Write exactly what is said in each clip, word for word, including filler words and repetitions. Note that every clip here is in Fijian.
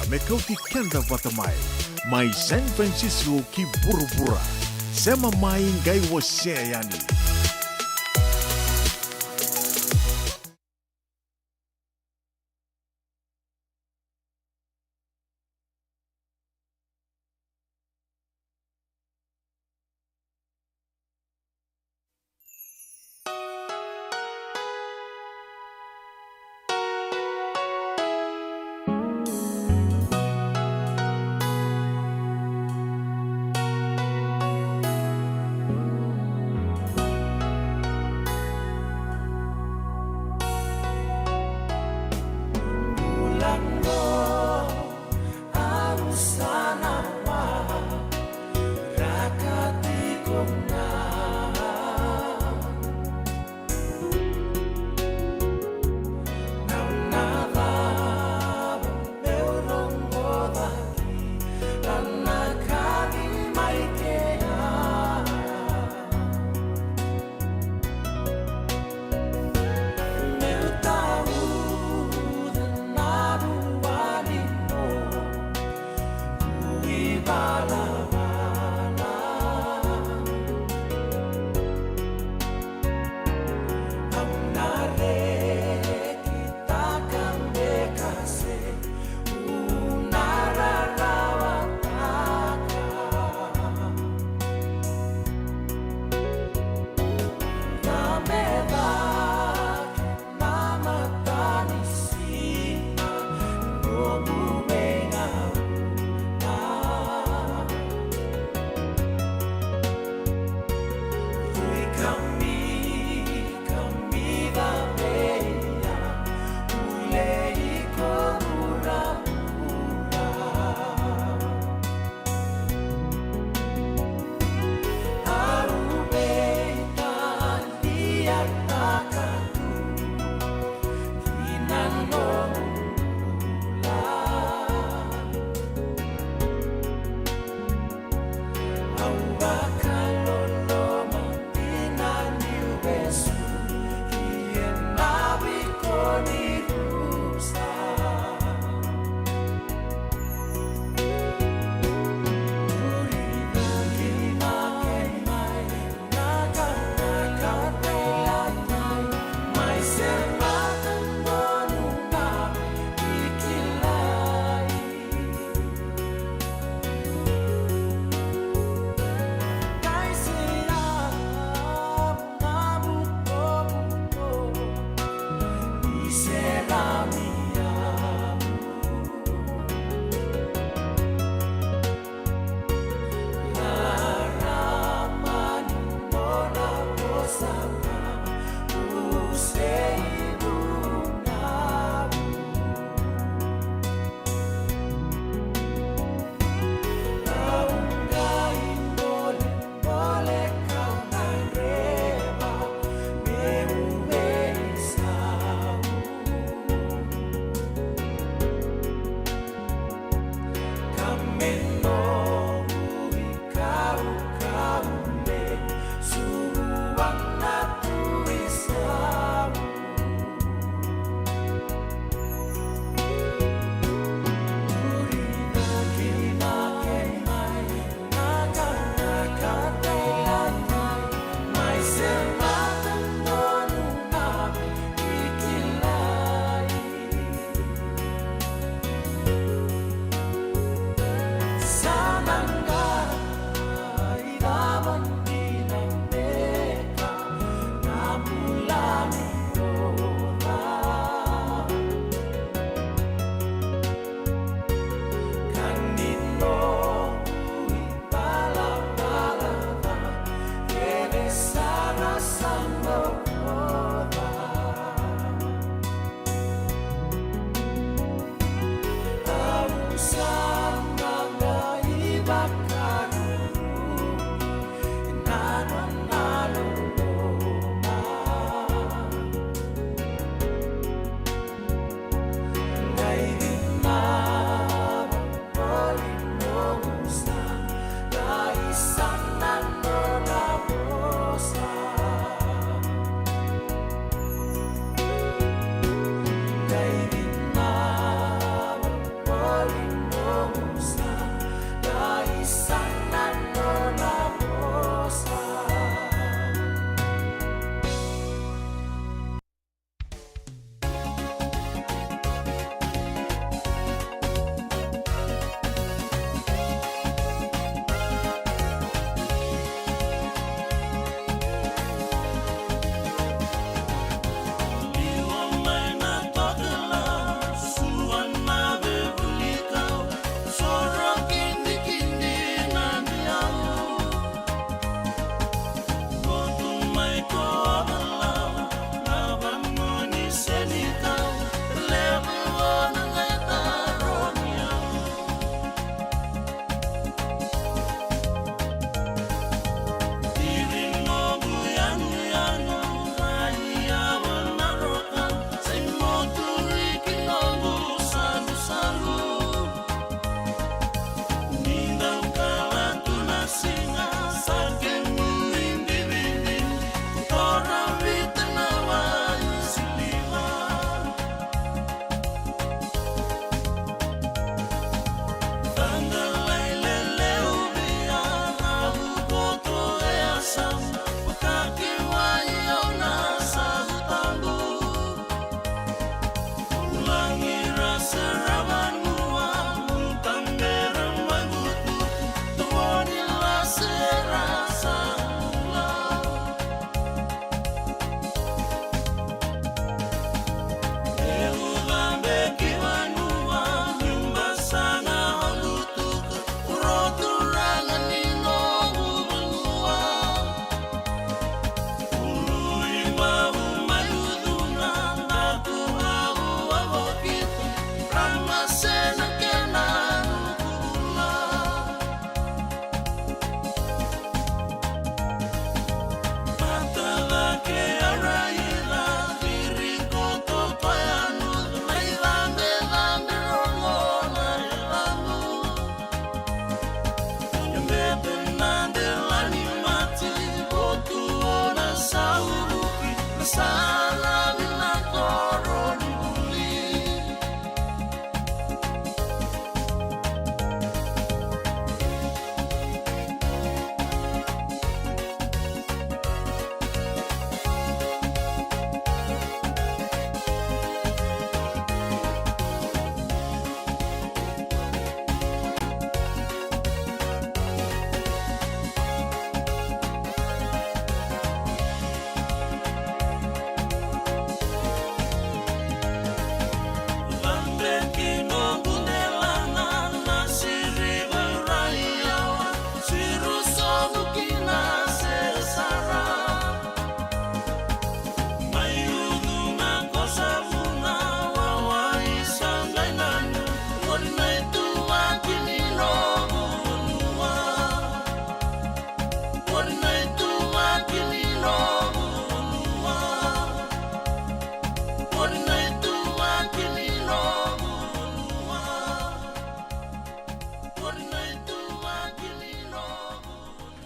me kauti keda vata mai. Mai San Francisco ki vuravura. Sema mai qai wasea yani.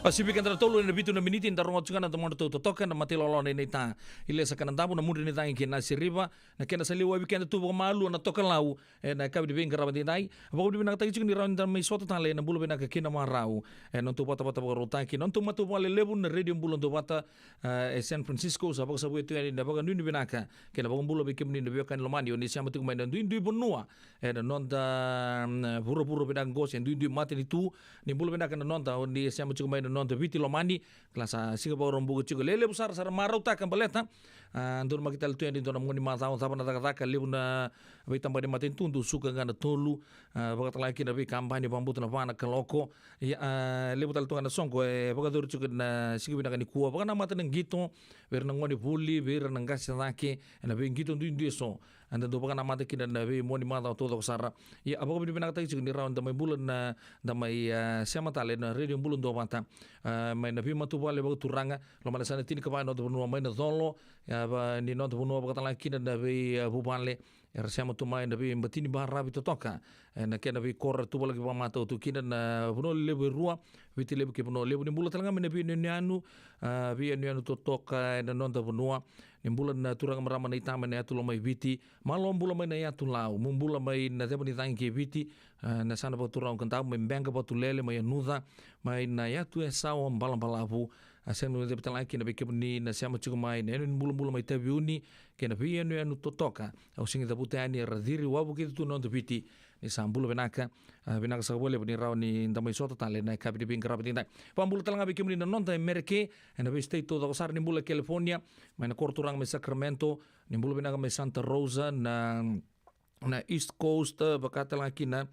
Pasifika, da na tolu ena vitu na miniti, da rogoca tiko ga na domodratou totoka na mata ilawalawa na Naita Ilesa Kanadavu, na mudre ni cagi kei Nasi River, na kena sa liwavi keda tu vakamalua na Tokalau ena yakavi ni veiqaravi edaidai. Vakavinavinakataki tiko ni rawa ni da mai sota tale ena bula vinaka kei na marau ena nodatou vatavata vakarautaki, na nodatou matavuvale levu na Radio Bula Duavata, e, e San Francisco, sa vakasavuya tu yani na vakanuinui vinaka kei na vakabula vei kemuni na veiwekani lomani, o ni sema tiko mai na duidui vanua ena noda, mm, vuravura vinaka qo, se duidui matanitu. Ni bula vinaka na noda o ni sema tiko mai na noda Viti lomani. Kila sa siga Vakaraubuka tiko, lelevu sara sa ra marautaka baleta, a, donumaki tale tu yani e dua na moni macawa, cava na cakacaka, levu na veitabana ni matanitu, dou suka ga na tolu, a, vakatalega kina veikabani, vakabauta na va na kaloko. Ia, a, levu tale tu ga na soqo e vakayacori tiko ena siga vinaka nikua. Vakanamata na qito vei ira na gonevuli, vei ira na qase cake, ena veiqito duidui eso eda dau vakanamata kina na veimoni macawa taucoko sara. Ia, a, vakavinavinakataki tiko ni rawa ni da mai bula na, da mai, a, sema tale ena Radio Bula Duavata, a, mai na veimatavuvale vakaturaga, loma na yasana tinikava ni noda vanua mai na colo, a, va, ni noda vanua, vakatalega kina na vei, a, vuvale era sema tu mai na veibatini baravi totoka, ena kena veikoro era tuvalaki vakamatau tu kina na vanua lelevu e rua, Viti Levu kei Vanua Levu. Ni bula talega mai na veiyanuyanu, a, veiyanuyanu totoka ena noda vanua. Ni bula na turaga, marama, na itama ena yatu Lomaiviti. Malo bula mai na yatu Lau, mo bula mai na ceva ni cagi kei Viti, a, na yasana vakaturaga o Kadavu, mai Beqa, Vatulele, mai Yanuca, mai na yatu Yasawa, Balabalavu. A, sega ni guilecava talega kina vei kemuni na sema tiko mai na yanuyanu bulabula mai Taveuni kei na veiyanuyanu totoka. Au sega ni cavuta yani, era ciri wavoki tu na noda Viti. Ni sa bula vinaka, a, vinaka saka vakalevu ni rawa ni da mai sota tale ena yakavi ni veiqaravi edaidai. Vakabula talega vei kemuni na noda e Mereke, ena vei state taucoko sara. Ni bula California, mai na koro turaga mai Sacramento. Ni bula vinaka mai Santa Rosa, na, na East Coast, a, vaka talega kina,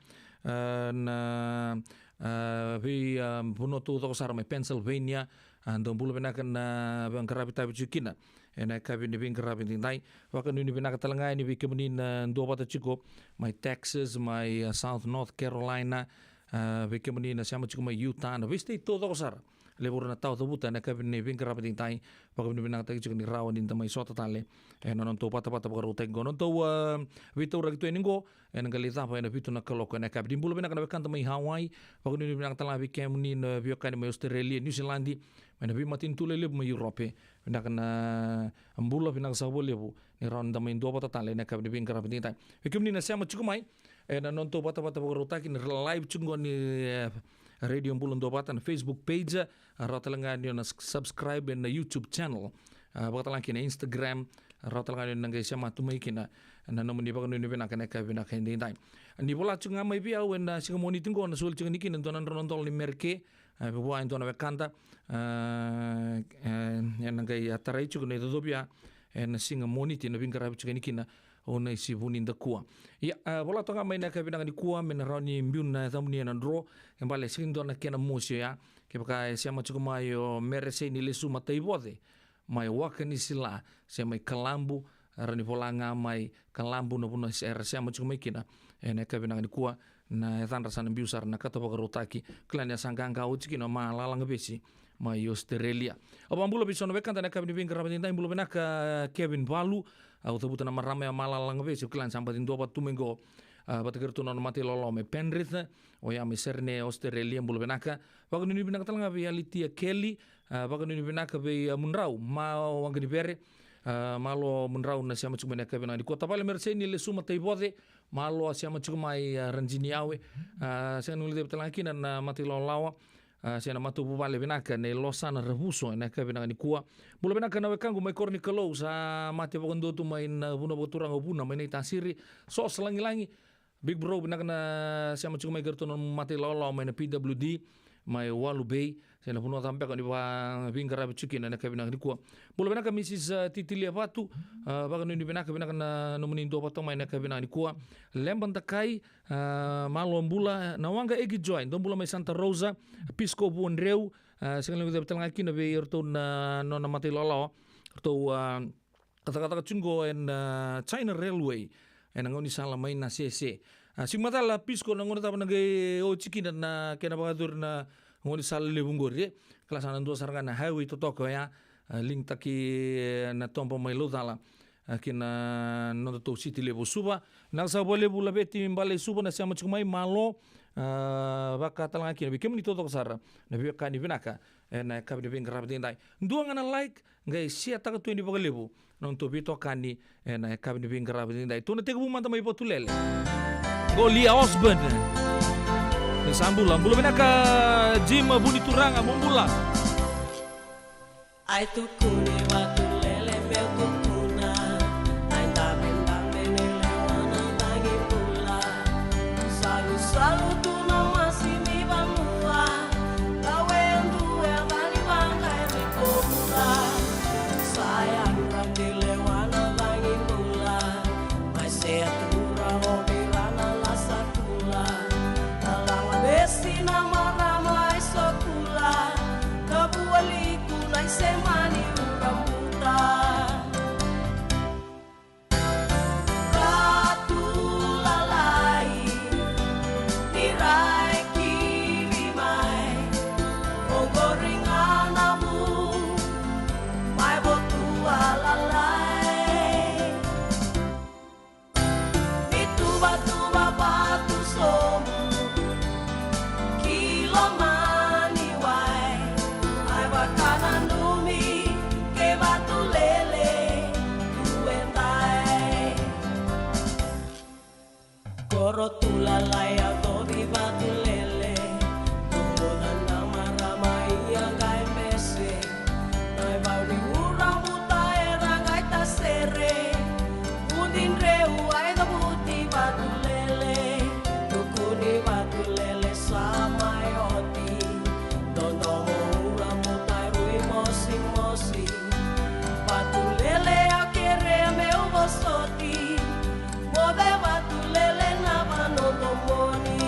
a, na, a, vei, a, vanua taucoko sara mai Pennsylvania. A, dou bula vinaka na veiqaravi tavi tiko kina ena yakavi ni veiqaravi edaidai. Vakanuinui vinaka talega yani vei kemuni na duavata tiko mai Texas, mai, a, South, North Carolina, a, vei kemuni na sema tiko mai Utah, na vei state taucoko sara. Levu era na tawa cavuta ena yakavi ni veiqaravi edaidai. Vakavinavinakataki tiko ni rawa ni da mai sota tale ena nodatou vatavata vakarautaki qo. Nodatou, a, veitauraki tu yani qo ena qai lai cava ena vitu na kaloko ena yakavi. Ni bula vinaka na wekada mai Hawaii. Vakanuinui vinaka talega vei kemuni na veiwekani mai Australia, New Zealand, mai na veimatanitu lelevu mai Europe. Vinaka na bula, vinaka saka vakalevu ni rawa ni da mai duavata tale ena yakavi ni veiqaravi edaidai. Vei kemuni na sema tiko mai ena nodatou vatavata vakarautaki, na live tiko qo ni, e, Radio Bula Duavata, na Facebook page, a, rawa talega ni o na s-, subscribe ena YouTube channel, a, vakatalega kina Instagram, a, rawa talega ni o na qai sema tu mai kina na nomuni vakanuinui vinaka ena yakavi vinaka edaidai. Ni vola tiko ga mai vei au ena siga Moniti qo, na soli tiko yani kina e dua na drau na dola ni Mereke, a, vua e dua na wekada, a, e, ena qai a tarai tiko na icocovi ya ena siga Moniti, na veiqaravi tiko yani kina o Naisi Vunidakua. Ia, a, vola toka ga mai na yakavi vinaka nikua me na rawa ni biu na yacamuni ena draw. Kena ibalebale e sega ni dua na kena mosi oya. Kevaka e sema tiko mai o Meresei ni Lesu Mataivoce mai Wakanisila, se mai Kalabu, rawa ni vola ga mai Kalabu na vanua era sema tiko mai kina ena yakavi vinaka nikua. Na yacadra sa na biu sara na kata vakarautaki. Kila ni a sa qaqa oti kina o Malalagavesi mai Australia. Au vakabula vei so na wekada ena yakavi ni veiqaravi edaidai. Bula vinaka Kevin Valu. Au cavuta na marama ya o Malalagavesi, au kila ni sa baci duavata tu mai qo, a, vata kei iratou na nona mata ilawalawa mai Penrith, oya mai Sydney, Australia. Bula vinaka. Vakanuinui vinaka talega vei Alitia Kelly, a, vakanuinui vinaka vei, a, Mudrau, ma o Waqa ni Vere, a, malo Mudrau na sema tiko mai ena yakavi vinaka nikua. Tavale Meresei ni Lesu Mataivoce, malo a sema tiko mai, a, Rajini Yawe, a, sega ni guilecava talega kina na mata ilawalawa, a, se na matavuvale vinaka nei Losana Ravuso ena yakavi vinaka nikua. Bula vinaka na wekaqu mai Koronikalou, sa mate vakadua tu mai na vanua vakaturaga o Vuna mai Naitasiri, Sos Lagilagi, Big Bro, vinaka na sema tiko mai kei iratou na mata ilawalawa mai na P W D mai Walu Bay, se na vanua cava beka o ni va veiqaravi tiko kina ena yakavi vinaka nikua. Bula vinaka Misis, a, Titilia Vatu, a, vakanuinui vinaka, vinaka na nomuni duavata mai ena yakavi vinaka nikua. Leba Dakai, a, malo bula, na Waqa Egi Joy, dou bula mai Santa Rosa, Pisco Vuadreu, a, sega ni guilecava talega kina vei iratou na nona mata ilawalawa, iratou, a, cakacaka tiko qo ena, a, China Railway, ena gaunisala mai Nasese. A, siga macala Pisco, na gauna cava na qai oti kina na kena vakayacori na gaunisala levu qori, e? Kila sa na dua sara ga na highway totoka oya, a, linkitaki, e, na toba mai Laucala, a, ki na nodatou siti levu o Suva. Vinaka saka vakalevu Laveti Bale i Suva na sema tiko mai, malo. A, vaka tale ga kina vei kemuni taucoko sara na veiwekani vinaka ena yakavi ni veiqaravi edaidai. Dua ga na like, qai share-taka tu yani vakalevu na nodatou veitokani ena yakavi ni veiqaravi edaidai. Tou na tekivu mada mai Vatulele. Qo Lia Osborne. Ni sa bula, bula vinaka Jim Vunituraga, mo bula. Ai tukuni Vatulele meu tukuna. Ai dabedabe ni lewa na cagi bula. Salusalu tu na masi ni vanua. Kawe due a cagi vaqa e ni ko bula. Sa yadra ni lewa na cagi bula. Mai se a tura o vei ra na lasa kula. Ka laga vesi na marama e so kula. Ka vua liku na i se mani ura buta. Ratu lalai, ni rai kivi mai. Oqori ga na vu, mai votua lalai. Ni tuvatuva vatu sobu, ki loma ni wai, ai vakananumi kei Vatulele tu e dai. Koro tu lalai a covi Vatulele, tu muca na marama ia qai mese. Nai vau ni ura buta era qai tasere. Vudi dreu ai cavuti Vatulele. Tukuni Vatulele sa mai oti. Dodomo ura buta e rui mosimosi. Vatulele a kere meu vosoti. Moce Vatulele na vanodomoni.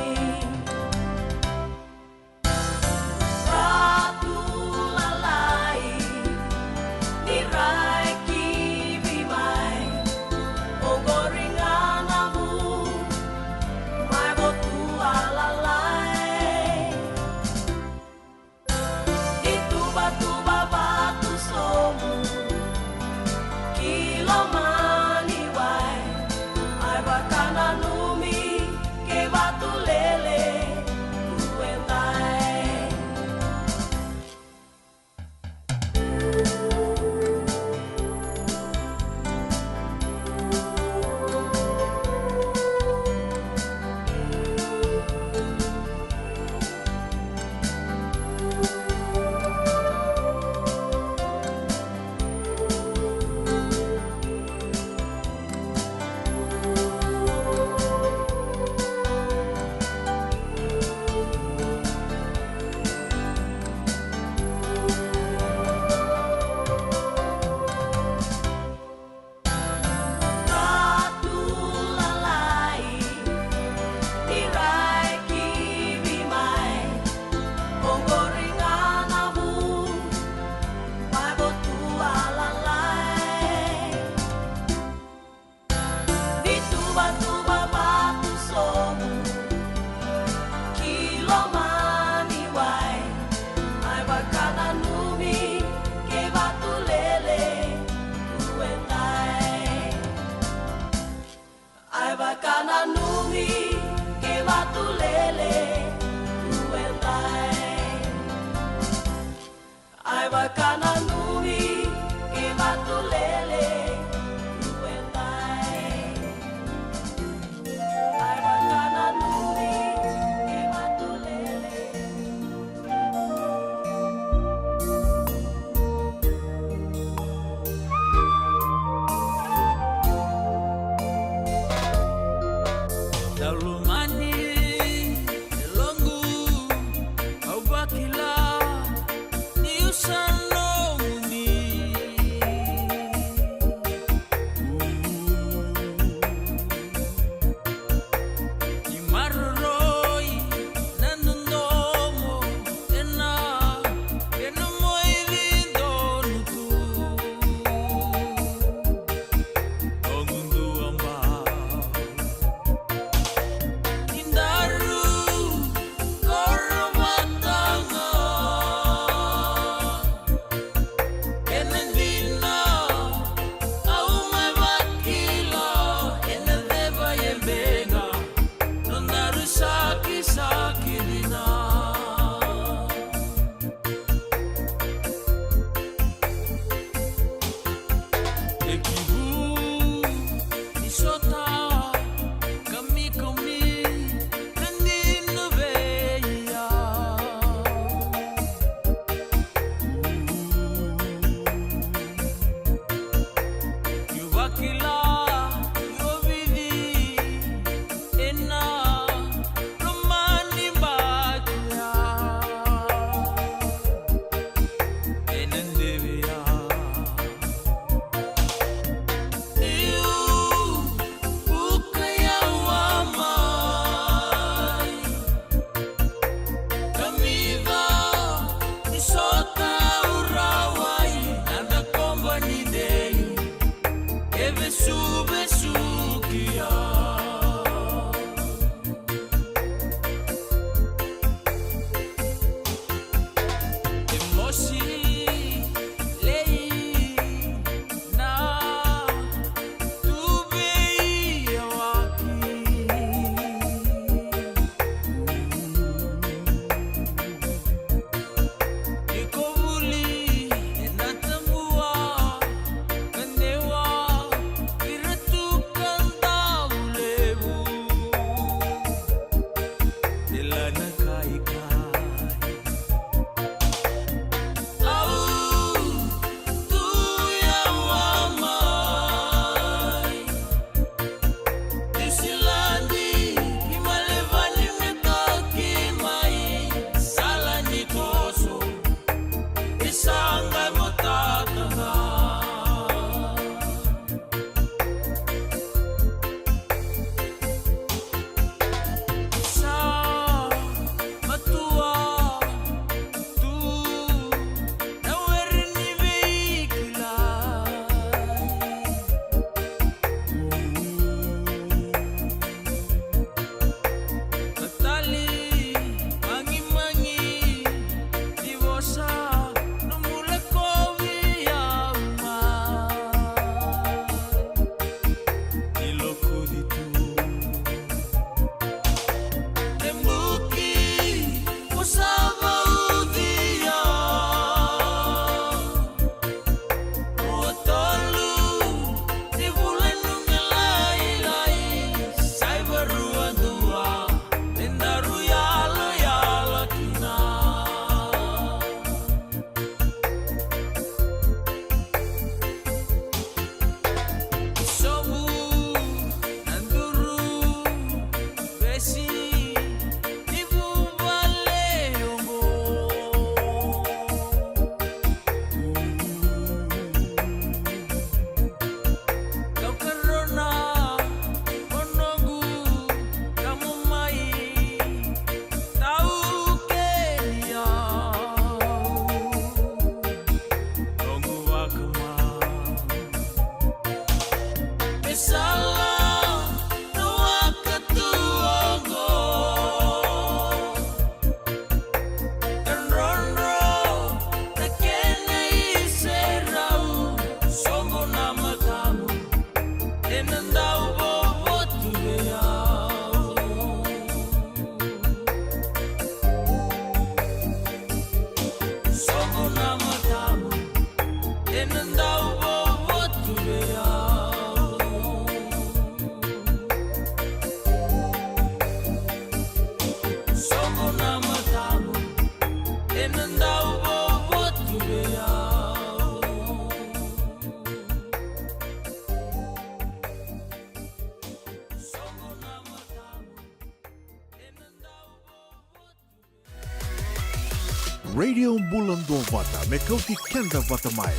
Radio Bula Duavata me kauti keda vata mai.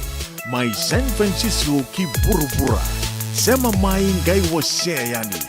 Mai San Francisco ki vuravura. Sema mai qai wasea yani.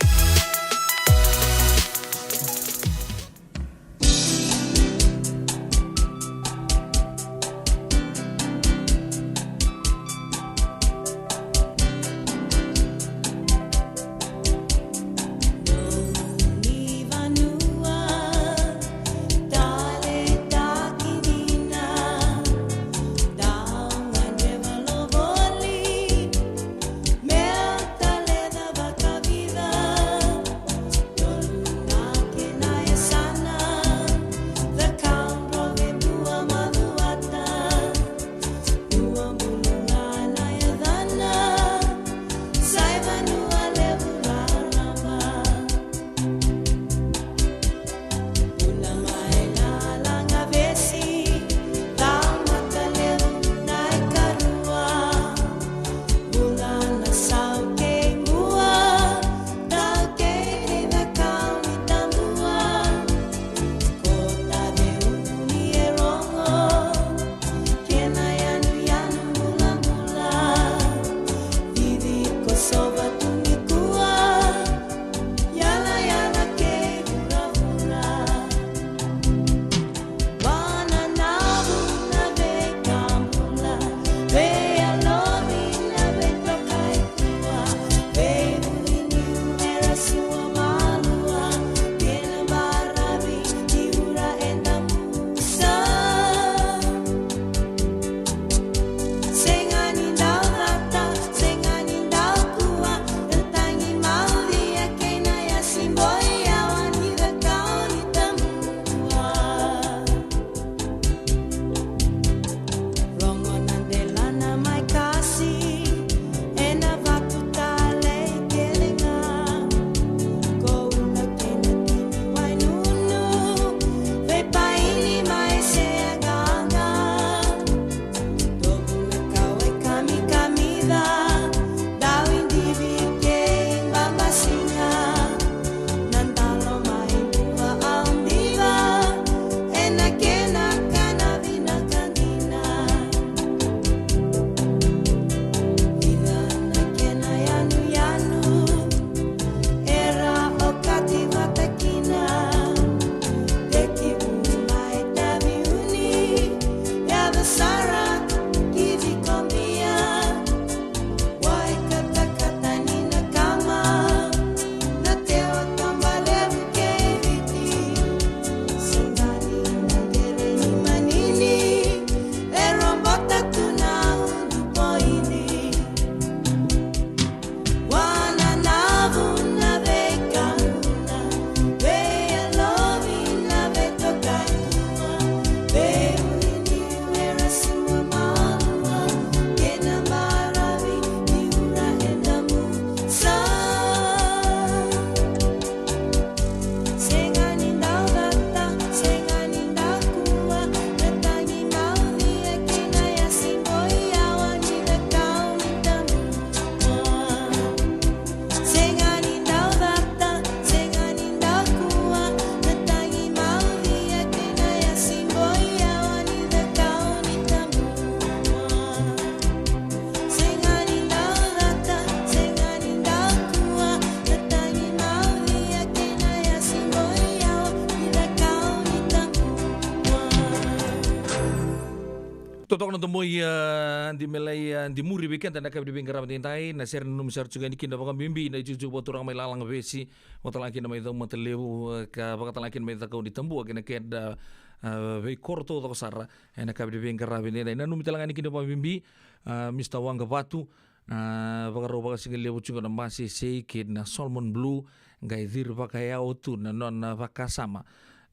Totoka na domo i, a, di melai, a, di muri vei keda na kavi ni veiqaravi daidai, na sere nanumi sara tiko yani kina vakabibi na ijuju vakaturaga mai Lalaga Vesi, vata la kina mai Caumatalevu, a, ka vata la kina mai Cakaunitabua kei na keda, a, veikoro taucoko sara, ena kavi ni veiqaravi daidai. Nanumi tale ga yani kina vakabibi, a, Mr Waqavatu, a, vakarau vakasigalevu tiko na Masese kei na Solomon Blue, qai ciri vakayawa tu na nona vakasama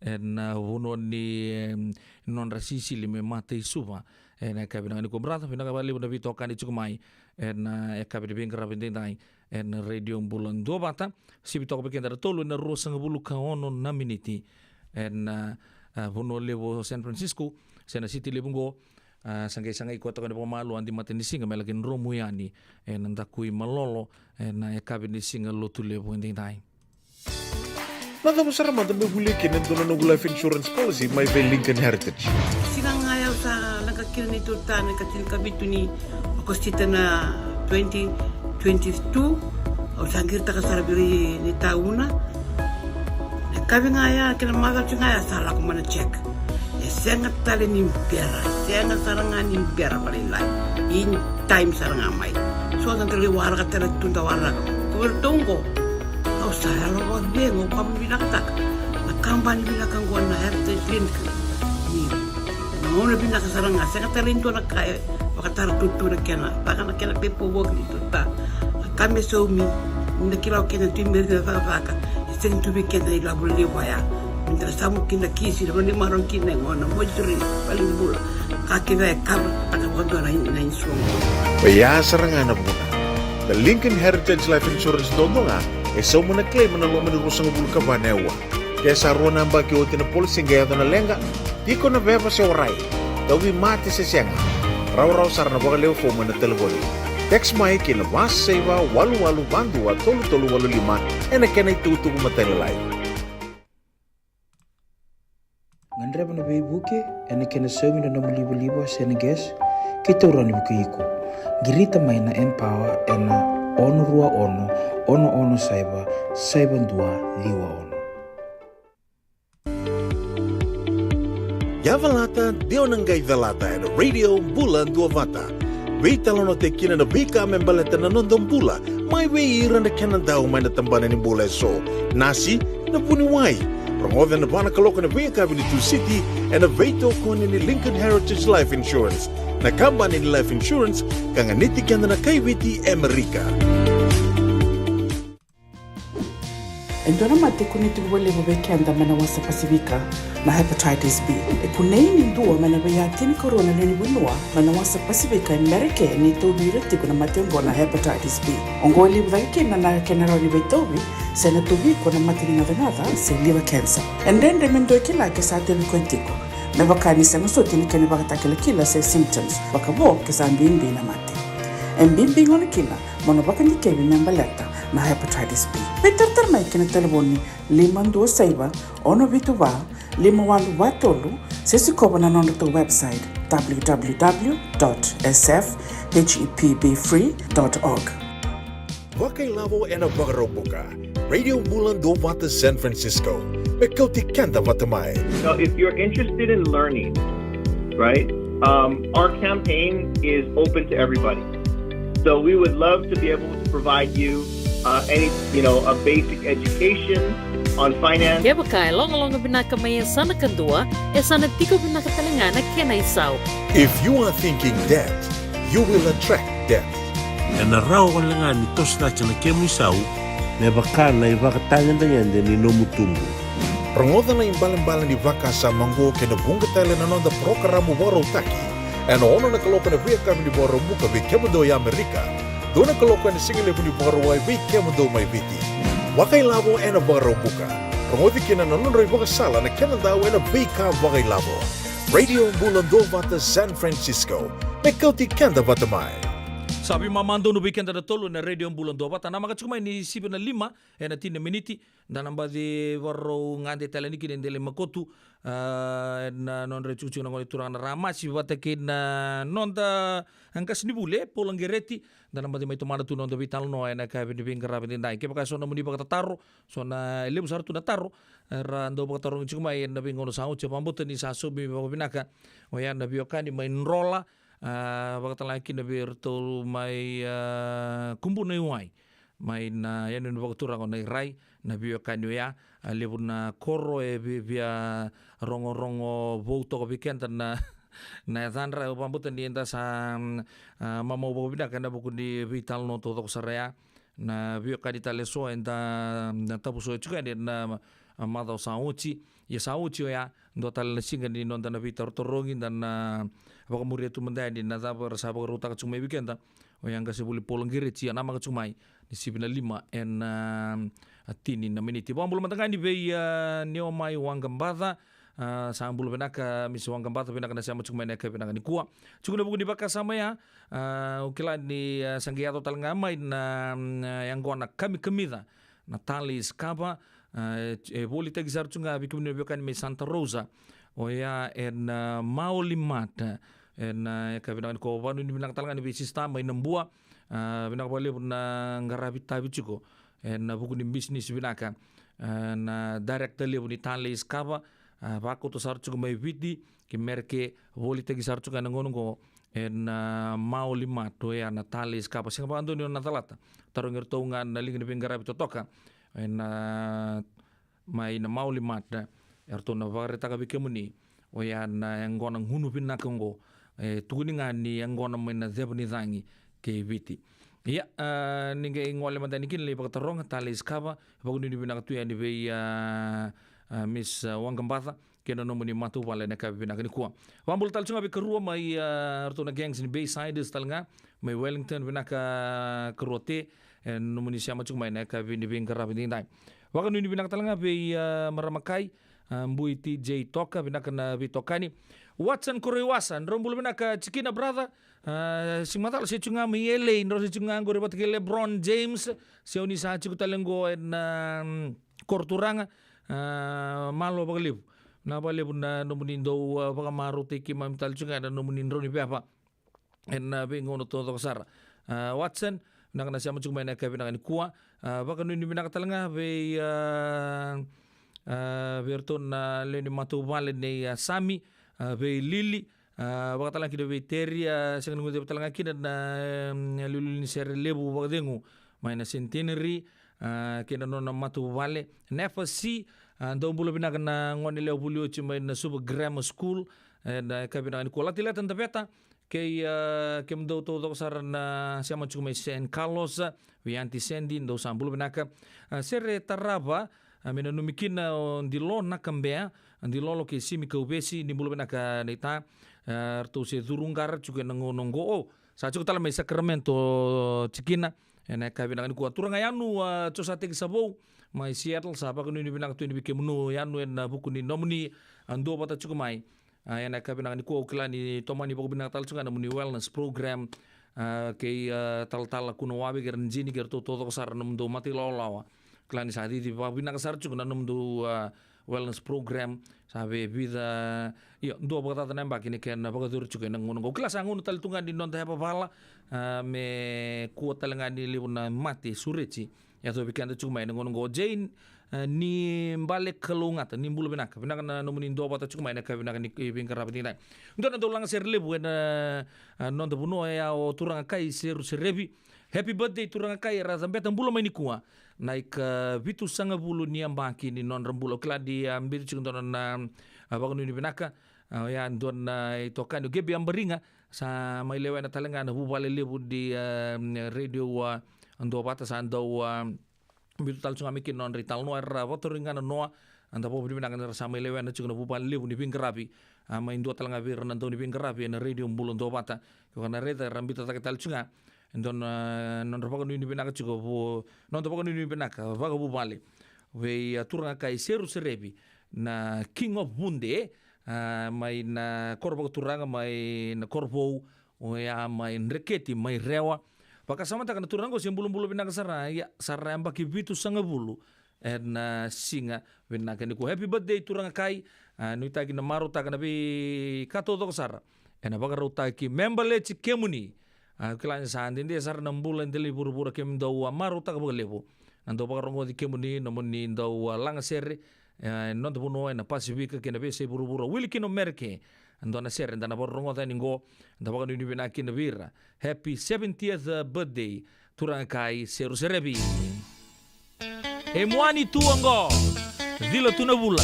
ena vanua ni, em, nodra sisili mai Mataisuva. Ena yakavi vinaka nikua brother, vinaka vakalevu na veitokani tiko mai ena yakavi ni veiqaravi daidai ena Radio Bula Duavata. Sivi toka vei keda na tolu ena ruasagavulu ka ono na miniti ena, a, vanua levu o San Francisco, se na siti levu qo. A, sa qai sagai koya toka ena vakamalua, a, di matanisiga me laki dromu yani ena dakui malolo ena yakavi ni siga Lotulevu edaidai. Na cava sara mada meu volia kina e dua na noqu life insurance policy mai vei Lincoln Heritage? Siga ga Ka kina ni tuta na ka tinikavitu ni Okosita na twenty twenty-two. Au sa qiritaka sara vei ira ni tauna. E kavi ga ya kei na macawa ga ya sa lako mai na check. E sega tale ni bera, sega sara ga ni bera vakalailai. In time sara ga mai. So sa dau lai waraka tale tu da waraka. Ko vei ratou oqo. Au sa yalo vakacegu, au vakavinavinakataka na kabani vinaka oqo na Heritage Link. Ni na gauna vinaka sara ga, sega tale ni dua na ka e vakatara tutu na kena, vaka na kena pepa voki ni tuta. A ka me saumi, ni na kila o kena tu me rina cakacaka, e sega tu vei kena ilavo levu ya. Ni da na samu kina kisi, na vani maro kina e gona, moituri, vale ni bula. Ka kece e kava, taka vakadua na in-, na insurance. Oya sara ga na vuna. Na Lincoln Heritage Life Insurance dodonu ga, e sauma na claim ena loma ni ruasagavulu ka va na aua. Ke sa rua na yabaki oti na policy qai yaco na leqa, tiko na veva se warai, tauvimate se sega, rawarawa sara na vakalewe fomu ena talevoni. Text mai ki na va saiva walu walu va dua tolu tolu walu lima ena kena itukutuku matailalai. Gadreva na veivuke ena kena saumi na nomu livaliva se na gas, keitou rawa ni vukei iko. Qirita mai na Empower ena ono rua ono, ono ono saiva, saiva dua ciwa ono. Yavalata, de o na qai calata ena Radio Bula Duavata. Veitalanoataki kina na veika me baleta na noda bula, mai vei ira na kena dau mai na tabana ni bula eso. Nasi, na vuniwai. Rogoca ena va na kaloko ena veiyakavi ni Tusiti, ena veitokoni ni Lincoln Heritage Life Insurance. Na kabani ni life insurance ka ganiti keda na kaiviti Amerika. E dua na mate e kunei tiko vakalevu vei keda mai na wasa Pasifika, na hepatitis B. E kunei ni dua mai na veiya tinikarua na lewe ni vanua mai na wasa Pasifika e Merika ni tauvi ira tiko na mate oqo na hepatitis B. Oqo e levu cake kina na kena rawa ni veitauvi se na tauvi iko na mate ni gacagaca se liver cancer. E dredre me dua e kila ke sa tauvi koya tiko, me vaka ni sega soti na kena ivakatakilakila se symptoms, vakavo ke sa bibi na mate. E bibi gona kina mo na vakadikevi me baleta na hepatitis B. Veitaratara mai ki na talevoni lima dua saiva, ono vitu va, lima walu va tolu, se sikova na nodratou website w w w dot s f h e p b free dot org. Vakailavo ena Vakaraubuka. Radio Bula Duavata San Francisco. Me kauti keda vata mai. Now, if you're interested in learning, right, um, our campaign is open to everybody. So we would love to be able to provide you, uh, any, you know, a basic education on finance. Kevaka e logaloga vinaka mai e yasana kadua, e sa na tiko vinaka tale ga na kena isau. If you are thinking debt, you will attract debt. Ena rawa wale ga ni toso cake na kemu isau me vaka na ivakatagedegede ni nomu tubu. Rogoca na ibalebale ni vakasama oqo kei na vuqa tale na noda parokaramu vakarautaki ena ono na kaloko ena veiyakavi ni Vakaraubuka vei kemudou e Amerika, dua na kaloko ena sigalevu ni Vakarauwai vei kemudou mai Viti. Vakailavo ena Vakaraubuka. Rogoci kina na nodrau ivakasala na kena dau ena veika vakailavo. Radio Bula Duavata San Francisco. Me kauti keda vata mai. Sa veimama donu vei keda na tolu ena Radio Bula Duavata. Namaka tiko mai ni sivi na lima ena tini na miniti. Da na baci vakarau gade tale yani kina e Delai Makotu, a, ena nodra itikotiko na gone turaga na Ramasi vata kei na noda qasenivuli Paula Qereti. Da na baci mai tomana tu na noda veitalanoa ena yakavi ni veiqaravi edaidai. Kevaka e so na nomuni vakatataro, so na, e levu sara tu na taro era dau vakatarogi tiko mai ena veigauna sa oti, au vakabauta ni sa saumi vakavinaka oya na veiwekani mai Drola, a, vakatalega kina vei iratou mai, a, Kubuna i Wai, mai na yanuyanu vakaturaga o Nairai, na veiwekani oya. A, levu na koro e vi-, via rogorogo vou toka vei keda na, na yacadra. Au vakabauta ni eda sa, mm, a, mamau vakavinaka ena vuku ni veitalanoa taucoko sara ya. Na veiwekani tale eso eda na tavusoya tiko yani ena, a, macawa sa oti. Ia sa oti oya, dua tale na siga ni noda na veitarotarogi, da na vakamuria tu mada yani na cava era sa vakarautaka tiko mai vei keda oya qasenivuli Paula Qereti. Ia namaka tiko mai ni sivi na lima ena, a, tini na miniti. Vakabula mada ga yani vei, a, Neomai Waqabaca. A, sa bula vinaka Misi Waqabaca, vinaka na sema tiko mai ena yakavi vinaka nikua. Tiko ena vuku ni vakasama ya, a, au kila ni, a, sa qai yaco tale ga mai na, mm, yaqona kamikamica na Tali Skava, a, e, e volitaki sara tu ga vei kemuni na veiwekani mai Santa Rosa, oya ena, a, Maoli Mart. Ena, e, ka vinaka ni ko vanuinui vinaka tale ga ni vei sista mai na Bua. A, vinaka vakalevu na qaravi tavi tiko. Ena vuku ni bisinisi vinaka. A, na director levu ni Tale Isikava. A, vakauta sara tiko mai Viti, ki Mereke, volitaki sara tiko ena gauna oqo. Ena, a, Maoli Mart, oya na Tale Isikava. Sega vakadua ni o na calata. Tarogi iratou ga na liga ni veiqaravi totoka. Ena, a, mai na Maoli Mart, eratou na vakaraitaka vei kemuni oya na yaqona gunu vinaka oqo. E tukuni ga ni yaqona mai na ceva ni cagi kei Viti. Ia, a, ni qai gole mada yani kina lai vakataroga, Tale Isikava, vakanuinui vinaka tu yani vei, a, a, Miss, a, Waqabaca, kei na nomuni matavuvale ena yakavi vinaka nikua. Vakabula tale tu ga vei karua mai, a, ratou na gangs ni Baysiders tale ga, mai Wellington, vinaka karua te, e, nomuni sema tiko mai ena yakavi ni veiqaravi edaidai. Vakanuinui vinaka tale ga vei, a, marama kai, a, Bui T J Toka, vinaka na veitokani. Watson Koroiwasa, drau bula vinaka tikina brother. A, se macala se tiko ga mai L A, drau se tiko ga qori vata kei LeBron James, se oni sa tiko tale qo ena, mm, koro turaga. A, malo vakalevu. Na vakalevu na nomuni dau, a, vakamarautaki keimami tale tiko ga ena nomuni drau ni veva. Ena, a, veigauna taucoko sara. A, Watson, vinaka na sema tiko mai ena yakavi vinaka nikua. A, vakanuinui vinaka tale ga vei, a, a, vei iratou na lewe ni matavuvale nei, a, Sami, a, vei Lili, a, vakatale ga kina vei Teri, a, sega ni guceva tale ga kina na, em, liuliu ni sere levu vakacegu mai na Centenary, a, kei na nona matavuvale. Nefa C, a, dau bula vinaka na gone lewe vuli oti mai na Suva Grammar School, ena yakavi vinaka nikua. Latileta Daveta, kei, a, kemudou taucoko sara na sema tiko mai San Carlos, vei Aunty Sandy, dou sa bula vinaka. A, sere tarava, a, me nanumi kina o Dilo Nakabea, Dilolo kei Simi Kauvesi, ni bula vinaka naita. A, ratou se curu qara tiko ena gauna oqo. O, sa tiko tale mai Sacramento tikina. Ena yakavi vinaka nikua. Turaga Yanu, a, Josateki Savou, mai Seattle, sa vakanuinui vinaka tu yani vei kemunu Yanu ena vuku ni nomuni, a, duavata tiko mai. A, ena yakavi vinaka nikua, au kila ni tomani vakavinaka tale tiko ga na nomuni wellness program. A, kei, a, talatala Kuna Wave kei ira na jini kei iratou taucoko sara na nomudou mata ilawalawa. Kila ni sa cici vakavinaka sara tiko na nomudou, a, wellness program. Sa via vica, io, dua vakacaca na yabaki ni kena vakacuru tiko ena gauna oqo. Au kila sa gauna tale tu ga ni noda yavavala, a, me kua tale ga ni levu na mate sureti. Yacovi keda tiko mai ena gauna oqo. Jane, e, ni bale kalougata, ni bula vinaka. Vinaka na nomuni duavata tiko mai ena yakavi vinaka ni veiqaravi edaidai. Dua na dau lagasere levu ena, e, noda vanua oya o turaga kai Seru Serevi. Happy birthday turaga kai, era cabeta bula mai nikua na ikavitusagavulu ni yabaki ni nodra bula. Au kila ni a biuta tiko dua na, a, vakanuinui vinaka. A, oya dua na itokani o Gebi Abariga, sa mai lewena tale ga na vuvale levu ni, a, radio, a, duavata sa dau, a, biuta tale tu ga mai kina nodra italanoa, era vakatarogi ga na noa. Eda vakavinavinaka ni ra sa mai lewena tiko na vuvale levu ni veiqaravi. A, mai dua tale ga vei ira na dau ni veiqaravi ena radio Bula Duavata. Ke o na raica era biuta cake tale tu ga e dua na nodra vakanuinui vinaka tiko, vo, noda vakanuinui vinaka vakavuvale vei, a, turaga kai Seru Serevi, na King of Vude, a, mai na koro vakaturaga mai na koro vou, oya mai Dreketi, mai Rewa. Vakasamataka na turaga oqo se bulabula vinaka sara, ia, sa ra yabaki vitusagavulu ena, a, siga vinaka nikua. Happy birthday turaga kai. A, nuitaki na marautaka na veika taucoko sara ena vakarautaki me baleti kemuni. A, kila ni sa dede sara na bula e dela ni vuravura, kemudou a marautaka vakalevu na dau vakarogoci kemuni, nomuni dau a lagasere, e, noda vanua ena Pasifika kei na veiyasai vuravura. Wili kina o Mereke, dua na sere eda na vakarogoca yani qo, da vakanuinui vinaka kina vei ira. Happy seventieth birthday, turaga kai Seru Serevi. E muani tu oqo, cila tu na vula,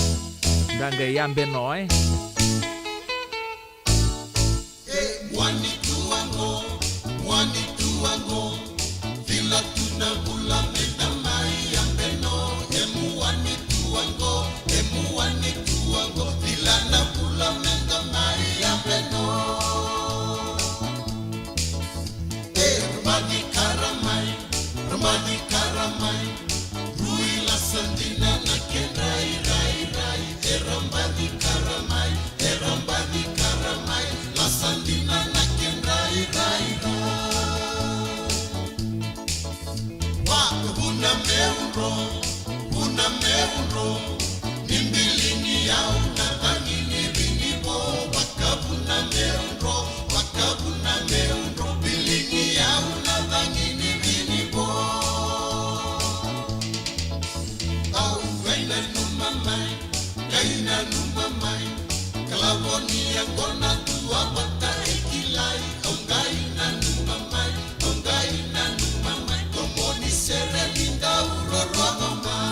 da qai yabe no, e. E muani tu oqo, muani tu oqo, cila tu na vula me da mai yabe no. E muani tu oqo, e muani tu oqo, cila na vula me da mai yabe no. E ra mani kara mai, ra mani kara mai, rui lasa dina na kedra irairai. E ra mani kara mai, e ra mani kara mai, lasa dina na kedra Avo ni yaqona, tua vata e kilai. Au qai nanuma mai, au qai nanuma mai, ko moni sere ni dau rorogo mai.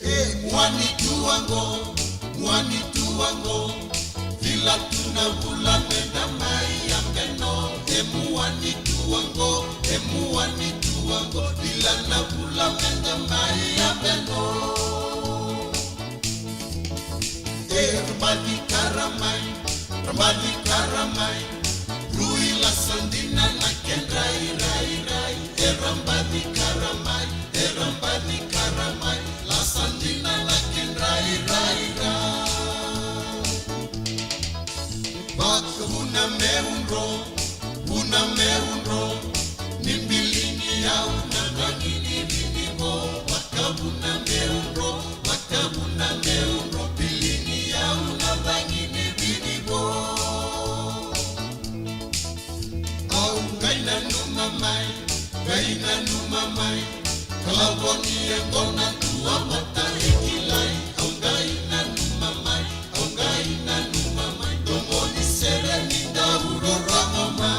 E mua ni tua qo, mua ni tua qo, vila tu na vula me da mai yabe no. E mua ni tua qo, e mua ni tua qo, vila na vula me da mai yabe no. E ra baci kara mai, ra baci kara mai, rui lasa dina na kedra irairai. E ra baci kara mai, e ra baci kara mai, lasa dina na kedra irairai. Vakavuna meu dro, vuna meu dro, ni bili ni yau na cagi ni vinivo. Vakavuna meu dro, vakavuna meu dro, bili ni yau na cagi ni vinivo. Au qai nanuma mai, qai nanuma mai, ka lavo ni yaqona, tua vata e kilai. Au qai nanuma mai, au qai nanuma mai, ko moni sere ni dau rorogo mai.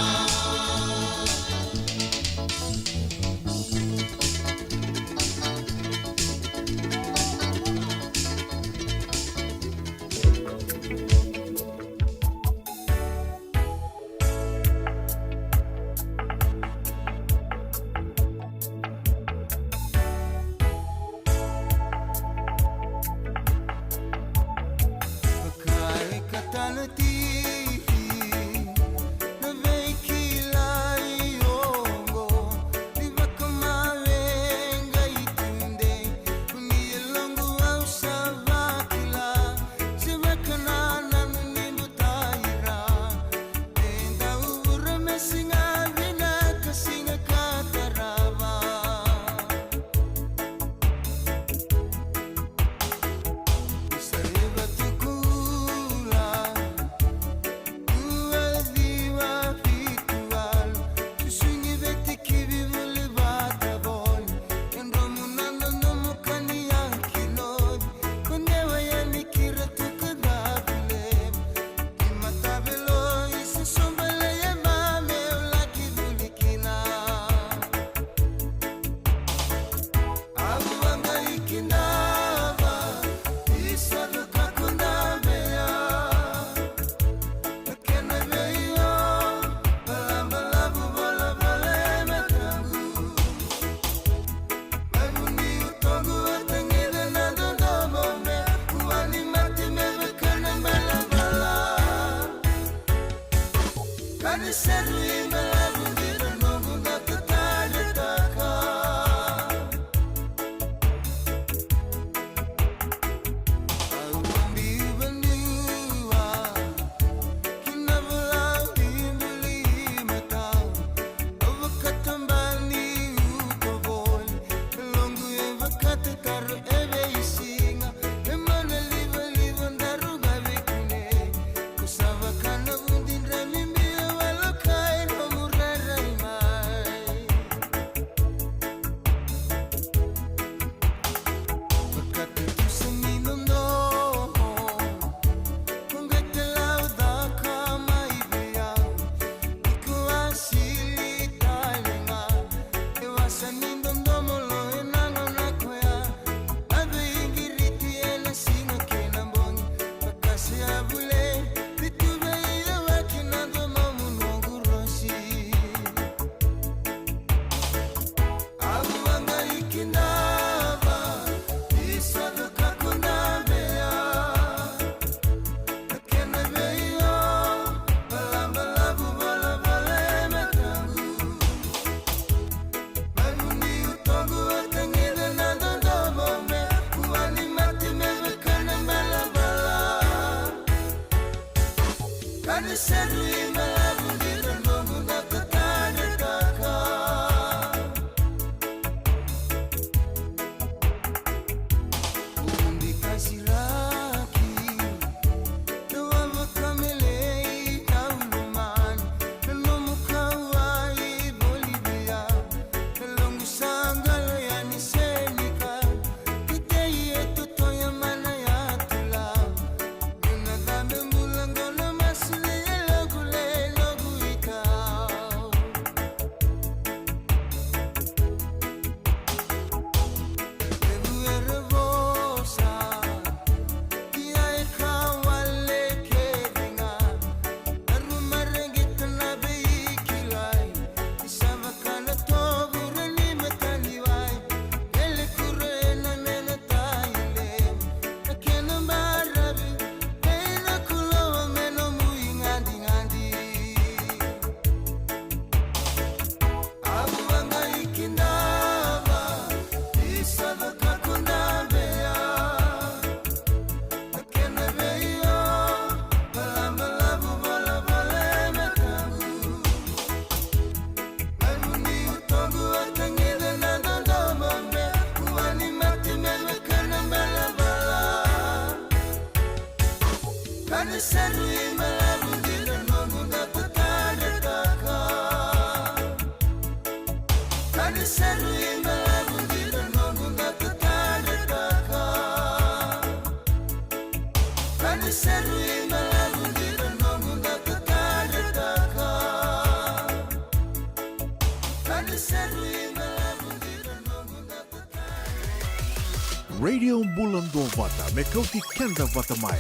Radio Bula Duavata, me kauti keda vata mai.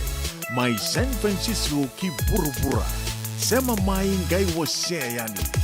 Mai San Francisco ki vuravura. Sema mai, qai wasea yani.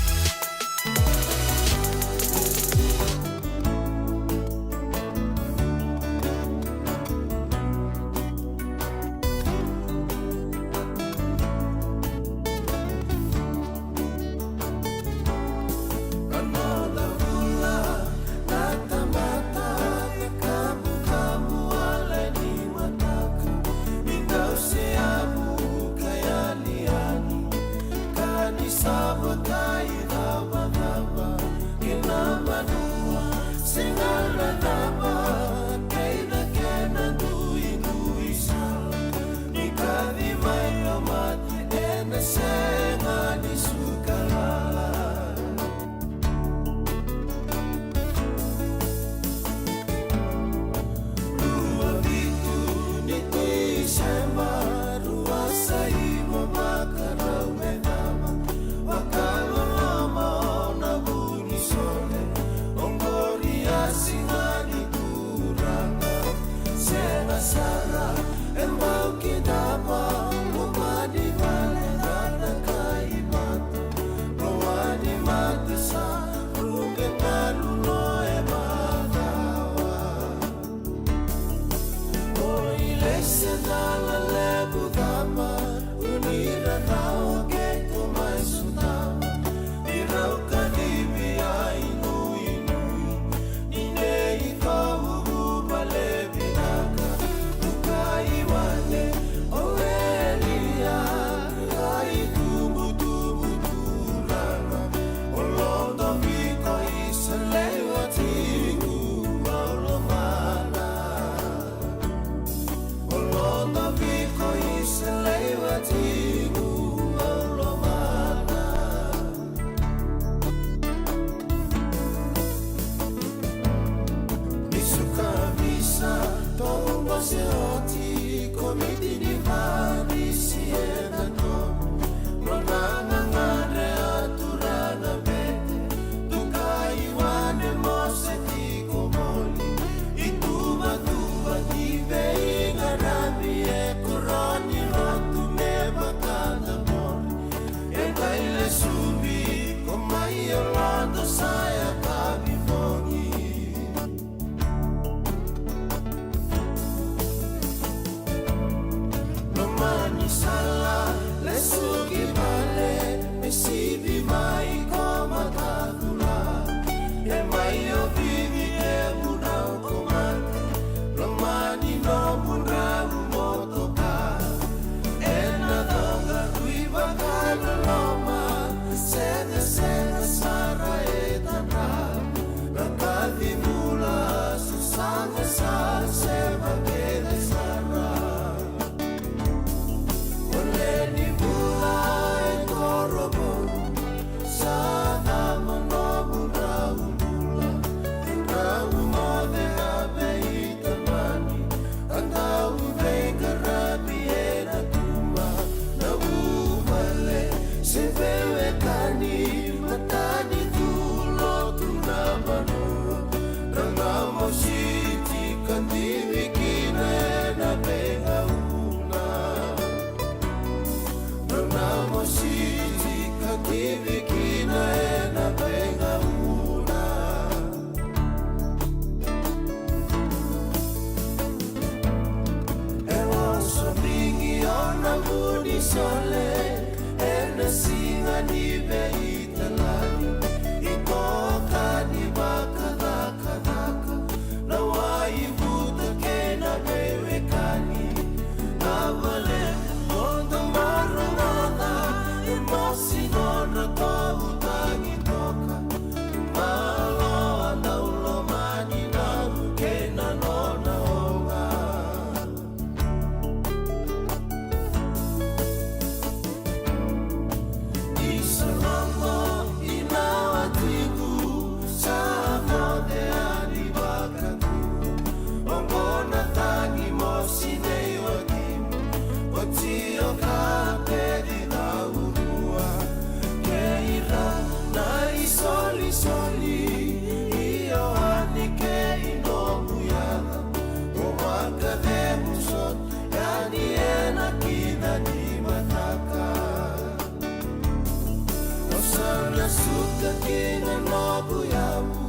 Ka kina noqu yavu,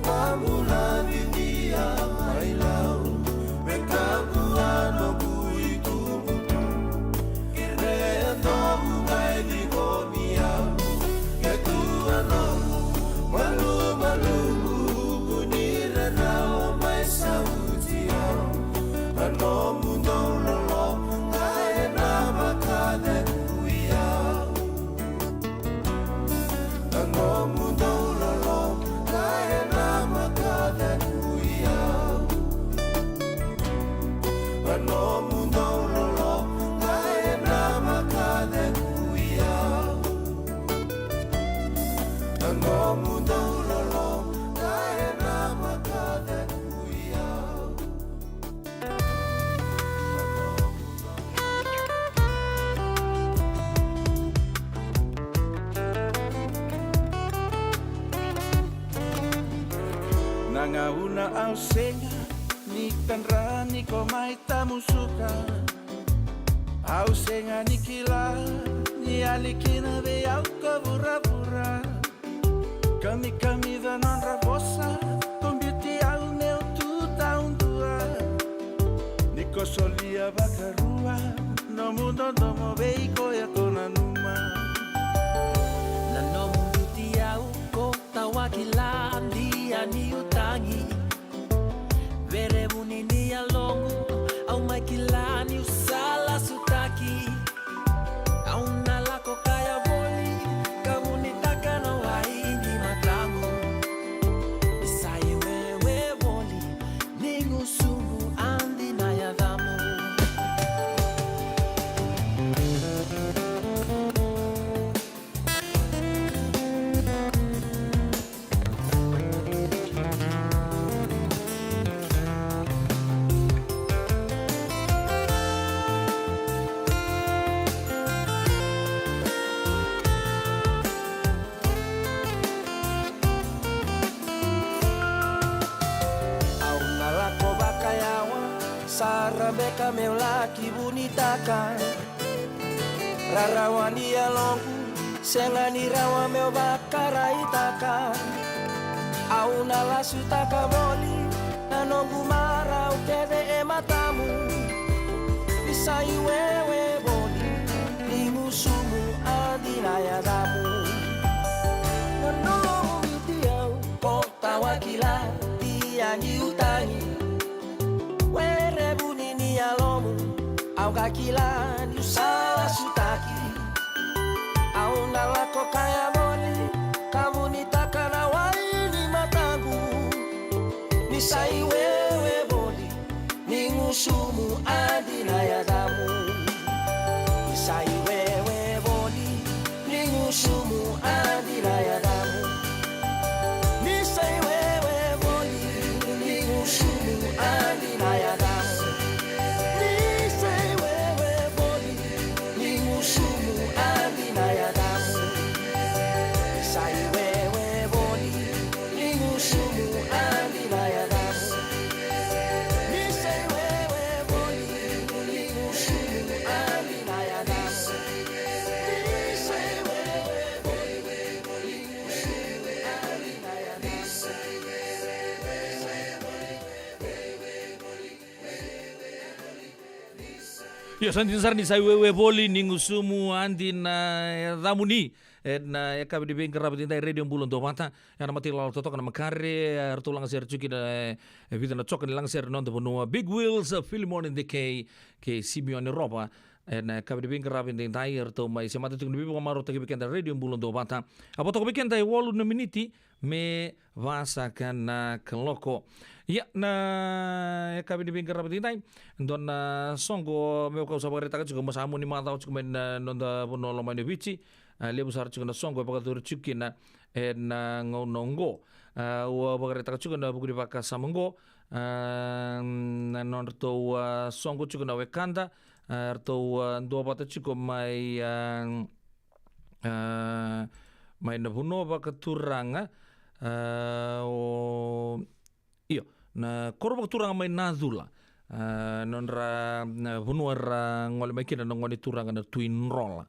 nomu lavi ni a mai lau. Wekaqu a noqu itubutubu, kerea noqu qai ciqomi au. Ke tu a noqu malumalumu, ni rarawa mai sauti au. A nomu dau loloma ga ena vakacegui au. A nomu dau loloma ga ena vakacegui au. A nomu dau loloma ga ena vakacegui au. A nomu dau loloma ga ena vakacegui au. Na gauna au sega ni tadra ni ko mai tamusuka, au sega ni kila ni yali kina vei au ko vuravura. Kamikamica nodra vosa, ko biuti au meu tu taudua. Ni ko solia vakarua nomu dodomo vei koya ko nanuma. Na nomu biuti au ko tawakila, dia niu tagi. Verevu ni ni yaloqu, au mai kila niu sa lasutaki. Au na lako kaya voli, ka vunitaka na wai ni matamu. Ni sa i wewe voli, ni gusumu a dina yacamu. Au na lako vakayawa, sara beka meu laki vunitaka. Rarawa ni yaloqu, sega ni rawa meu vakaraitaka. Au na lasutaka voli na noqu marau kece e matamu. Ni sa i wewe voli, ni gusumu a dina yacamu. Na nomu biuti au ko tawakila, dia niu tagi. Werevu ni ni yalomu, au ka kila niu sa lasutaki. Au na lako kaya voli, ka vunitaka na wai ni matamu. Ni sa i wewe voli, ni gusumu a dina yacamu. Ni sa i wewe voli, ni gusumu a dina yacamu. Ni sa i wewe voli, ni gusumu a dina yacamu. Ni sa i wewe voli, ni gusumu a dina yacamu. Ni sa i wewe voli, ni gusumu a dina yacamu. Ni sa i wewe voli, ni gusumu a dina yacamu. Ni sa i wewe voli, ni gusumu a dina yacamu. Io, sa dina sara ni sa i wewe voli, ni gusumu a dina yacamuni. Ena yakavi ni veiqaravi edaidai, Radio Bula Duavata. Ena mataka ni lala totoka na makare, e, ratou lagasere tiko kina, e, vica na toka ni lagasere na noda vanua. Big Wheels, e, Filimoni Dekei kei Simioni Rova. Ena yakavi ni veiqaravi edaidai, e, ratou mai semata tiko ni veivakamarautaki vei keda, Radio Bula Duavata. A vo toka vei keda e walu na miniti me vasaka na kaloko. Ia, na yakavi ni veiqaravi edaidai, dua na soqo meu kau sa vakaraitaka tiko, mo sa mua ni macawa tiko mai na noda vanua lomani o Viti. A, levu sara tiko na soqo e vakacuru tiko kina ena gauna oqo. A, au vakaraitaka tiko ena vuku ni vakasama oqo, a, na nodratou, a, soqo tiko na wekada, a, ratou, a, duavata tiko mai, a, a, mai na vanua vakaturaga, a, o Io, na koro vakaturaga mai Nacula. A, nodra, na vanua era gole mai kina na gone turaga na Tui Drola.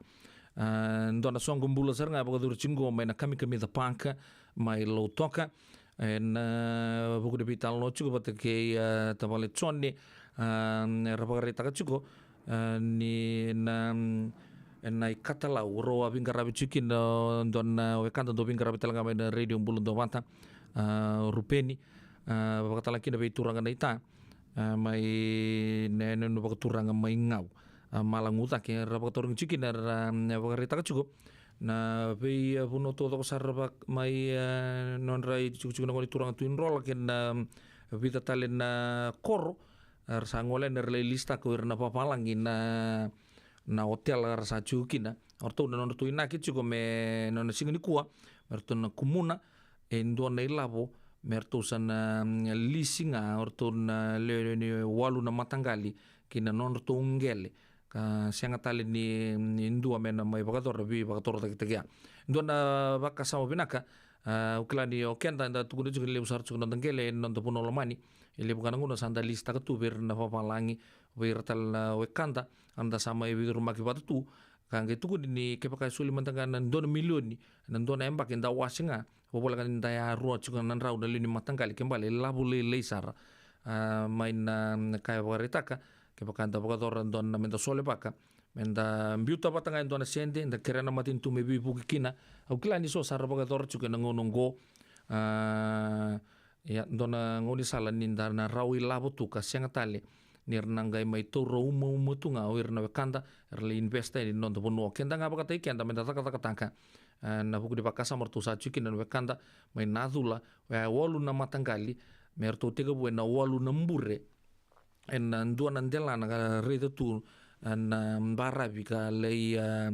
A, dua na soqo bula sara ga vakacuru tiko qo mai na Kamikamica Park mai Lautoka. Ena vuku ni veitalanoa tiko vata kei, a, tavale Jone, a, era vakaraitaka tiko, a, ni na, ena ikatalau rau a veiqaravi tiko kina, dua na wekada dau veiqaravi tale ga mai na Radio Bula Duavata, a, Rupeni, a, vakatale kina vei turaga na ita, a, mai na yanuyanu vakaturaga mai Gau, a, Malagucake, ra vakatarogi tiko kina, ra, a, vakaraitaka tiko na vei, a, vanua taucoko sara vaka mai, a, nodra itikotiko na gone turaga Tui Drola kei na, a, vica tale na koro, a, ra sa gole yani, ra lai lisitaka o ira na vavalagi na, na otela ra sa tiko kina. O ratou na nodratou inaki tiko me nona siga nikua me ratou na kumuna e dua na ilavo me ratou sa na, mm, lisi ga, o ratou na lewe ni walu na mataqali ki na nodratou qele, ka sega tale ni, ni dua me na mai vakayacora, veivakatorocaketaki ya. Dua na vakasama vinaka, a, au kila ni o keda da tukuna tiko ni levu sara tiko na noda qele ena noda vanua lomani. E levu ga na gauna sa da lisitaka tu vei ira na vavalagi, vei ira tale na wekada, a da sa mai veicurumaki vata tu, ka qai tukuni ni kevaka e soli mada ga na dua na milioni ena dua na yabaki, da wase ga, voleka ni da yarua tiko na drau na lewe ni mataqali, ke bale ilavo lailai sara. A, mai na, na ka e vakaraitaka, kevaka da vakayacora dua na, me da solevaka, me da biuta vata ga e dua na sede, da kerea na matanitu me veivuke kina. Au kila ni so sa ra vakayacora tiko ena gauna oqo. A, ia, dua na gaunisala ni da na rawa ilavo tu ka sega tale ni ra na qai mai taura umauma tu ga o ira na wekada era lai investa yani ena noda vanua. Keda ga vakataki keda me da cakacakataka, a, ena vuku ni vakasama ratou sa tiko kina na wekada mai Nacula, oya e walu na mataqali, me ratou tekivu ena walu na bure, ena dua na delana ka raica tu, a, na baravi ka lai, a,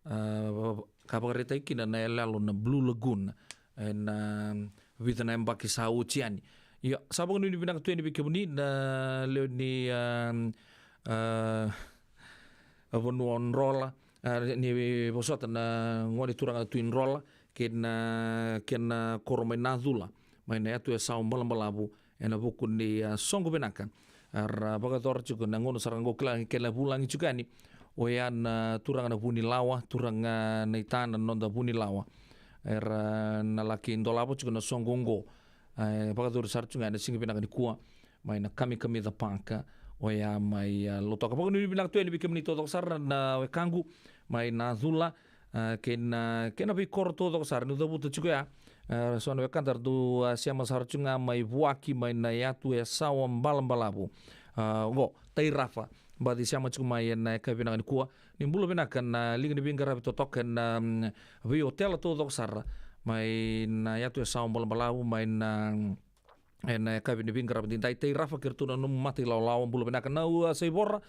a, ka vakaraitaki kina na yaloyalo na Blue Lagoon ena vica na yabaki sa oti yani. Ia, sa vakanuinui vinaka tu yani vei kemuni na lewe ni, a, a, vanua o Drola, a, ni vosota na gone turaga Tui Drola kei na kena koro mai Nacula, mai na yatu e Sawa Balabalavu, ena vuku ni, a, soqo vinaka era vakayacora tiko na gauna sara ga oqo. Kila ni kena vulagi tiko yani oya na turaga na Vunilawa, turaga na ita na noda Vunilawa, era na laki dolava tiko na soqo oqo. A, e vakayacori sara tiko ga ena siga vinaka nikua mai na Kamikamica Park, oya mai, a, Lautoka. Vakanuinui vinaka tu yani vei kemuni taucoko sara na wekaqu mai Nacula, a, kei na, kei na veikoro taucoko sara niu cavuta tiko ya. A, so na wekada ra dau, a, sema sara tiko ga mai Vuaki, mai na yatu e Sawa Balabalavu. A, oqo Tairafa, baci sema tiko mai ena yakavi vinaka nikua. Ni bula vinaka na liga ni veiqaravi totoka ena, mm, veiotela taucoko sara mai na yatu e Sawa Balabalavu, mai na, mm, ena yakavi ni veiqaravi edaidai. Tairafa kei ratou na nomu matailawalawa, bula vinaka. Na, a, Saivora,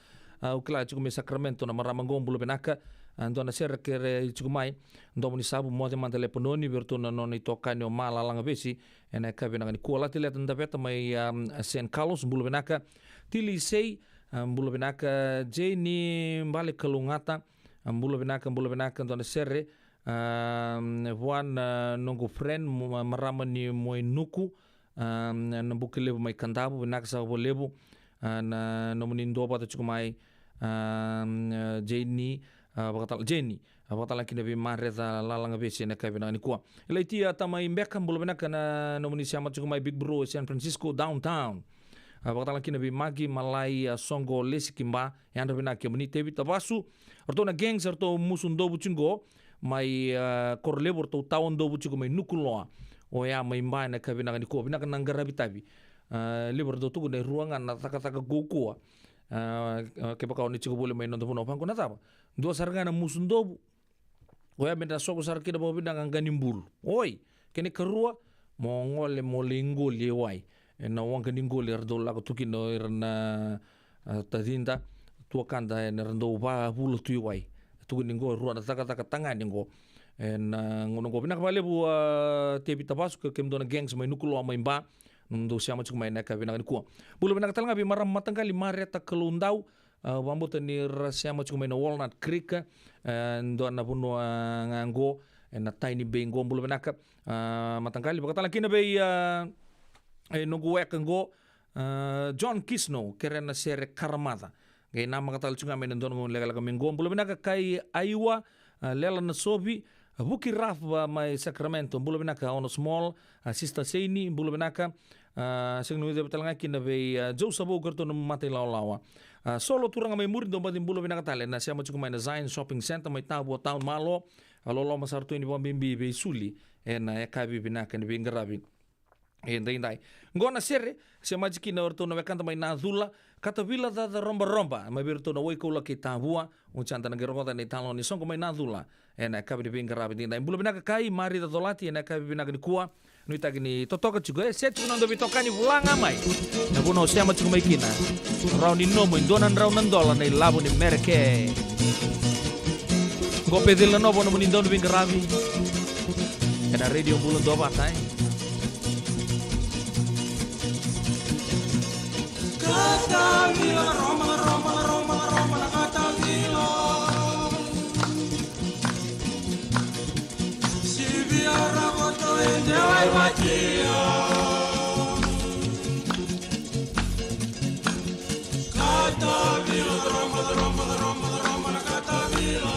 a, au kila tiko mai Sacramento na marama oqo, bula vinaka. A, dua na sere kere tiko mai Domo ni Savu, Moce Mada Lepanoni, vei ratou na nona itokani o Ma Lalagavesi, ena yakavi vinaka nikua. Lati Leta Daveta mai, a, San Carlos, bula vinaka. Tili Sei, a, bula vinaka. Jeni Bale Kalougata, a, bula vinaka, bula vinaka. Dua na sere, a, vua na noqu friend, mo-, marama ni Moenuku, a, na Bukelevu mai Kadavu, vinaka saka vakalevu, a, na nomuni duavata tiko mai, a, Jeni, a, vakatala, Jeni, a, vakatale kina vei Mareca Lalagavesi ena yakavi vinaka nikua. Ilaitia Tamai Beka, bula vinaka na nomuni sema tiko mai Big Bro e San Francisco downtown. A, vakatale kina vei Maki Malai, a, Soqo Lesi Kiba, yadra vinaka kemuni. Tevita Vasu, ratou na gangs, ratou musu dovu tiko mai, a, Korolevu, ratou tawa dovu tiko mai Nukuloa, oya mai Ba ena yakavi vinaka nikua. Vinaka na qaravi tavi. A, levu ratou tukuna e rua ga na cakacaka kaukauwa. A, a, kevaka o ni tiko voli mai noda vanua, vaqo na cava? Dua sara ga na musu dovu. Oya me da soko sara kina vakavinaka, qanibulu. Oi, kena ikarua, mo gole mo lai qoli e wai. Ena waqa ni qoli era dau lako tu kina o ira na, a, tacida, tuakada, era dau vavula tu i wai. Tukuni qo e rua na cakacaka tagane qo. Ena gauna qo, vinaka vakalevu, a, Tevita Vasu kei kemudou na gangs mai Nukuloa mai Ba, nomudou sema tiko mai ena yakavi vinaka nikua. Bula vinaka tale ga vei marama mataqali Mareta Kaloudau, a, vakabauta ni ra sema tiko mai na Walnut Creek, e, dua na vanua ga qo ena Tiny Bay qo, bula vinaka, a, mataqali. Vakatale kina vei, a, e, noqu weka qo, a, John Kisno, kerea na sere Karamaca. Qai namaka tale tiko ga mai na dua na gauna lekaleka mai qo, bula vinaka. Kai Aiwa, a, Lela Nasovi, a, Vuki Raf, a, mai Sacramento, bula vinaka Ono Small, a, Sister Seini, bula vinaka, a, sega ni uceva tale ga kina vei, a, Joe Savou, ko iratou na mata ilawalawa. A, Solo Turaga mai Muri, dou baci bula vinaka tale, na sema tiko mai na Zion Shopping Center, mai Tavua Town, malo, a, loloma sara tu ni vakabibi vei Suli, ena yakavi vinaka ni veiqaravi. E daidai. Qo na sere, se maji kina o ratou na wekada mai Nacula, Katavila Caca Robaroba, mai vei ratou na Waikaula kei Tavua, o jada na qai rogoca na italanoa ni soqo mai Nacula. Ena yakavi ni veiqaravi daidai. Bula vinaka Kai, Mari Cacolati, ena yakavi vinaka nikua. Nuitaki ni totoka tiko, e, se tiko na noda veitokani vula ga mai. Na vuna o sema tiko mai kina. Rawa ni nomu e dua na drau na dola na ilavo ni Mereke. Qo Peceli Nanovo, nomuni dau ni veiqaravi. Ena Radio Bula Duavata, e. Katavila, Roma, Roma, Roma, Roma, na Katavila. Sivia Rakoto e Dewai Vatia. Katavila, Roma, Roma, Roma, Roma, na Katavila.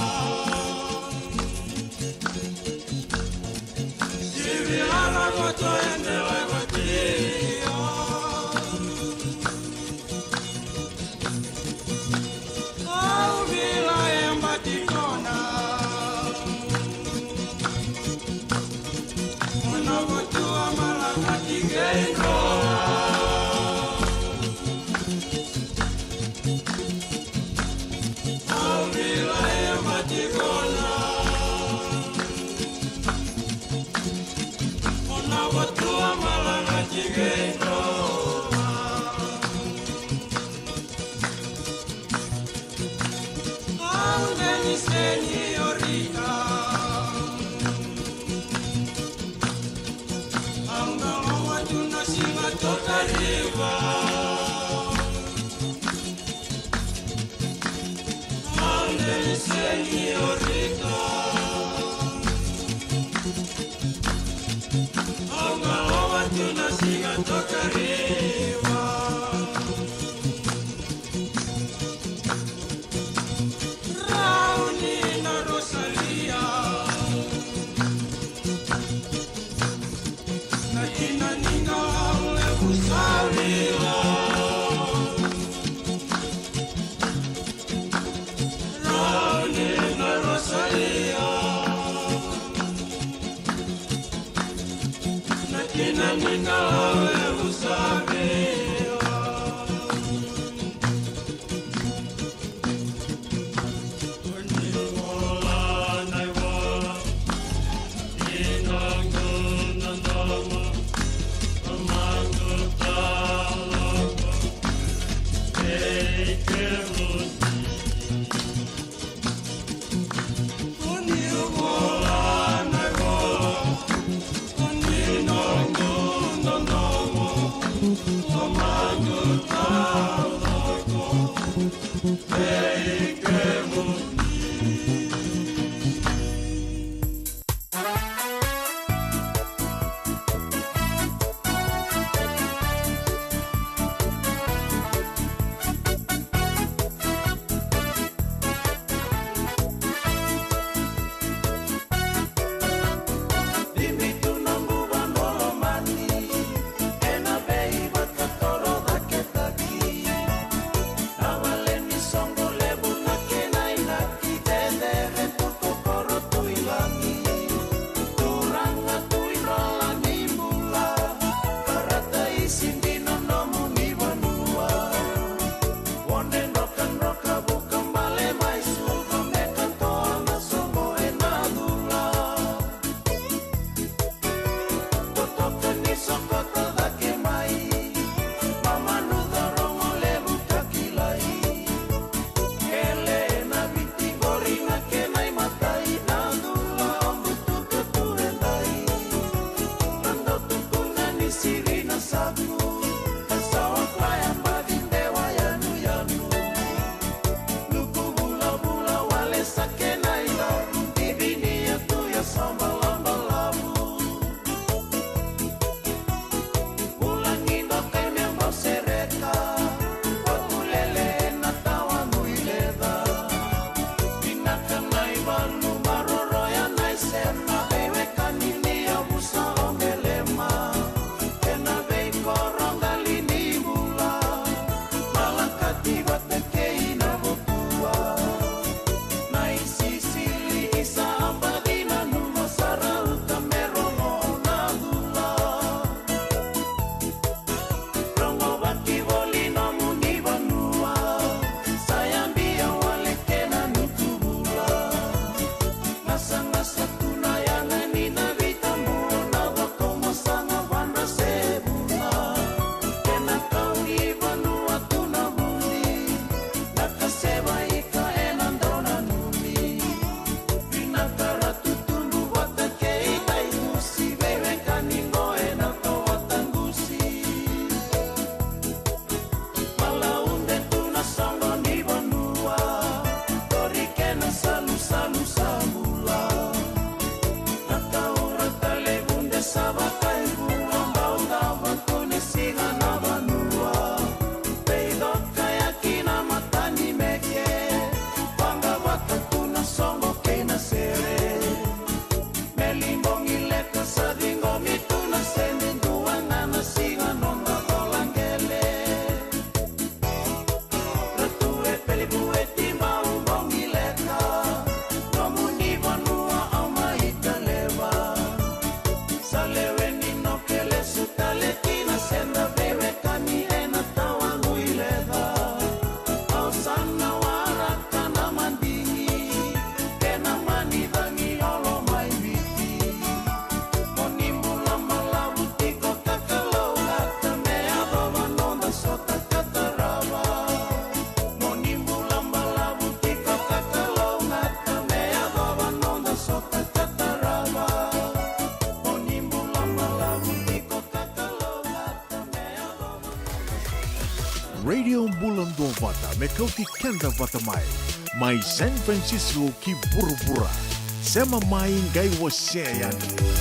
Radio Bula Duavata me kauti keda vata mai, mai San Francisco ki vuravura. Sema mai qai wasea yani.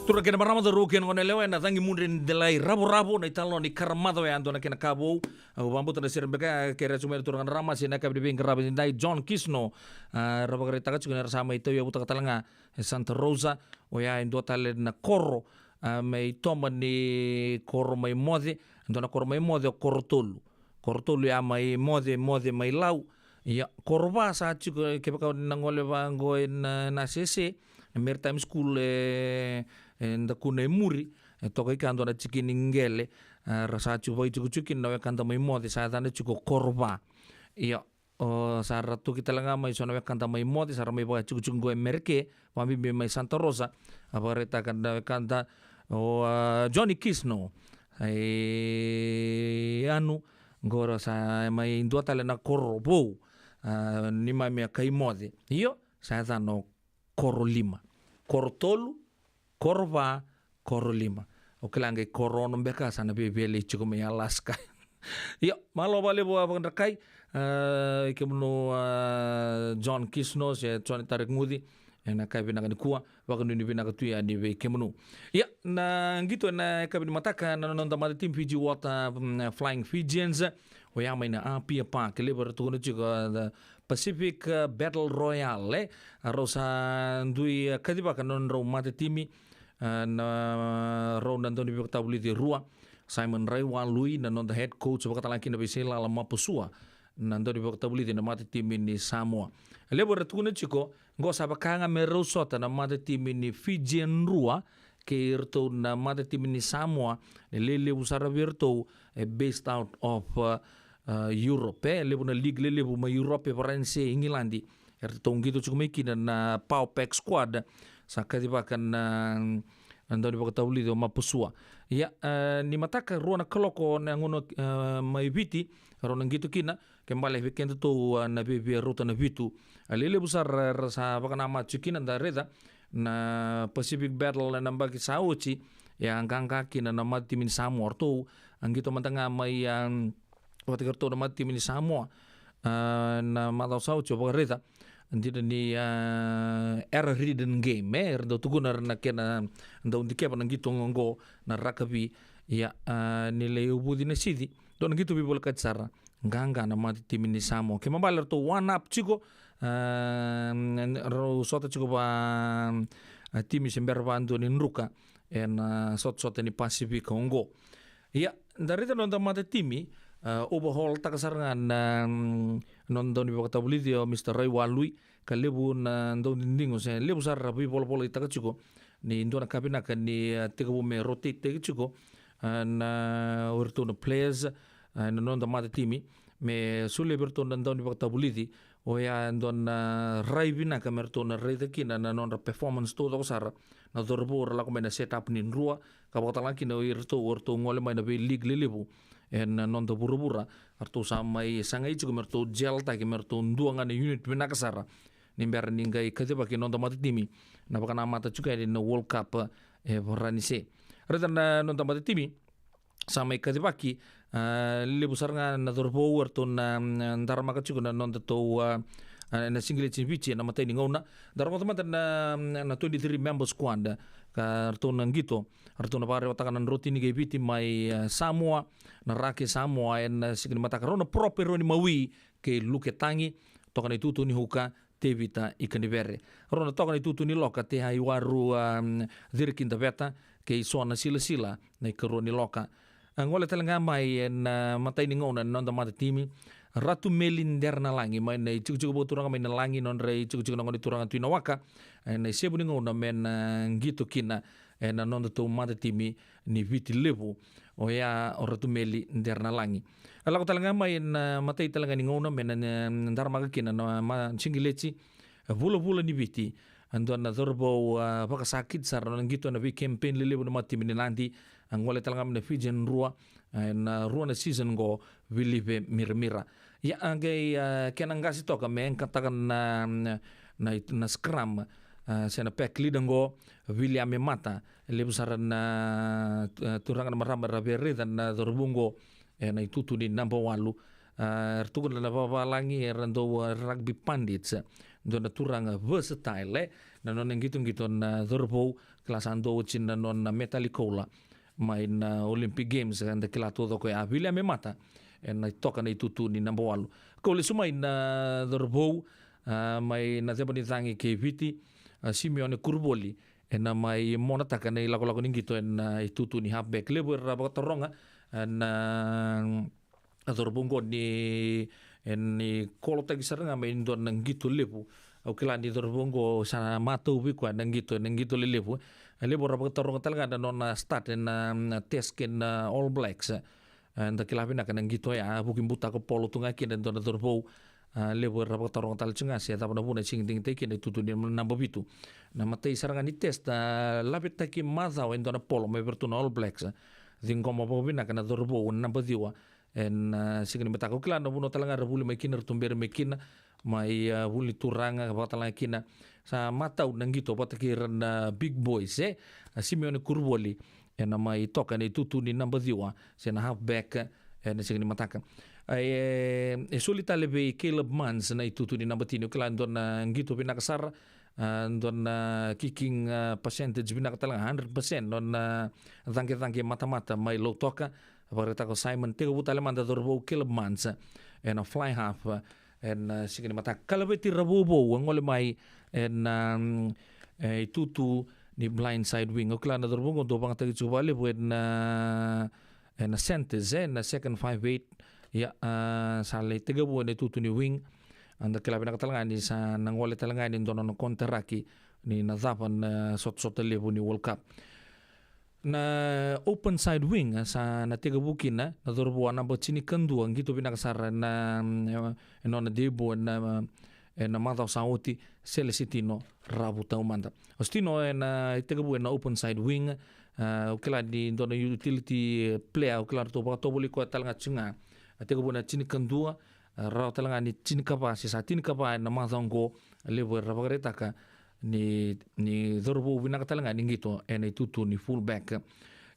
Turaga kei na marama, cauravou kei na goneyalewa, ena cagi mudre ni delai ravoravo, na italanoa ni karamaca oya, dua na kena ka vou. Au vakabauta na sere beka kei ira tiko mai na turaga na ramasi ena yakavi ni veiqaravi nidai, John Kisno. A, ra vakaraitaka tiko ni ra sa mai tauyavutaka tale ga e Santa Rosa, oya e dua tale na koro, a, mai toba ni koro mai Moce, dua na koro mai Moce o Korotolu. Korotolu ya mai Moce, Moce mai Lau. Ia, Korova sa tiko, kevaka o na gole vaqo ena, na sese, na Maritime School e, e Dakuna e muri, e toka i ka dua na tikini qele, a, ra sa tiko vakaitikotiko kina na wekada mai Moce, sa yacana tiko Korova. Ia, o, sa ra toki tale ga mai so na wekada mai Moce, sa ra mai vakaitikotiko qo e Mereke, vakabibi mai Santa Rosa, a vakaraitaka na wekada o, a, Johnny Kisno. E, anu, qo ra sa mai dua tale na koro vou, a, neimami a kai Moce. Io, sa yacana o Korolima. Korotolu, Korova, Korolima. O kila qai koro ono beka sa na veivelei tiko mai Alaska. Io, malo vakalevu a vakadrakai, a, i kemunu, a, John Kisno se John Tarek Guci, ena yakavi vinaka nikua, vakanuinui vinaka tu yani vei kemunu. Ia, na qito ena yakavi ni mataka, na noda mata timi Fiji Water, mm, Flying Fijians, oya mai na Apia Park, levu era tukuna tiko, a, the Pacific, a, Battle Royale, e. A rau sa dui, a, kacivaka na nodrau mata timi, a, na rau na daunivakatavulici e rua, Simon Raiwalui, na noda head coach, vakatalega kina vei Seilala Mapusua, na daunivakatavulici na mata timi ni Samoa. Levu era tukuna tiko, qo sa vaka ga me rau sota na mata timi ni Fijian rua, kei iratou na mata timi ni Samoa, e lelevu sara vei iratou, e based out of, uh, uh, Europe, e levu na league lelevu mai Europe, e Varanise, Igiladi, eratou qito tiko mai kina na Power Pack squad, sa kacivaka na, na daunivakatavulici o Mapusua. Ia, e, ni mataka rua na kaloko na gauna, e, mai Viti, rau na qito kina, ke bale vei kedatou, a, na Viti e rauta na vitu. A lelevu sara ra sa vakanamata tiko kina, da raica na Pacific Battle na yabaki sa oti, e a qaqa kina na mata timi ni Samoa, ratou a qito mada ga mai, a, vata kei ratou na mata timi ni Samoa, a, na macawa sa oti, au vakaraica, dina ni, a, era ridden game, e, era dau tukuna era na kena dau dikeva na qito oqo na rakavi, ia, a, ni lai uvuci na sici, dua na qito veivolekati sara. Qaqa na mata timi ni Samoa. Kena ibalebale ratou one up tiko, a, rau sota tiko va, a, timi se bera vadua ni druka ena, a, sotasota ni Pasifika oqo. Ia, da raica na noda mata timi, a, overhaul taka sara ga na, mm, noda daunivakatavulici o Mister Raiwalui, ka levu na dau didigo se levu sara ra veivolavolataka tiko ni dua na ka vinaka ni, a, tekivu me rotate taki tiko, a, na, o iratou na players, a, na noda mata timi, me solia vei iratou na daunivakatavulici, oya e dua na rai vinaka me ratou na raica kina na nodra performance taucoko sara na cauravou ra lako mai na set up ni drua, ka vakatalega kina o iratou, o iratou gole mai na vei league lelevu ena noda vuravura, ratou sa mai sagai tiko me ratou gel taki, me ratou dua ga na unit vinaka sara ni bera ni qai kacivaki na noda mata timi na vakanamata tiko yani na World Cup e Varanise. Raica na noda mata timi sa mai kacivaki, a, levu sara ga na cauravou eratou na, na daramaka tiko na nodatou, a, a, na singileti ni Viti ena imatai ni gauna. Da rogoca mada na, na twenty-three member squad ka ratou na qito, ratou na vakarewataka na drotini kei Viti mai, a, Samoa, na ra kei Samoa ena siga ni mataka. Rau na prop e rau ni Maui kei Luke Tagi, toka na itutu ni huka, Tevita Ikanivere. Rau na toka na itutu ni loka, Te Aiwaru, a, Ciriki Daveta, kei Sona Silasila na ikarua ni loka. A, gole tale ga mai ena, a, imatai ni gauna na noda mata timi, Ratu Meli Deranalagi, mai na itikotiko vakaturaga mai Nalagi, nodra itikotiko na gone turaga Tui Nawaka, ena isevu ni gauna me na qito kina ena nodatou mata timi ni Viti Levu, oya o Ratu Meli Deranalagi. A lako tale ga mai ena, a, imatai tale ga ni gauna me na, na daramaka kina na, ma, singileti, a, vulavula ni Viti, a, dua na cauravou, a, vakasakiti sara na qito ena vei campaign lelevu na mata timi ni Nadi, a, gole tale ga mai na Fijian rua, a, ena, a, rua na season qo, Vilive Miramira. Ia, a, qai, a, kena qasi toka me qataka na, na, na, na scrum, a, se na pack leader qo, Viliame Mata, levu sara na, a, turaga na marama ra via raica na cauravou qo ena itutu ni naba walu, A, era tukuna na vavalagi era dau, a, rugby pundits, dua na turaga versatile, e, na nona qitoqito na cauravou, kila sa dau oti na nona metali koula mai na Olympic Games, eda kila taucoko ya. Viliame Mata ena toka na itutu ni naba walu. Kau lesu mai na cauravou, a, mai na ceba ni cagi kei Viti, a, Simeone Kuruvoli, ena mai monataka na ilakolako ni qito ena itutu ni halfback. Levu era vakataroga, a, na a cauravou qo ni, e, ni kolotaki sara ga mai dua na qito levu. Au kila ni cauravou qo sa matau vei koya na qito, na qito lelevu. E levu era vakataroga tale ga na nona start ena, mm, test kei na All Blacks. E, da kila vinaka na qito ya, vuki butako polo tu ga kina e dua na cauravou. A, levu era vakataroga tale tu ga se cava na vuna e sega ni digitaki kina itutu ni naba vitu. Na imatai sara ga ni test, a, lavetaki macawa e dua na polo mai vei iratou na All Blacks. Ciqoma vakavinaka na cauravou naba ciwa. Ena, a, siga ni mataka, au kila na vanua tale ga era vuli mai kina, era tuberi mai kina, mai, a, vuli turaga, vakatalega kina. Sa matau na qito vata kei ira na big boys, e? A, Simeone Kuruvoli, ena mai toka ena itutu ni naba ciwa, se na halfback, ena siga ni mataka. A, e, e soli tale vei Caleb Muntz na itutu ni naba tini, au kila dua na qito vinaka sara, a, dua na kicking, a, percentage vinaka tale ga, hundred percent, nona caqecaqe matamata mai Lautoka, vakaraitaka o Simon. Tekivu tale mada cauravou Caleb Muntz ena fly half, ena, a, siga ni mataka. Kalaveti Ravouvou a gole mai ena, mm, e, itutu ni blind side wing. Au kila na cauravou qo dau vakayagataki tiko vakalevu ena, ena centres, e, na second five eight. Ia, a, sa lai tekivu ena itutu ni wing. Eda kila vinaka tale ga ni sa na gole tale ga ni dua na nona konitaraki ni na cava na sotasota levu ni World Cup. Na open side wing, a, sa na tekivu kina na cauravou a naba tinikadua, qito vinaka sara na, mm, e, e nona debut ena, e, na macawa sa oti, Celestino Ravutaumada. O Stino ena tekivu ena open side wing, a, au kila ni dua na utility player, au kila ratou vakatovolei koya tale ga tiko ga. A tekivu ena tinikadua, a, rawa tale ga ni tinikava, se sa tinikava ena macawa qo, a levu era vakaraitaka ni, ni cauravou vinaka tale ga ni qito ena itutu ni fullback.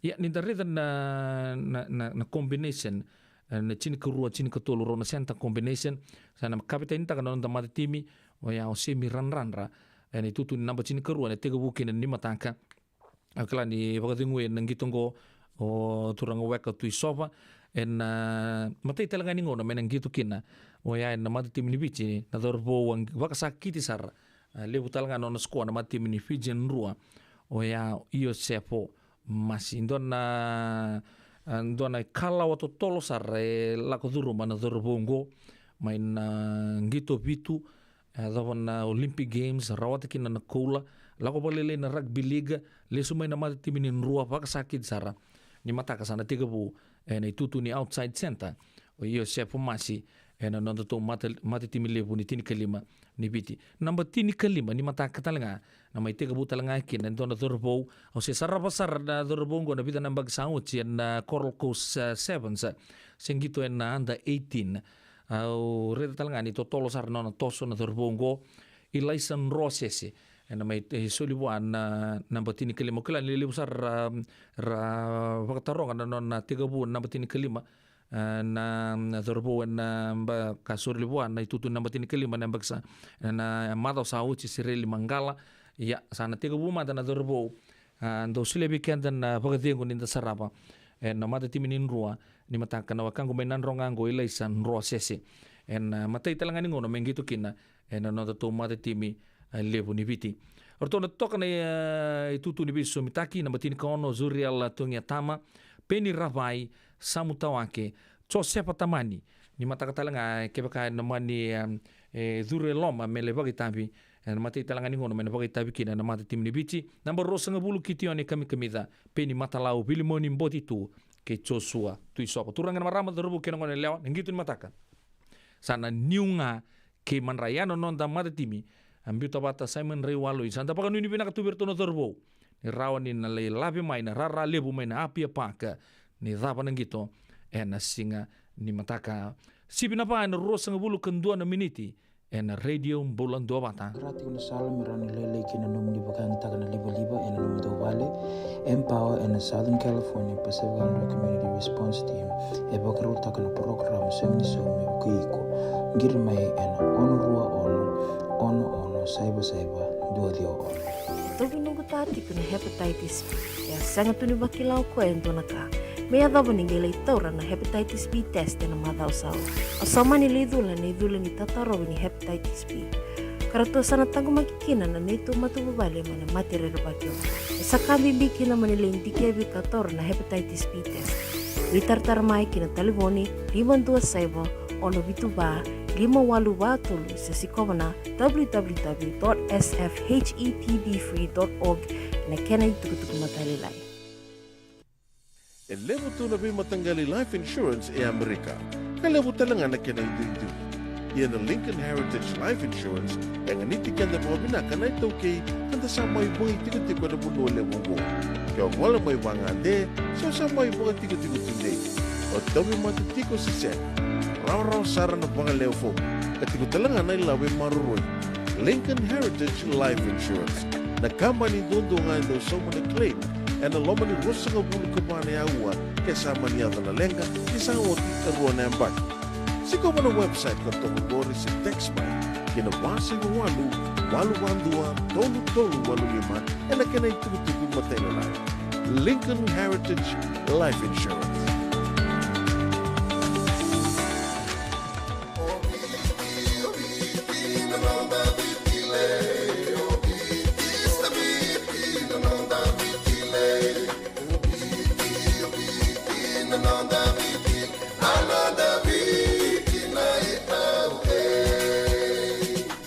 Ia, ni da raica na, na, na, na combination, e, na tinikarua, tinikatolu, rau na center combination. Sa na kavetanitaka na noda matatimi, oya o Semi Radradra, ena itutu ni naba tinikarua, ena tekivu kina ni mataka. Au kila ni vakacegui ena qito qo o turaga Weka Tuisova. Ena, a, matai tale ga ni gauna me na qito kina, oya ena matatimi ni Viti, na cauravou a vakasakiti sara. A, levu tale ga na nona score na matatimi ni Fijian Drua, oya o Iosefo Masi. Dua na, a, dua na ikalawa totolo sara e lako curuma na cauravou qo, mai na qito vitu, e, yacova na Olympic Games, rawata kina na koula, lako vakalailai na rugby league, lesu mai na matatimi ni Drua, vakasakiti sara. Ni mataka sa na tekivu ena itutu ni outside centre o Iosefo Masi, ena nodatou mata, matatimi levu ni tinikalima ni Viti. Naba tinikalima ni mataka tale ga, na mai tekivu tale ga kina e dua na cauravou, au se sarava sara na cauravou qo na vica na yabaki sa oti ena, a, Coral Coast, a, Sevens, a, se qito ena under eighteen. Au raica tale ga ni totolo sara na nona toso na cauravou qo, Ilaisa Drosese, ena mai, e, soli vua na naba tinikalima. Au kila ni levu sara ra, ra vakataroga na nona tekivu naba tinikalima, e, na, na cauravou ena, a, yabaki sa soli vua na itutu naba tinikalima, na yabaki sa, na macawa sa oti, Sireli Maqala. Ia, sa na tekivu mada na cauravou, a, dau solia vei keda na vakacegu ni da sarava ena matatimi ni Drua ni mataka, na wekaqu mai Nadroga qo, Ilaisa Drosese. Ena, a, matai tale ga ni gauna me qito kina ena nodatou matatimi, a, levu ni Viti. O ratou na toka na, a, itutu ni veisosomitaki, naba tinikaono Zuriel Togiatama, Peni Ravai, Samu Tawake, Josefa Tamani. Ni mataka tale ga, kevaka ena mani, a, e, curu e loma me lai vakaitavi, ena matai tale ga ni gauna me na vakaitavi kina ena matatimi ni Viti. Naba ruasagavulu Kitione Kamikamica, Peni Matalau, Vilimoni Botitu, kei Josua Tuisova. Turaga na marama, cauravou kei na goneyalewa, na qito ni mataka sa na niu ga kei Madrai. Ya na noda matatimi, a, biuta vata Simon Raiwaloi. Sa da vakanuinui vinaka tu vei iratou na cauravou ni rawa ni na lai lave mai na rara levu mai na Apia Park ni cava na qito ena siga ni mataka. Sivi na va ena ruasagavulu ka dua na miniti ena Radio Bula Duavata. Qara tiko na sala me rawa ni lailai kina na nomuni vakayagataka na livaliva ena nomudou vale. Empower ena Southern California Pacific Islander Community Response Team e vakarautaka na porokaramu Sema ni Sou me vukei iko. Qiri mai ena ono rua ono, ono ono saiva saiva dua ciwa ono. E tauvi noqu ta tiko na hepatitis B. E a sega tu ni vakila o koya e dua na ka. Me yacova ni qai lai taura na hepatitis B test ena macawa sa oti. O sa mani lai cula ena icula ni tatarovi ni hepatitis B. Ka ratou sa na taqomaki kina na neitou matavuvale mai na mate rerevaki oqo. E sa ka bibi kina mo ni lai dikevi ka taura na hepatitis B test. Veitaratara mai ki na talevoni lima dua saiva, ono vitu va, lima walu va tolu se sikova na w w w dot s f h e p b free dot org ena kena itukutuku matailalai. E levu tu na veimataqali life insurance e Amerika, ka levu tale ga na kena iduidui. Ia na Lincoln Heritage Life Insurance e ganiti keda vakavinaka na iTaukei, ka da sa mai vagaitikotiko ena vanua levu oqo. Ke o gole mai vagade, se o sa mai vakatikotiko tudei, o tauvimate tiko se sega, rawarawa sara na vagalewe fomu, ka tiko tale ga na ilavo e maroroi. Lincoln Heritage Life Insurance, na kabani duadua ga e dau sauma na claim ena loma ni ruasagavulu ka va na aua ke sa mani yaco na leqa, ke sa oti e rua na yabaki. Sikova na website ka toka qori se text mai ki na va saiva walu, walu va dua, tolu tolu walu lima ena kena itukutuku matailalai. Lincoln Heritage Life Insurance.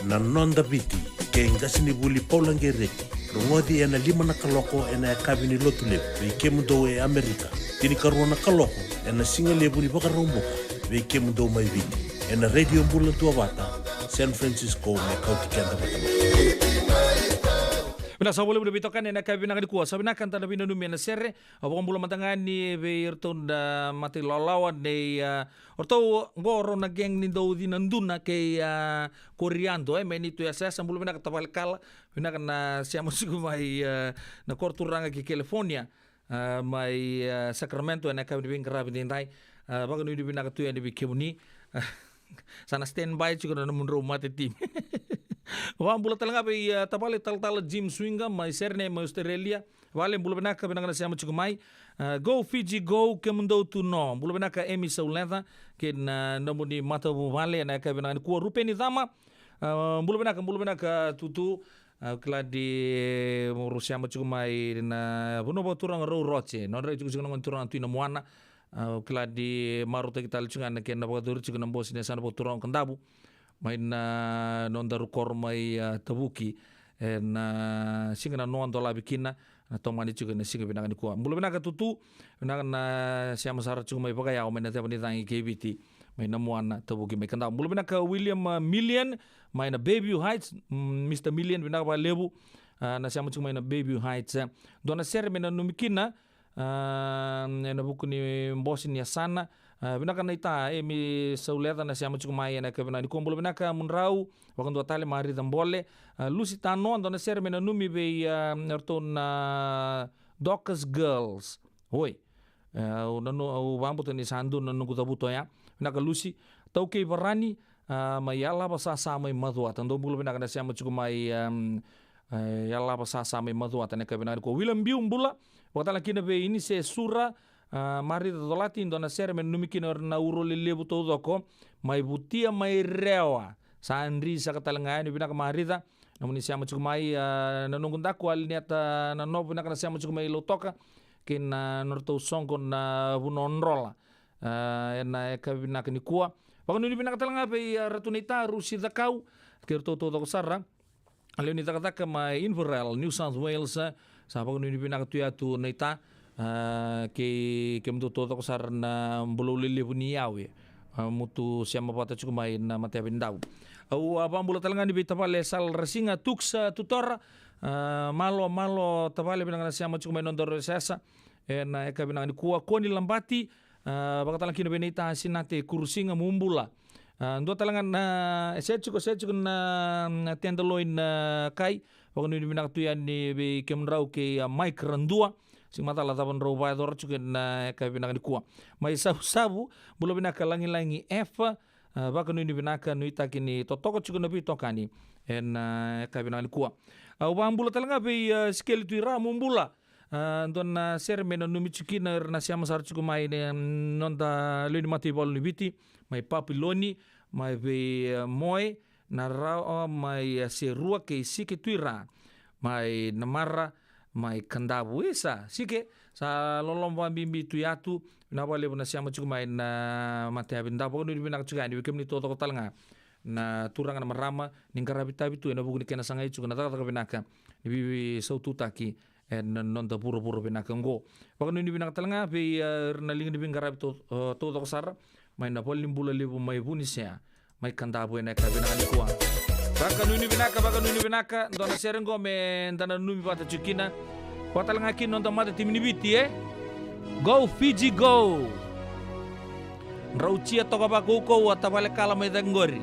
Na Noda Viti, kei qasenivuli Paula Qereti. Rogoci ena lima na kaloko ena yakavi ni Lotulevu vei kemudou e Amerika. Tinikarua na kaloko ena sigalevu ni Vakaraubuka vei kemudou mai Viti, ena Radio Bula Duavata, San Francisco, me kauti keda vata mai. Vinaka saka vakalevu na veitokani ena yakavi vinaka nikua. Sa vinaka da na veinanumi ena sere. A vakabula mada ga yani vei iratou na mata ilawalawa nei, a, o ratou oqo rau na gang ni dau cina duna kei, a, Koriado, e, mai neitou yasayasa. Bula vinaka tavale Kala. Vinaka na sema tiko mai, a, na koro turaga ki California, a, mai, a, Sacramento ena yakavi ni veiqaravi edaidai. A, vakanuinui vinaka tu yani vei kemuni. Sa na standby tiko na nomudrau mate timi. Vakabula tale ga vei, a, tavale talatala Jim Swinga mai Sydney mai Australia. Vale, bula vinaka, vinaka na sema tiko mai. A, Go Fiji Go, kemudou tu no. Bula vinaka Emi Sauleca kei na nomuni matavuvale ena yakavi vinaka nikua. Rupeni Cama, a, bula vinaka, bula vinaka Tutu. A, kila ni, e, rau sema tiko mai na vanua vakaturaga rau Roche. Nodra itikotiko na gone turaga Tui Namuana. A, au kila ni marautaki tale tiko ga na kena vakayacori tiko na bose ni yasana vakaturaga o Kadavu mai na nodaru koro mai, a, Tavuki ena, a, siga na noa dolavi kina, na tomani tiko ena siga vinaka nikua. Bula vinaka Tutu, vinaka na sema sara tiko mai vakayawa mai na ceva ni cagi kei Viti, mai Namuana, Tavuki, mai Kadavu. Bula vinaka William, a, Million mai na Bayview Heights, mm, Mister Million, vinaka vakalevu, a, na sema tiko mai na Bayview Heights, e. Dua na sere me nanumi kina, a, ena vuku ni bose ni yasana. A, vinaka naita Emi Sauleca na sema tiko mai ena yakavi vinaka nikua. Bula vinaka Mudrau, vakadua tale Marica Bole. A, Lusi Tanoa, dua na sere me nanumi vei, a, iratou na Dorcas Girls. Oi. E, au nanu-, au vakabauta ni sa dua na noqu cavuta oya. Vinaka Lusi. Taukei Varani, a, mai Yalava Sasa mai Macuata. Dou bula vinaka na sema tiko mai, a, E, Yalava Sasa mai Macuata ena yakavi vinaka nikua. William Biu bula, vakatale kina vei Inise Sura, a, Marica Colati, dua na sere me nanumi kina o ira na uro lelevu taucoko mai Vutia mai Rewa. Sa dri saka tale ga yani, vinaka Marica, nomuni sema tiko mai, a, na noqu daku Aliniata Nanovo, vinaka na sema tiko mai Lautoka, kei na nodratou soqo na Vunodrola. A, ena yakavi vinaka nikua. Vakanuinui vinaka tale ga vei, a, Ratu Naita, Rusi Cakau, kei iratou taucoko sara. A lewe ni cakacaka mai Inverell, New South Wales, e, sa vakanuinui vinaka tu ya tu Naita, a, kei kemudou taucoko sara na bulou lelevu ni yawe. A, mutu sema vata tiko mai na matayavi ni Davu. Au a vakabula tale ga ni vei tavale Sal Rasiga, Tuks, a, Tutora, a, malo, malo tavale, vinaka na sema tiko mai nodaru yasayasa ena yakavi vinaka nikua. Koni Labati, a, vakatale kina vei Naita Sinate Kurusiga, mo bula. A, dua tale ga na, e se tiko, se tiko na, na tenderloin, a, kai. Vakanuinui vinaka tu yani vei kemudrau kei a Mike Radua. Sega ni macala cava drau vakayacora tiko ena, e, yakavi vinaka nikua. Mai Savusavu, bula vinaka Lagilagi Efa. A, vakanuinui vinaka, nuitaki ni totoka tiko na veitokani ena, e, yakavi vinaka nikua. Au vakabula tale ga vei, a, Sikeli Tuira, mo bula. A, dua na sere me nanumi tiko kina era na sema sara tiko mai na noda lewe ni mataivalu ni Viti, mai Papiloni, mai vei, e, Moe, na rawa mai, e, Serua kei Sike Tuira, mai Namara, mai Kadavu. Isa, Sike, sa loloma vakabibi tu yatu, vinaka vakalevu na sema tiko mai na matayavi. Da vakanuinui vinaka tiko yani vei kemuni taucoko tale ga na turaga na marama, ni qaravi tavi tu ena vuku ni kena sagai tiko na cakacaka vinaka ni veisaututaki ena noda vuravura vinaka oqo. Vakanuinui vinaka tale ga vei, e, ira na liga ni veiqaravi tau-, e, taucoko sara mai na valenibula levu mai Vunisea, mai Kadavu ena yakavi vinaka nikua. Vakanuinui vinaka, vakanuinui vinaka, dua na sere oqo me da nanumi vata tiko kina. Vaka tale ga kina noda matatimi ni Viti, e? Go Fiji, go! Drau tia toka vakaukauwa tavale kala mai cake qori.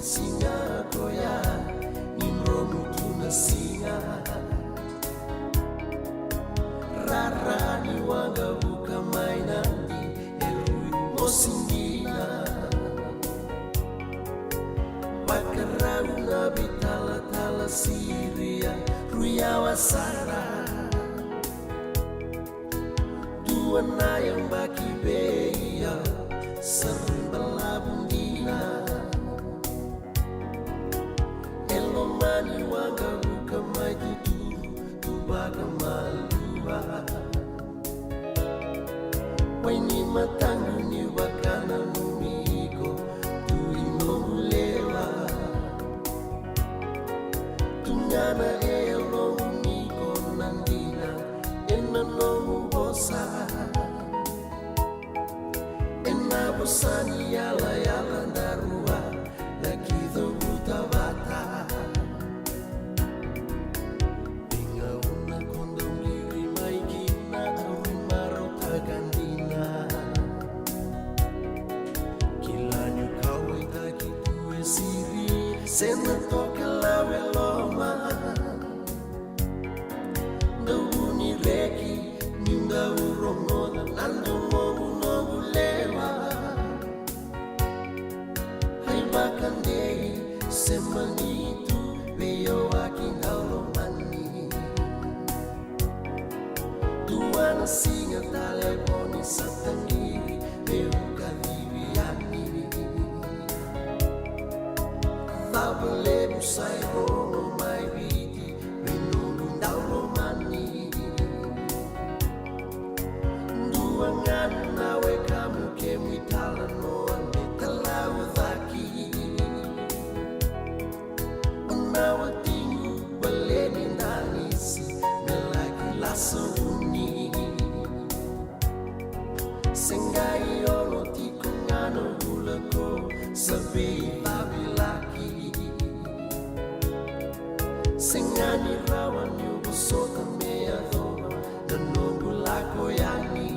Siga koya ni dromu tu na siga. Rara ni waqavuka mai Nadi e rui mosi dina. Vakarau na veitalatala Siria, rui yawa sara. Dua na yabaki vei au sa rui balavu dina. E lomani waqavuka mai tuturu tu vakamalua. Wai ni mataqu ni vakananumi iko tu i noqu lewa. Tugana e yaloqu ni ko na dina ena noqu vosa. Ena vosa ni yalayala daru a na kicovuta vata. Igauna ko dau qiri mai kina au rui marautaka dina. Kila niu kauwaitaki tu e Siria se na tokalau e loma. Dau vu ni reki niu dau rogoca na domoqu noqu lewa. Ai vakadei se mani tu vei au a ki dau lomani. Dua na siga talevoni sa taqiri meu kacivi yani. Cava levu sa i rogo mai Viti vei noqu dau lomani. Dua ga na wekamu kemu italanoa me talaucaki. O na watiqu baleni danisi me laki lasa vuni. Se qai ono tiko ga na vula ko sa veivavilaki. Sega ni rawa niu vosota me yacova na noqu lako yani.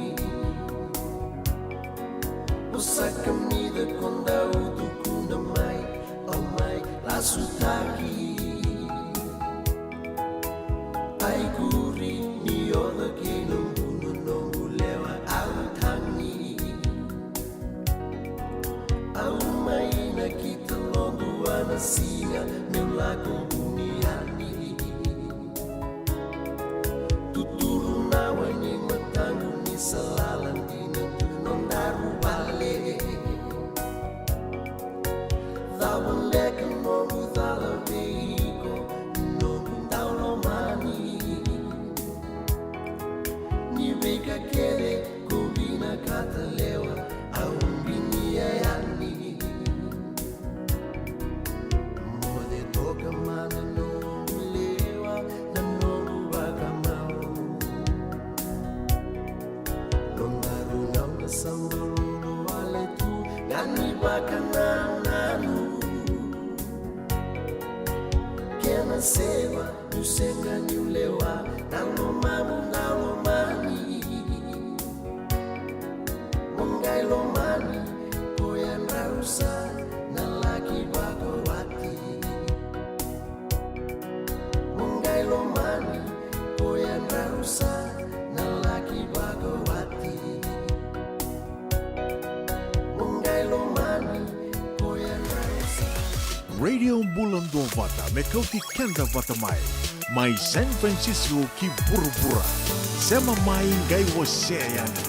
Vosa kamica ko dau tukuna mai, au mai lasutaki. Ai kuri ni oca kei na buna noqu lewa au tagi. Au mai na kita lodu ana siga meu lako vuni yani. Tuturu na wai ni mataqu ni sa lala dina tu nodaru vale. Cava beka noqu cala vei iko noqu dau lomani. Ni veika kece ko vinakata lewa au binia yani. Moce toka mada noqu lewa na noqu vakamau. Nodaru gauna sa balolo wale tu ga ni vakanananu. Kena seva niu sega niu lewa na lomamu na lomani. Mo qai lomani ko yadrau sa na laki vakawati. Mo qai lomani ko yadrau sa na laki vakawati. Mo qai lomani ko yadrau sa. Radio Bula Duavata me kauti keda vata mai, mai San Francisco ki vuravura. Sema mai qai wasea yani.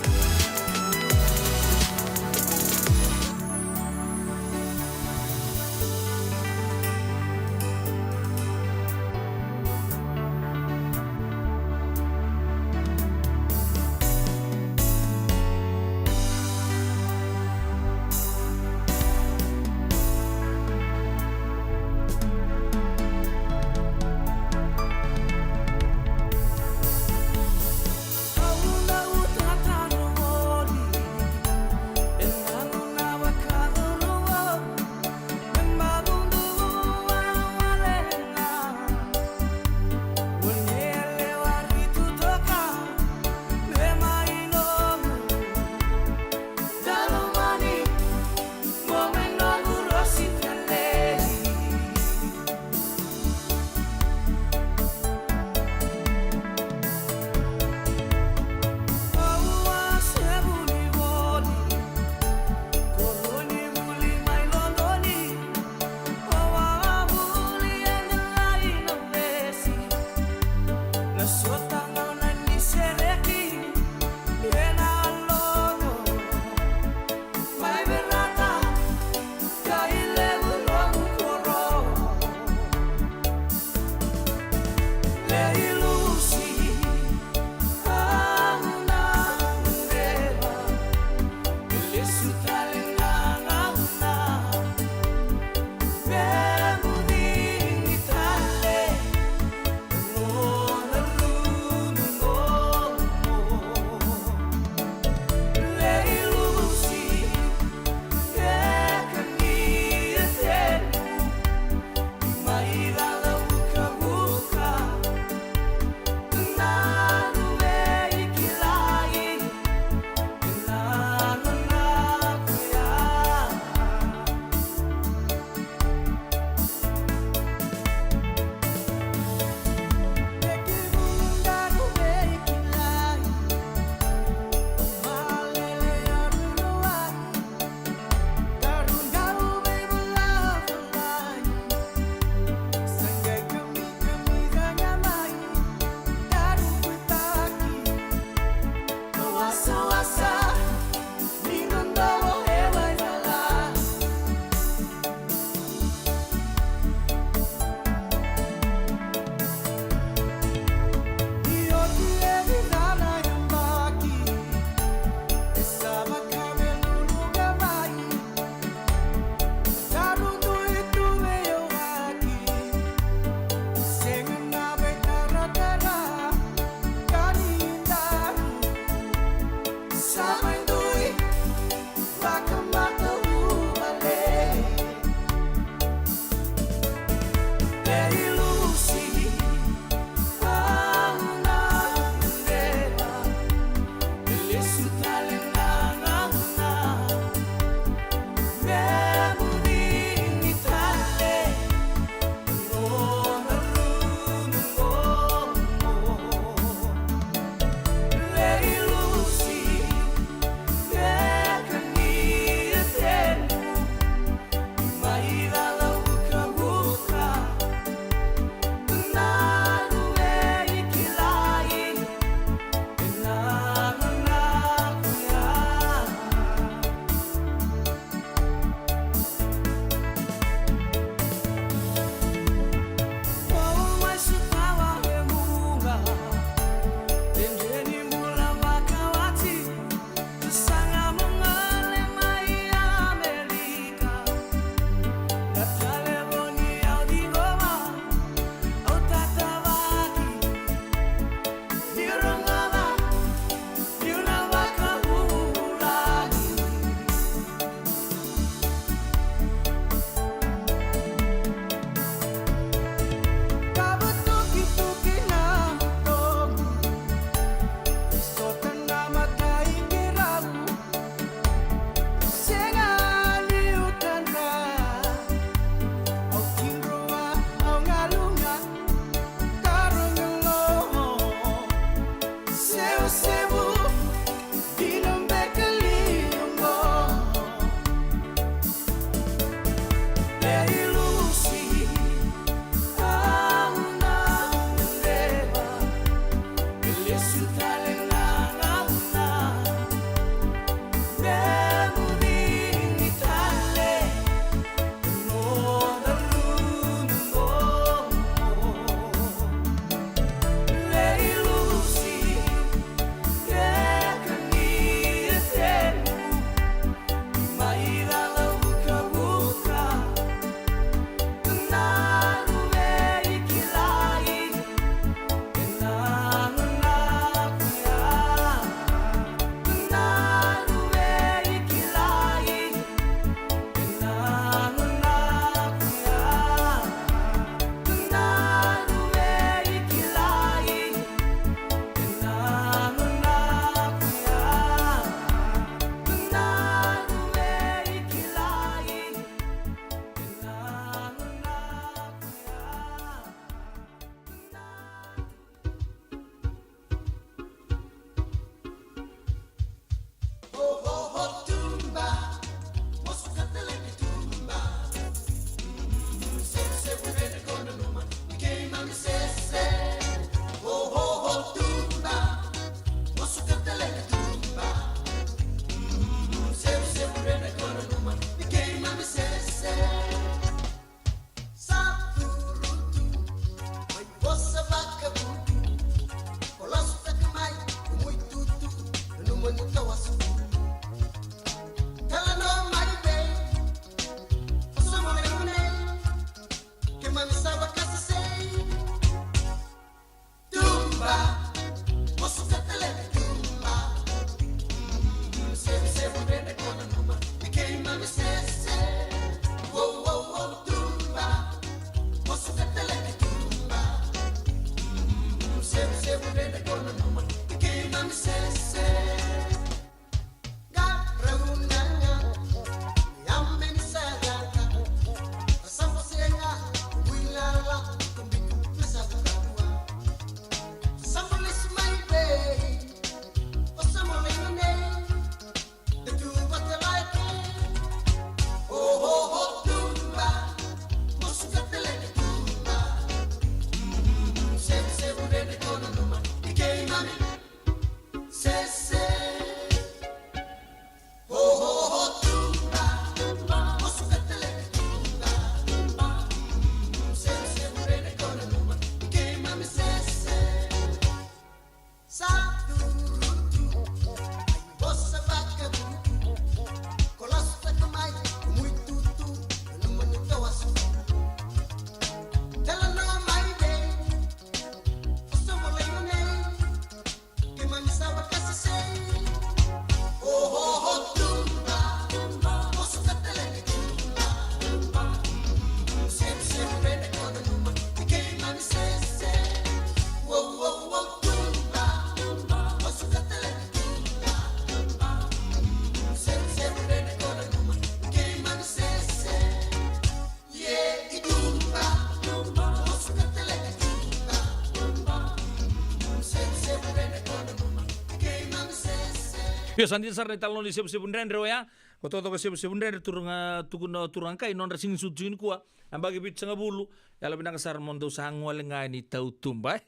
Io, sa dina sara na italanoa ni sevusevu dredre oya. Ko tokatoka sevusevu dredre, turaga, tukuna o turaga kai, nodra siga ni sucu tiko nikua, yabaki vitusagavulu. Yalo vinaka sara mo dou sa gole ga ni tautuba, e.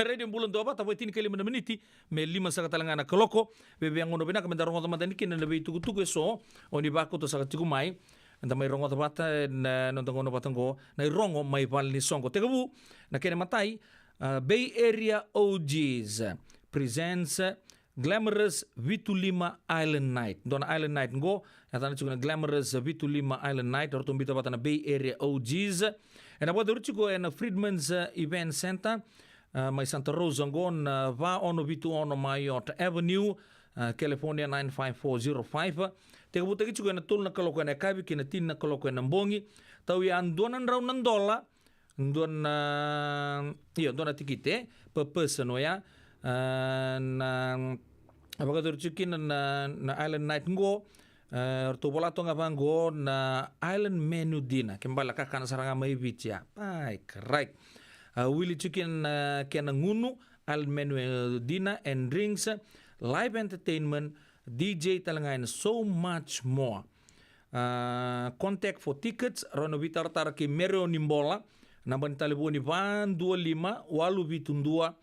Radio Bula Duavata, vo e tinikalima na miniti me lima saka tale ga na kaloko. Via gauna vinaka meda rogoca mada yani kina na veitukutuku eso o ni vakauta saka tiko mai. Eda mai rogoca vata ena noda gauna vata oqo na irogo mai vale ni soqo. Tekivu na kena imatai, a, Bay Area O Gs presents Glamorous Vitulima Island Night. Dua na Island Night qo, e yacana tiko na Glamorous Vitulima Island Night, eratou biuta vata na Bay Area O Gs. Ena vakayacori tiko ena Freedman's, eh, Event Center, eh, mai Santa Rosa qo, na va ono vitu ono Marriott Avenue, eh, California nine five four zero five. Tekivutaki tiko ena tolu na kaloko ena yakavi kei na tini na kaloko ena bogi. Tau ya dua na drau na dola, dua na, io, dua na tikite per person oya. Ah, na, a vakayacori tiko kina na, na Island Night qo. Ah, ratou vola toka ga vaqo na Island Menu Dinner. Ke bale kakana sara ga mai Viti ya. Ai, karai. Ah, wili tiko kina na kena gunu, Island Menu, eh, Dinner and Drinks, live entertainment, D J tale ga and so much more. Ah, contact for tickets, rawa ni veitaratara kei Mereoni Bola, naba ni talevoni va dua lima, walu vitu dua,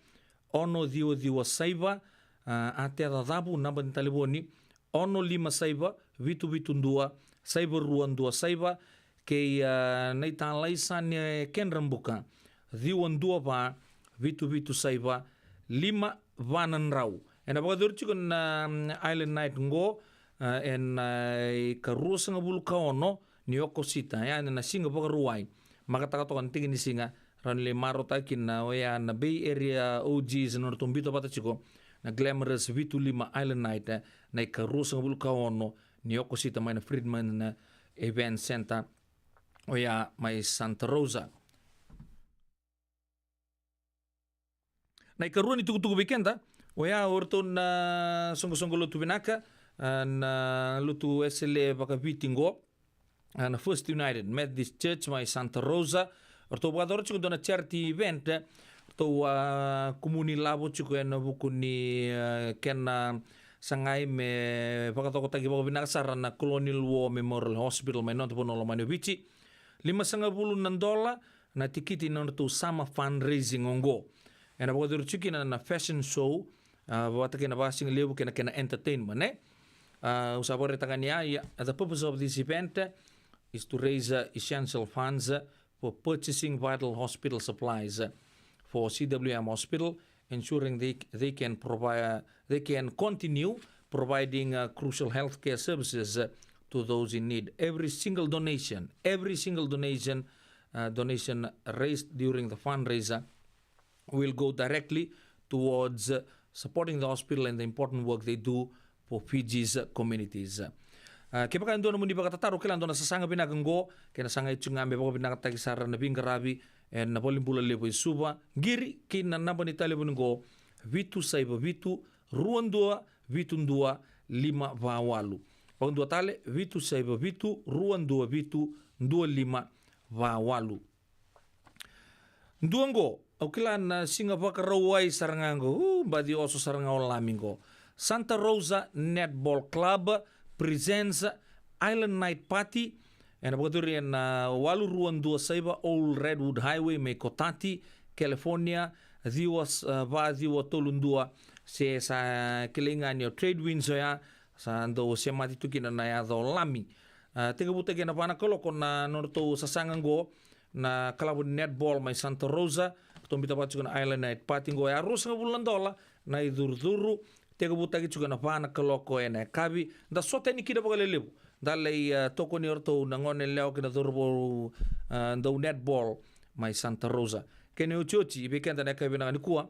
ono ciwa ciwa saiva, ah, Atea Cacavu, naba ni talevoni, ono lima saiva, vitu vitu dua, saiva rua dua saiva, kei, ah, na italai Sane Kedrabuka, ciwa dua va, vitu vitu saiva, lima va na drau. Ena vakayacori tiko na, mm, Island Night qo, ah, ena, ah, ikaruasagavulu ka ono ni Okosita, ya na siga Vakarauwai. Makataka toka na tiki ni siga, rawa ni lai marautaka kina oya na Bay Area O Gs, na nodratou biuta vata tiko na Glamorous Vitulima Island Night, eh, na ikaruasagavulu ka ono ni Okosita mai na Freedman, eh, Event Center, oya mai Santa Rosa. Na ikarua ni tukutuku vei keda, oya o ratou na soqosoqo lotu vinaka, ah, na lotu Wesele vakaviti qo, ah, na First United Methodist Church mai Santa Rosa. Ratou vakayacora tiko dua na charity event, ratou, ah, kumuni lavo tiko ena vuku ni, ah, kena sagai me vakacokotaki vakavinaka sara na Colonial War Memorial Hospital mai noda vanua lomani o Viti. Limasagavulu na dola na tikiti na nodratou summer fundraising oqo. Ena vakayacori tiko kina na fashion show, ah, vata kei na vakasigalevu kei na kena entertainment, eh? Ah, au sa vakaraitaka ni ya, ya, the purpose of this event, eh, is to raise, uh, essential funds, uh, for purchasing vital hospital supplies, uh, for C W M Hospital, ensuring they, they can provide, they can continue providing, uh, crucial healthcare services, uh, to those in need. Every single donation, every single donation, uh, donation raised during the fundraiser will go directly towards, uh, supporting the hospital and the important work they do for Fiji's, uh, communities. Uh, kevaka e dua na nomuni vakatataro, kila dua na sasaga vinaka qo, kei na sagai tiko ga me vakavinakataki sara na veiqaravi ena valenibula levu e Suva, qiri ki na naba ni talevoni qo, vitu saiva vitu, rua dua, vitu dua, lima va walu. Vakadua tale, vitu saiva vitu, rua dua vitu, dua lima va walu. Dua qo, au kila na siga Vakarauwai sara ga qo, u, baci oso sara ga o Lami qo. Santa Rosa Netball Club presents Island Night Party. Ena vakayacori ena walu rua dua saiva Old Redwood Highway mai Cotati, California, ciwa, s-, ah, va ciwa tolu dua. Se sa kilai ga ni o Trade Winds oya, sa dau semati tu kina na yaca o Lami. Ah, tekivutaki ena va na kaloko na nodratou sasaga qo, na kalavu ni netball mai Santa Rosa, ratou biuta vata tiko na Island Night Party qo, e a ruasagavulu na dola na icurucuru, tekivutaki tiko ena va na kaloko ena yakavi, da sota yani kina vakalelevu, da lai, eh, tokoni iratou na gone yalewa kei na cauravou, eh, dau netball mai Santa Rosa. Kena iotioti, vei keda na yakavi vinaka nikua,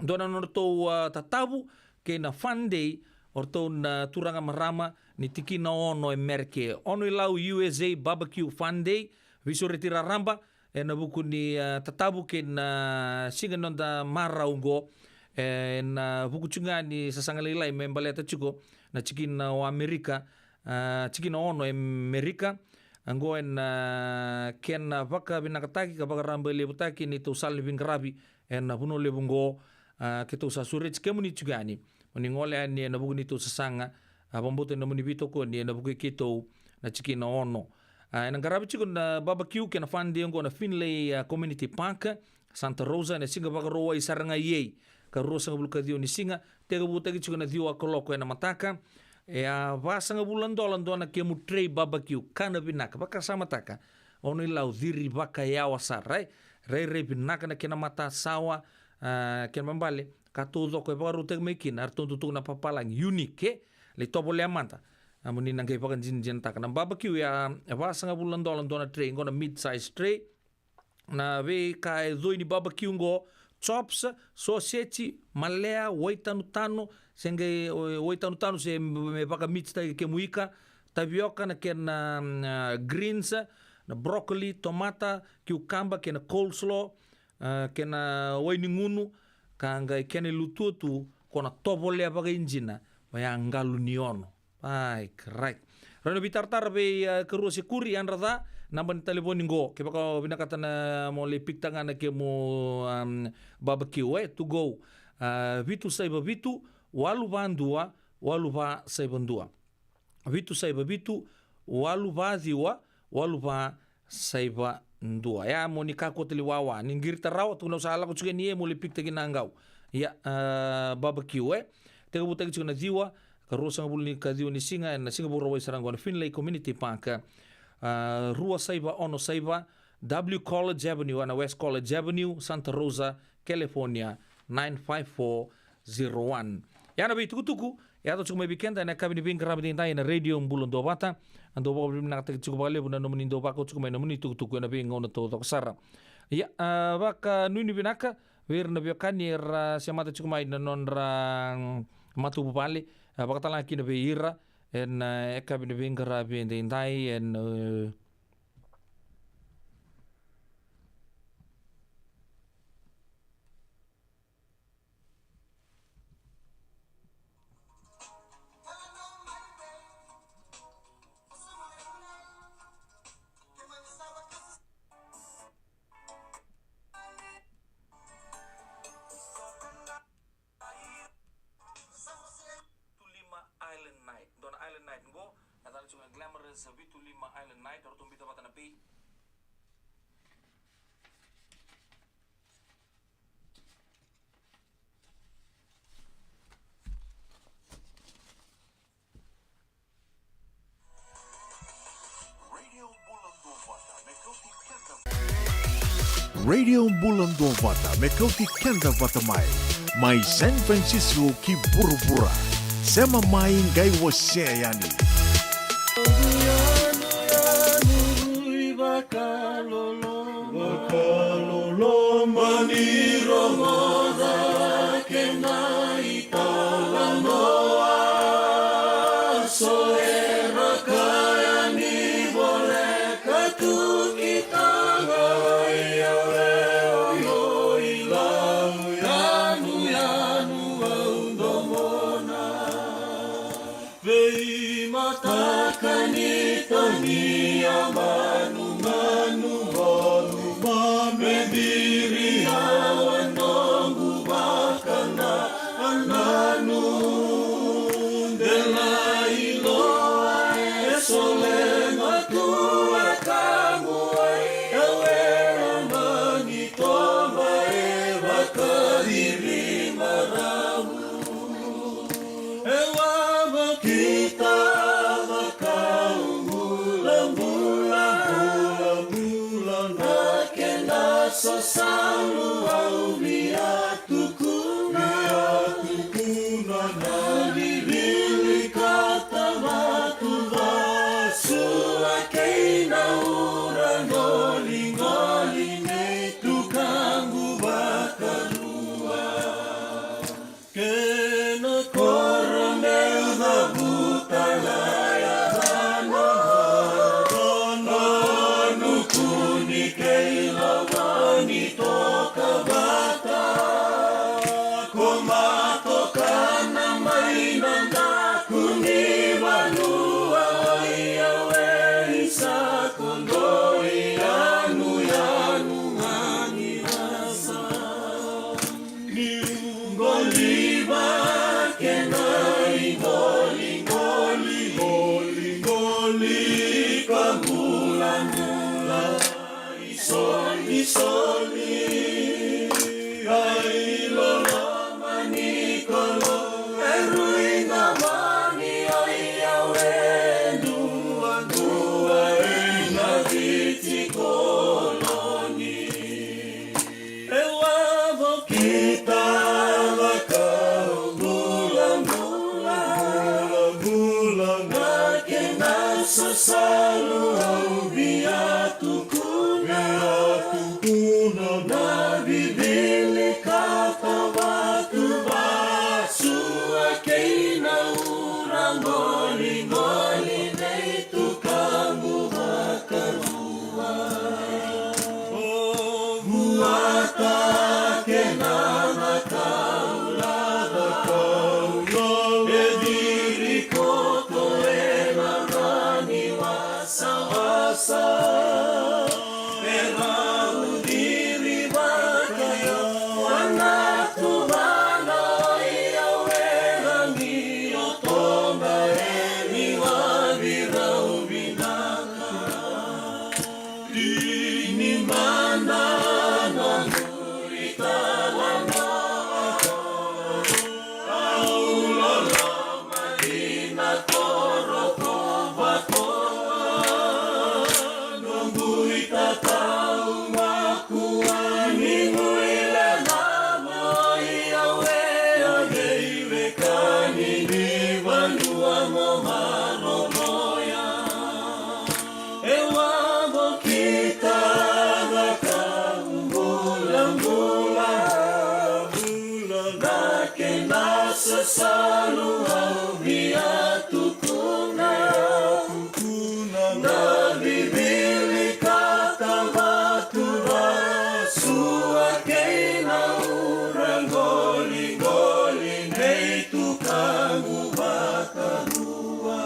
dua na nodratou, ah, tatavu kei na fun day o ratou na turaga marama ni tikina ono e Mereke. Ono i Lau U S A Barbecue Fun Day, veisureti raraba ena vuku ni, ah, tatavu kei na siga ni noda marau qo, ena vuku tiko ga ni sasaga lailai me baleta tiko na tikina o Amerika, ah, tikina ono e Merika. Qo ena, ah, kena vakavinakataki ka vakarabailevutaki neitou sala ni veiqaravi ena vanua levu qo, ah, keitou sa sureti kemuni tiko yani. Mo ni gole yani ena vuku ni tou sasaga, a, vakabauta ni nomuni veitokoni ena vuku i keitou na tikina ono. A, ena qaravi tiko na barbecue kei na fun day oqo na Finlay, a, Community Park, Santa Rosa, ena siga Vakarauwai sara ga i ei. Ka ruasagavulu ka ciwa ni siga, tekivutaki tiko na ciwa kaloko ena mataka. E a vasagavulu na dola dua na kemu tray barbecue, kana vinaka, vakasamataka. Ono i lau ciri vakayawa sara, e. Rairai vinaka na kena matasawa, a, kena mabale, ka taucoko e vakarautaki mai kina, a ratou tukutuku na papalagi, unique, e. Lai tovolea mada. A, mo ni na qai vakajinajinataka. Na barbecue e a vasagavulu na dola dua na tray, qo na mid-size tray. Na veika e coi ni barbecue qo, chops, soseji, malea, waitanutanu, se qai, o, waitanutanu se me vakamixtaki kemu ika, tavioka na kena, mm, a, greens, na broccoli, tomata, kiukaba, kena coleslaw, a, kena wai ni gunu, ka qai kena ilutua tu, ko na tovolea vakaijina, oya qalu ni ono. Ai, right. Rau na veitaratara vei, a, karua se kuri, yadra ca, naba ni talevoni qo. Kevaka o vinakata na mo lai pikta ga na kemu, um, barbecue, e, to go. A, vitu saiva vitu, walu va dua, walu va saiva dua. Vitu saiva vitu, walu va ciwa, walu va saiva dua. Ia, mo ni kakua tale wawa. Ni qirita rawa, tukuna au sa lako tiko yani e mo lai pikitaki na qau. Ia, a, barbecue, e. Tekivutaki tiko na ciwa, ka ruasagavulu ni ka ciwa ni siga, ena siga Vakarauwai sara qo na Finlay Community Park. A, rua saiva ono saiva, W College Avenue, ena West College Avenue, Santa Rosa, California, nine five four zero one. Ia na veitukutuku, e yaco tiko mai vei keda, ena yakavi ni veiqaravi edaidai, ena Radio Bula Duavata. A dau vakavinavinakataki tiko vakalevu na nomuni dau vakau tiko mai na nomuni tukutuku ena veigauna taucoko sara. Ia, a, vakanuinui vinaka vei ira na veiwekani era semata tiko mai na nodra, mm, matavuvale, a, vakatalega kina vei ira, ena, e, yakavi ni veiqaravi edaidai, ena, e, Vitu lima Island Night. Dua na Island Night qo, na tale tiko na Glamorous Vitu lima Island Night, o ratou biuta vata na pay. Radio Bula Duavata me kauti keda vata mai. Mai San Francisco ki vuravura. Sema mai qai wasea yani. Vakaloloma ni rogoca kena italanoa. So era kaya ni voleka tu ki taga, ia o yau i lau yanuyanu au domona. Veimataka ni tania manumanu, voluma me viri au e noqu vakanananu. Delai loa e solema tu e kamuai, e wera mani toba e vakaciri maravu. E wavakita vakaubulabula, bulabula na kena sasalu au via tukuna, via tukuna na vivili ka tamatu vasu. Soli, soli, ai loloma ni Kalou, e rui na mani ai au e dua, dua e na Viti Koloni. E wavo kita vaka bula, bula, bula, na kena sasalu au via tukuna, tukuna, na vivili kata vatu vasua kei na ura qoli, qoli nei tukaqu vakarua. O vuata kena na kaula, na kaula, e diri koto e na nani wasawasa. E rau diri vata ya, wana tuvana i au e rangi o Tonga e ni wavi rau vinaka. Tini mada na muri tala na au loloma dina toro ko vatoa. Noqu itatau makua ni guilecava i au e a veiwekani ni vanua mo maroroya. E wavo kita vaka bula, bula, bula, na kena sasalu au via tukuna, tukuna, na vivili kata vatu vasua kei na ura qoli, qoli nei tukaqu vakarua.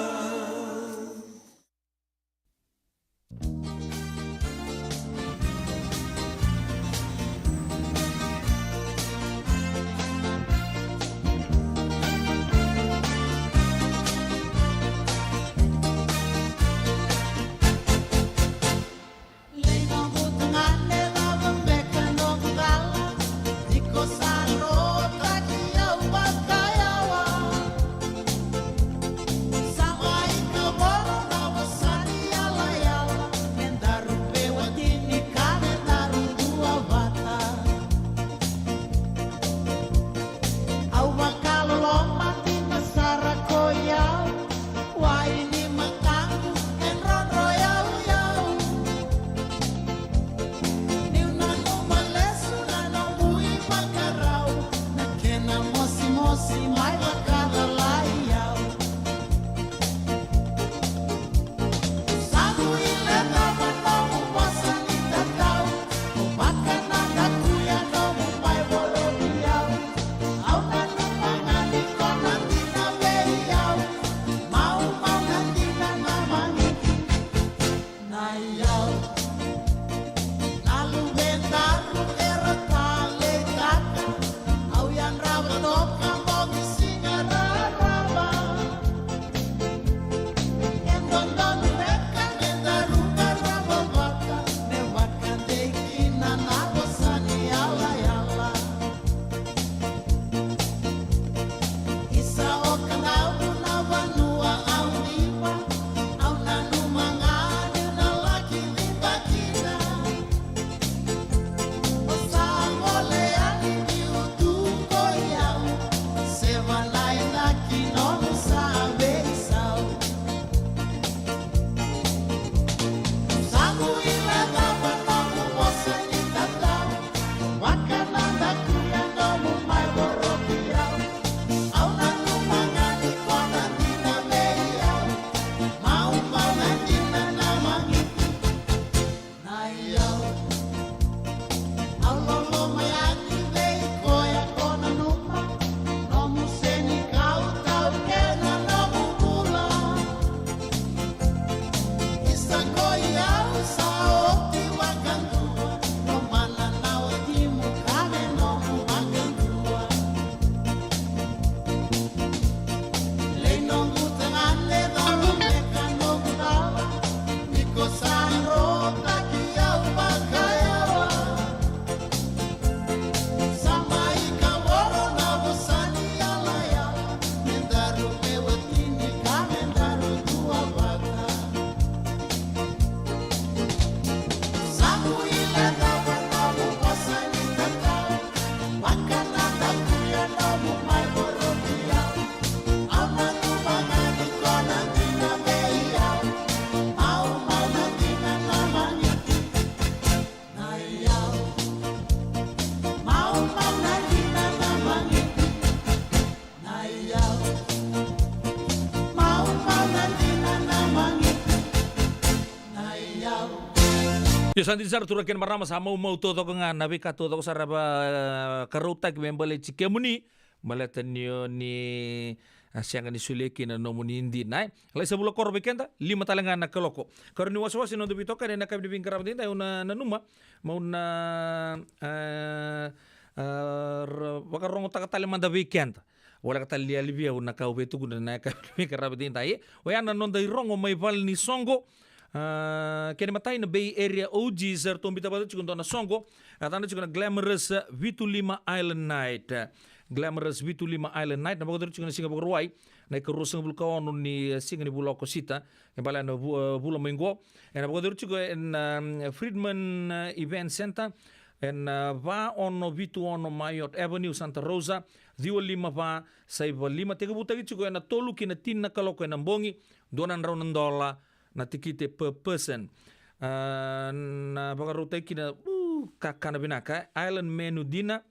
Io, sa dina sara, turaga kei na marama, sa maumau taucoko ga na veika taucoko sara vakarautaki me baleti kemuni. Baleta ni o ni, a, sega ni solia kina na nomuni dina, e. Lai sa vula koro vei keda, lima tale ga na kaloko. Karua ni wasewase na noda veitokani ena yakavi ni veiqaravi edaidai, au na nanuma meu na, a, a, ra-, vakarogotaka tale mada vei keda. Voleka tale ni yali vei au na ka au via tukuna ena yakavi ni veiqaravi edaidai, e. Oya na noda irogo mai vale ni soqo. A, kena imatai na Bay Area O Gs, eratou biuta vata tiko e dua na soqo. A, yacana tiko na Glamorous, a, vitu lima Island Night. Glamorous vitu lima Island Night, na vakayacori tiko ena siga Vakarauwai, na ikarua sagavulu ka ono ni, e, siga ni vula Okosita. E bale na vu-, e, vula mai qo. Ena vakayacori tiko ena, um, Freedman, e, Event Center, ena, e, va ono vitu ono Marriott Avenue, Santa Rosa, ciwa lima va saiva lima. Tekivutaki tiko ena tolu ki na tini na kaloko ena bogi, dua na drau na dola na tikite per person. A, na vakarautaki kina, u, kakana vinaka, e, island menu dinner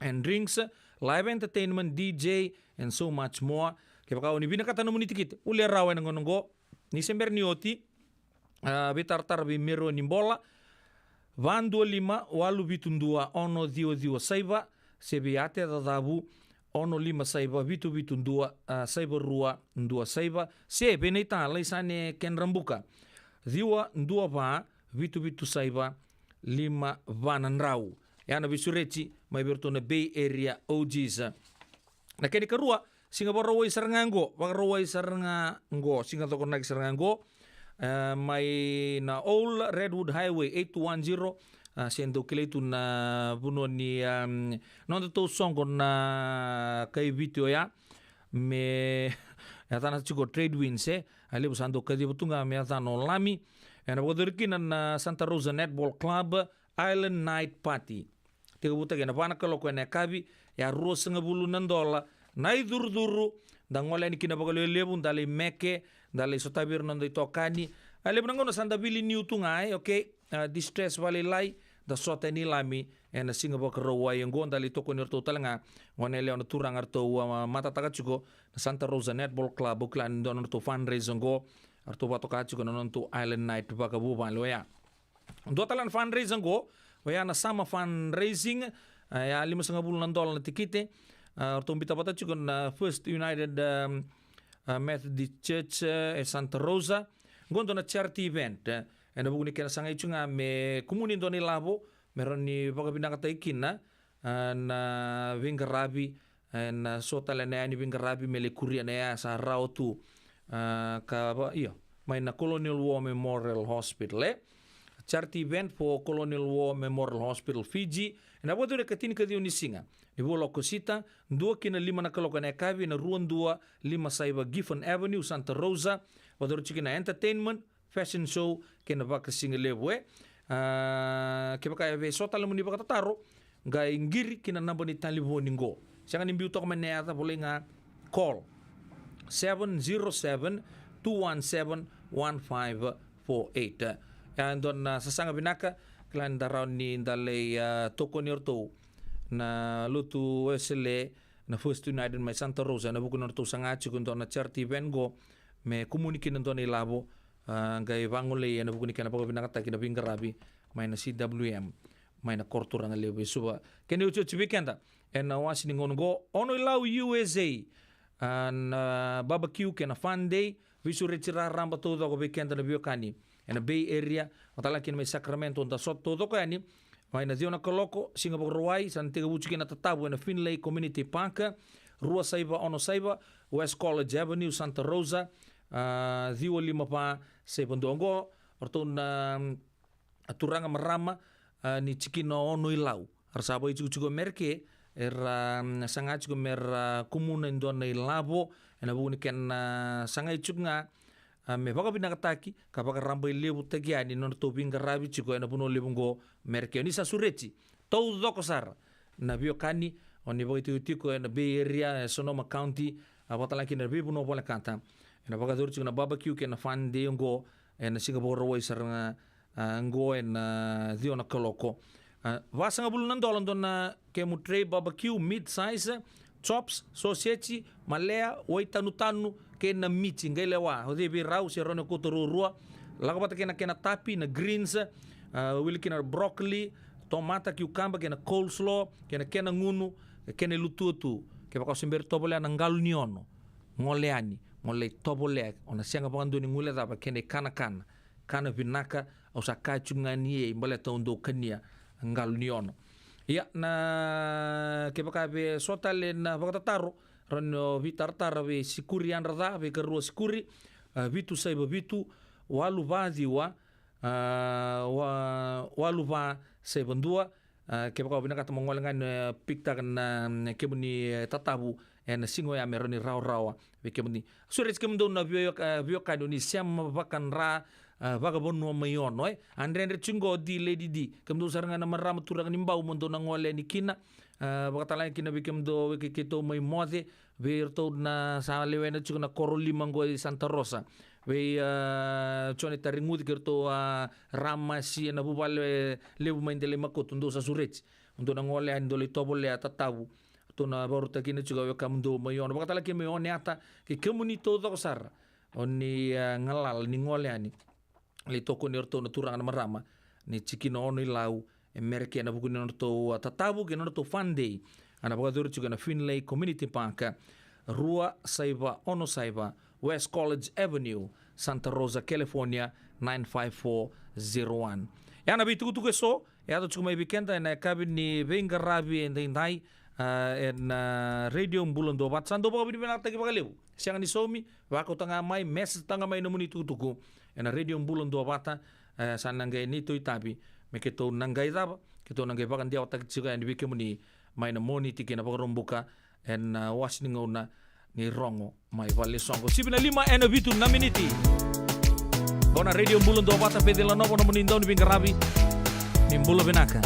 and drinks, live entertainment, D J, and so much more. Kevaka o ni vinakata na nomuni tikite, volia rawa ena gauna qo. Ni se bera ni oti, a, veitaratara vei Mero ni Bola, va dua lima, walu vitu dua, ono ciwa ciwa saiva, se vei Ate Cacavu, ono lima saiva, vitu vitu dua, a, saiva rua dua saiva, se vei Naita Laisane Kedrabuka, ciwa dua va, vitu vitu saiva, lima va na drau. Ya na veisureti mai vei iratou na Bay Area O Gs. Na kena ikarua, siga Vakarauwai sara ga qo, Vakarauwai sara ga qo, siga Cokonaki sara ga qo, e, mai na Old Redwood Highway eight two one zero, a, se dou kilai tu na vanua ni, um, nodatou soqo na kai Viti oya, me yacana tiko Trade Winds, e, a levu sa dou kaciva tu ga me yacana o Lami. Ena vakayacori kina na Santa Rosa Netball Club Island Night Party. Tekivutaki ena va na kaloko ena yakavi, ya ruasagavulu na dola na icurucuru. Da gole yani kina vakalewelevu, da lai meke, da lai sotavi ira na noda itokani. A levu na gauna sa da vili niu tu ga, e, okay. A, distress vakalailai, da sota yani i Lami ena siga Vakarauwai qo, da lai tokoni iratou tale ga. Gone yalewa na turaga eratou, a, matataka tiko na Santa Rosa Netball Club, au kila ni dua na nodratou fundraise qo, eratou vakatoka tiko na nodratou Island Night vakavuvale oya. Dua tale na fundraiser qo, oya na summer fundraising, a, ya limasagavulu na dola na tikite, a, ratou biuta vata tiko na First United, um, a, Methodist Church, e, e Santa Rosa. Qo dua na charity event, e, ena vuku ni kena sagai tiko ga me kumuni dua na ilavo, me rawa ni vakavinakataki kina, a, na veiqaravi, ena so tale na yani veiqaravi me lai kuria na yaya sa rawa tu, a, ka va, io, mai na Colonial War Memorial Hospital, e. Charity event for Colonial War Memorial Hospital, Fiji. Ena vakayacori ena ikatinikaciwa ni siga ni vula Okosita, dua ki na lima na kaloko ena yakavi, ena rua dua lima saiva Gifford Avenue, Santa Rosa. Vakayacori tiko na entertainment, fashion show kei na vakasigalevu, e. A, kevaka e vei so tale mo ni vakatataro, qai qiri ki na naba ni talevoni qo. Sega ni biu toka mai na yaca, volai ga, call seven zero seven, two one seven, one five four eight. E dua na sasaga vinaka, kila ni da rawa ni da lai, a, tokoni iratou na lotu Wesele, na First United mai Santa Rosa, ena vuku ni nodratou saga tiko e dua na charity event qo, me kumuni kina dua na ilavo, a, qai vagolei ena vuku ni kena vakavinakataki na veiqaravi mai na C W M, mai na koroturaga levu e Suva. Kena iotioti vei keda ena wase ni gauna qo, Ono i Lau U S A, a, na barbecue kei na fun day, veisureti raraba taucoko vei keda na veiwekani ena Bay Area, vata tale ga kina mai Sacramento, da sota taucoko yani mai na ciwa na kaloko, siga Vakarauwai, sa na tekivu tiko kina na tatavu ena Finlay Community Park, rua saiva ono saiva West College Avenue, Santa Rosa, a, ciwa lima va saiva dua. Oqo o ratou na, mm, turaga marama, a, ni tikina o Ono i Lau. Era sa vakaitikotiko Mereke, era, mm, saga tiko mera kumuna e dua na ilavo ena vuku ni kena, a, sagai tiko ga, a, me vakavinakataki ka vakarabailevutaki yani na nodratou veiqaravi tiko ena vanua levu qo Mereke. Ni sa sureti taucoko sara na veiwekani o ni vakaitikotiko ena Bay Area, e Sonoma County, a, vata tale ga kina na veivanua volekata, ena vakayacori tiko na barbecue kei na fun day oqo ena siga Vakarauwai sara ga, a, oqo ena ciwa na kaloko. A, vasagavulu na dola dua na kemu tray barbecue, meat size, chops, soseji, malea, waitanutanu kei na miti. Qai lewa o cei vei rau, se rawa ni kauta ruarua. Lako vata kei na kena tapi, na greens, A, wili kina na broccoli, tomata, kiukaba, kei na coleslaw, kei na kena gunu, kei na ilutua tu. Kevaka o se bera ni tovolea na qalo ni ono, gole yani mo lai tovolea, o na sega vakadua ni guilecava kei na ikanakana. Kana vinaka, au sa kaya tiko ga ni ei baleta au dau kania qalo ni ono. Ia, na kevaka vei so tale na vakatataro, rawa ni o veitaratara vei Sikuri Yadra Ca, vei karua Sikuri, a, vitu saiva vitu, walu va ciwa, a, wa-, walu va saiva dua. A, kevaka o vinakata mo gole ga ni, e, pikitaka na, na kemuni, e, tatavu ena siga oya me rawa ni rawarawa vei kemuni. Sureti kemudou na vio-, e, veiwekani o ni sema vakadra, a, vakavanua mai Ono, e. A dredre tiko qo, D Lady D. Kemudou sara ga na marama, turaga ni Bau, mo dou na gole yani kina. A, vakatalega kina vei kemudou, vei ke-, keitou mai Moce, vei iratou na sa lewena tiko na koro lima qo i Santa Rosa. Vei, a, Jone Tareguci kei iratou, a, Ramasi ena vuvale levu mai Delaimakoto, dou sa sureti. Dou na gole yani, dou lai tovolea tatavu. Ratou na vakarautaka kina tiko na wekamudou mai Ono. Vakatalega kina mai Oneata, kei kemuni taucoko sara o ni, a, galala ni gole yani. Lai tokoni iratou na turaga na marama ni tikina ono i Lau, e Merika, ena vuku ni nodratou, a, tatavu kei na nodratou fun day. A na vakayacori tiko ena Finlay Community Park, rua saiva ono saiva West College Avenue, Santa Rosa, California, nine five four zero one. Ya na veitukutuku eso e yaco tiko mai vei keda ena yakavi ni veiqaravi edaidai, a, ena, a, Radio Bula Duavata. Sa dau vakavinavinakataki vakalevu. Sega ni saumi, vakauta ga mai, message taka ga mai nomuni itukutuku ena Radio Bula Duavata. E, sa na qai neitou itavi me keitou na qai cava, keitou na qai vakadewataki tiko yani vei kemuni mai na Moniti ki na Vakaraubuka ena, a, wase ni gauna ni rogo mai valesoqo. Sivi na lima ena vitu na miniti. Qo na Radio Bula Duavata, Peceli Nova nomuni dau ni veiqaravi. Ni bula vinaka.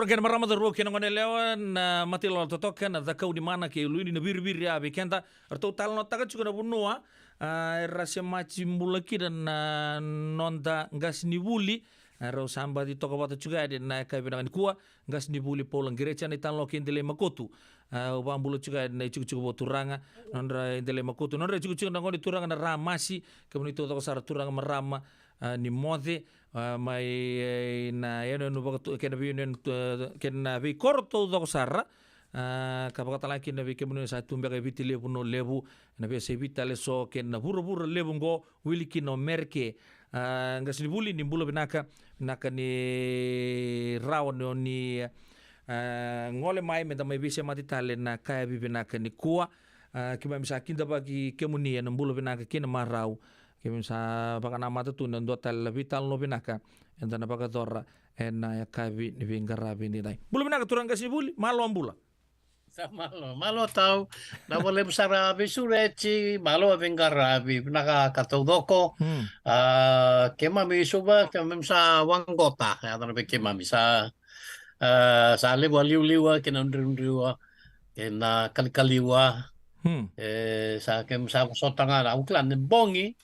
Kena marama, cauravou kei na gone yalewa, na matailoa totoka, na cakau ni mana kei Uluini, na viriviri a vei keda. Ratou talanoataka tiko na vanua, a, era semati bula kina na noda qasenivuli. A, rau sa baci toka vata tiko yani na yakavi vinaka nikua, qasenivuli Paula Qireti, a, na italanoa kei Delai Makotu. A, au vakabula tiko yani na itikotiko vakaturaga, nodra, Delai Makotu, nodra itikotiko na gone turaga na Ramasi, kemuni taucoko sara turaga marama, a, ni moce, a, mai, e, na yanuyanu vakatu-, kei na veiyanuyanu, e, kei na veikoro taucoko sara, a, ka vakatalega kina vei kemuni sa tu beka e Viti Levu, Vanua Levu, na veiyasai Viti tale eso, kei na vuravura levu oqo, wili kina o Mereke. A, qasenivuli, ni bula vinaka, vinaka ni rawa ni o ni, a, gole mai meda mai veisemati tale na yakavi vinaka nikua. A, keimami sa kidavaki kemuni ena bula vinaka kei na marau. Keimami sa vakanamata tu na dua tale na veitalanoa vinaka eda na vakayacora ena yakavi ni veiqaravi nidai. Bula vinaka turaga qasenivuli, malo bula. Sa malo, malo tau. Na vakalevu sara veisureti, malo veiqaravi, vinaka ka taucoko. Hmm. A, keimami i Suva, keimami sa waqota, e yaco na vei keimami sa, a, sa levu a liuliua, kei na driudriua, kei na kalikaliua. Hmm. E, sa keimami sa vosota ga na, au kila ni bogi,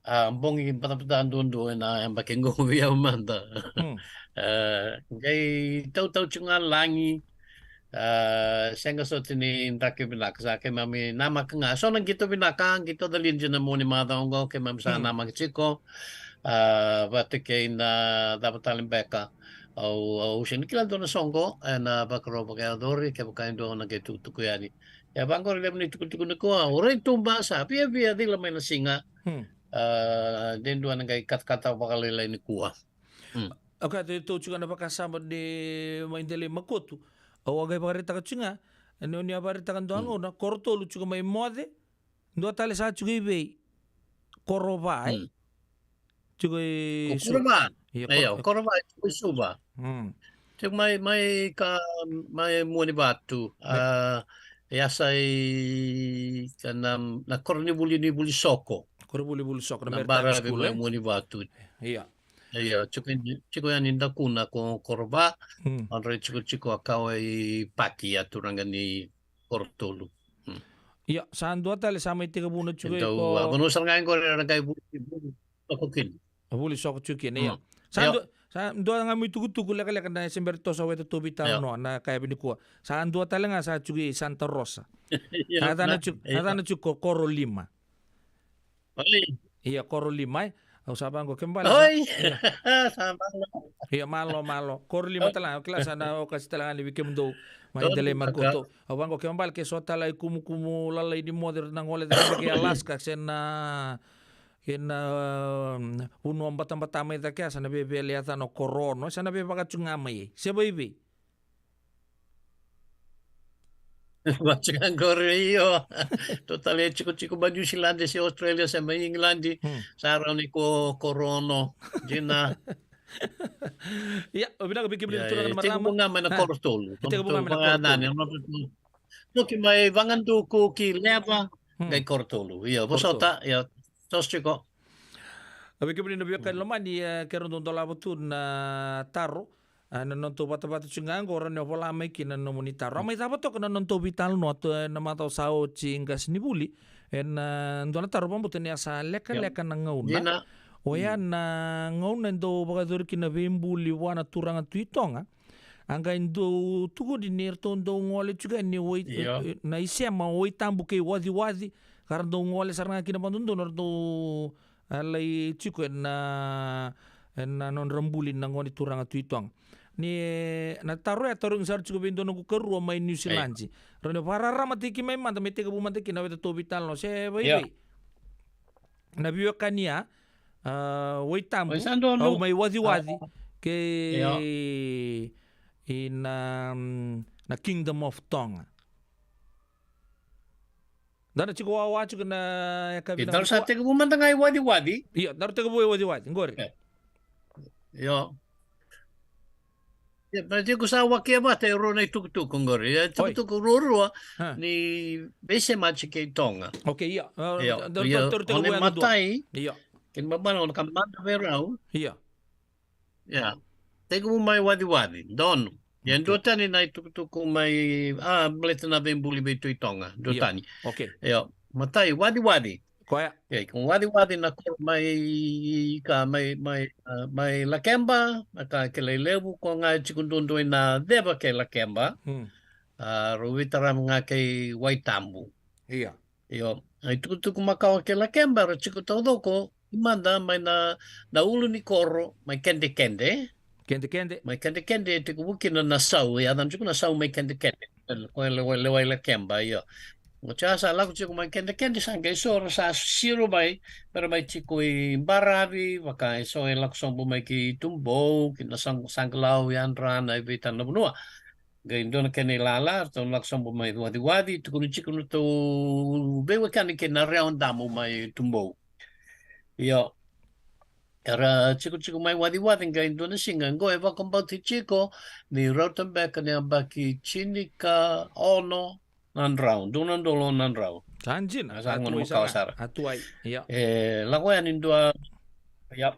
a, bogi batabata duadua ena yabaki qo vei au mada. Hmm. A, qai tautau tiko ga lagi, a, sega soti ni draki vinaka, sa keimami namaka ga. So na qito vinaka, qito cala dina na mua ni macawa oqo, keimami sa, hmm, namaki tiko, a, vata kei na cava tale beka. Au, au sega ni kila dua na soqo ena vakarau vakayacori, kevaka e dua na qai tukutuku yani. Ia vaqori levu ni tukutuku nikua, au rai tuba, sa viavia cila mai na siga. Hmm. A, de dua na qai katakata vakalailai nikua. Hmm. Okay, tou, tou tiko na vakasama ni mai Delai Makotu. Au a qai vakaraitaka tiko ga, ni o ni a vakaraitaka dua, hmm, gauna, koro tolu tiko mai moce, dua tale sa tiko i vei? Korova, e? Hmm. Tiko i Suva. Korova. Io, io, Koro-, Korova, tiko i Suva. Hmm. Tiko mai, mai ka, mai Muanivatu. Mai. A, e yasa i, ka na, na koronivuli ni Vulisoko. Koronivuli Vulisoko, na, na Maritime School, mai, e? Muanivatu. Ia. Ia, tiko, tiko yani dakuna ko Korova, hmm, a drai tiko, tiko a kawa i paki a turaga ni koro tolu. Hmm. Ia, sa dua tale sa mai tekivuna tiko i, dau, ko, a, vanua sara ga qori era qai vuli, vuli soko kina. A, vuli soko tiko kina, ia. Hmm. Sa, ia, dua, sa dua ga mai tukutuku lekaleka na se bera toso weta tou veitalanoa, ia, na yakavi nikua. Sa dua tale ga sa tiko i Santa Rosa. Ia, sa yacana, na, tiko, ia, sa yacana tiko ko Koro Lima. Oi. Ia, Koro Lima, e. Au sa vaqo, kena ibalebale sa, oi, ia. Sa malo. Ia, malo, malo. Koro Lima, oi, tale ga, au kila sa na okati tale ga ni vei kemudou mai Delai Makotu. Au vaqo, kena ibalebale ke so tale i kumukumu lalai ni moce, na gole cake kei Alaska, se na, kei na, um, vanua batabata mai cake, sa na via, via yacana o Koro Ono, sa na via vaka tu ga mai. Se vaivei? Vaka tu ga qori, io. Tou tale e tikotiko mai Niusiladi se Australia se mai Igiladi. Hmm. Sa rawa ni ko Koro Ono. Dina. Ia, o vinaka vei kemuni, ia, turaga, e, na marama. Tekivu ga mai na, a, koro tolu. Tekivu ga mai na koro tolu. Toki mai Vagaduku ki Leva, hmm, qai koro tolu. Ia, koro tolu. Vosota, ia, toso tiko. A, vei kemuni na veiwekani lomani, e, keirau dau dolava tu na taro. A, na nodatou vatavata tiko ga qo, rawa ni o vola mai kina na nomuni taro. A, mai cava toka na nodatou veitalanoa tu, e, na macawa sa oti, qasenivuli. E, na dua na taro vakabauta ni a sa lekaleka, ia, na gauna. Dina. Oya, mm, na gauna e dau vakayacori kina veibuli vua na turaga Tui Toga. A qai dau tukuni ni ratou dau gole tiko yani Wai, ia, e, na isema o Waitabu kei Waciwaci. Ka ra dau gole sara ga kina vakadodonu, ra dau, a, lai tiko ena, ena nodra buli na gone turaga Tui Toga. Ni, na taro ya tarogi sara tiko vei dua noqu karua mai Niusiladi. Io. Rawa ni vakararamataki mai mada, me tekivu mada kina na weta tou veitalanoa. Se vaivei? Io. Na veiwekani ya, a, Waitabu, oi, sa donu, au mai Waciwaci, a, kei, io, i na, mm, na Kingdom of Tonga. Daru tiko wawa tiko na yakavi. Io, daru sa tekivu mada ga i Waciwaci. Io, daru tekivu i Waciwaci, qori. E. Io. Io, na tiko sa wakia vata e rua na itukutuku qori. Oi. Itukutuku ruarua, ha, ni veisemati kei Toga. Okay, io. A, io, da, io, da, da, o na imatai, io, kena ibalebale o na ka mada vei rau. Io. Ia. Tekivu mai Waciwaci, donu. Ia, okay, duatani na itukutuku mai, a, baleta na veibuli vei Tui Toga. Duatani. Okay. Io, matai, waciwaci. Koya. Ia, ko waciwaci na koro mai ka, mai, mai, a, mai Lakeba, na ka kilai levu, ko ga e tiko duadua ina ceva kei Lakeba. Hmm. A, rau veitaravi ga kei Waitabu. Ia. Io, na itukutuku makawa kei Lakeba, era tiko taucoko, mada mai na, na ulu ni koro, mai Kedekede. Kedekede. Mai Kedekede, e tekivu kina na sau, e yacana tiko na sau mai Kedekede. Ko e lewa, lewa i Lakeba, io. Oti ya sa lako tiko mai Kedekede, sa qai so era sa siro mai, mera mai tiko i Baravi, vaka e so e lako sobu mai ki Tubou, ki na Saq-, Saqalau, Yadra, na i vei tale na vanua. Qai dua na kena ilala, ratou lako sobu mai Waciwaci, tukuni tiko na tou veiwekani kei na Rewa Damu mai Tubou. Io. Era tiko tiko mai Waciwaci, qai dua na siga, qo e vakabauti tiko, ni rauta beka ni yabaki tinikaono na drau, dua na udolu na drau. Sa dina, sa gona makawa sara. A tuai, io. E, lako yani dua, io.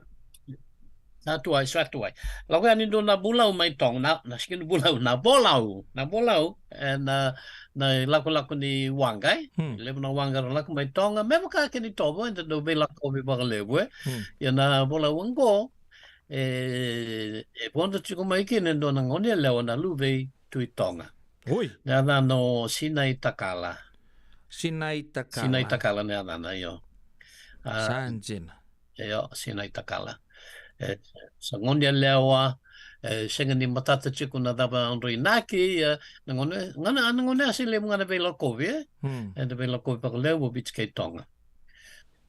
Sa tuai, sa tuai. Lako yani dua na vulau mai Toga, na, na sega ni vulau, na volau, na volau, e, na, na lakolako ni waqa, e? Hmm. Levu na waqa era lako mai Toga, me vaka kina i Tovo, eda dau veilakovi vakalevu, e? Hmm. Ia na volau oqo, e, e vodo tiko mai kina e dua na goneyalewa na luve i Tui Toga. Oi. Na yacana o Sinai Takala. Sinai Takala. Sinai Takala na yacana, io. A, sa dina. Io, Sinai Takala. E, sa goneyalewa, e, sega ni matata tiko na cava drau inaki, e, na gone, gone, na gone a se levu ga na veilakovi, e? Hmm. Eda veilakovi vakalevu o Viti kei Toga.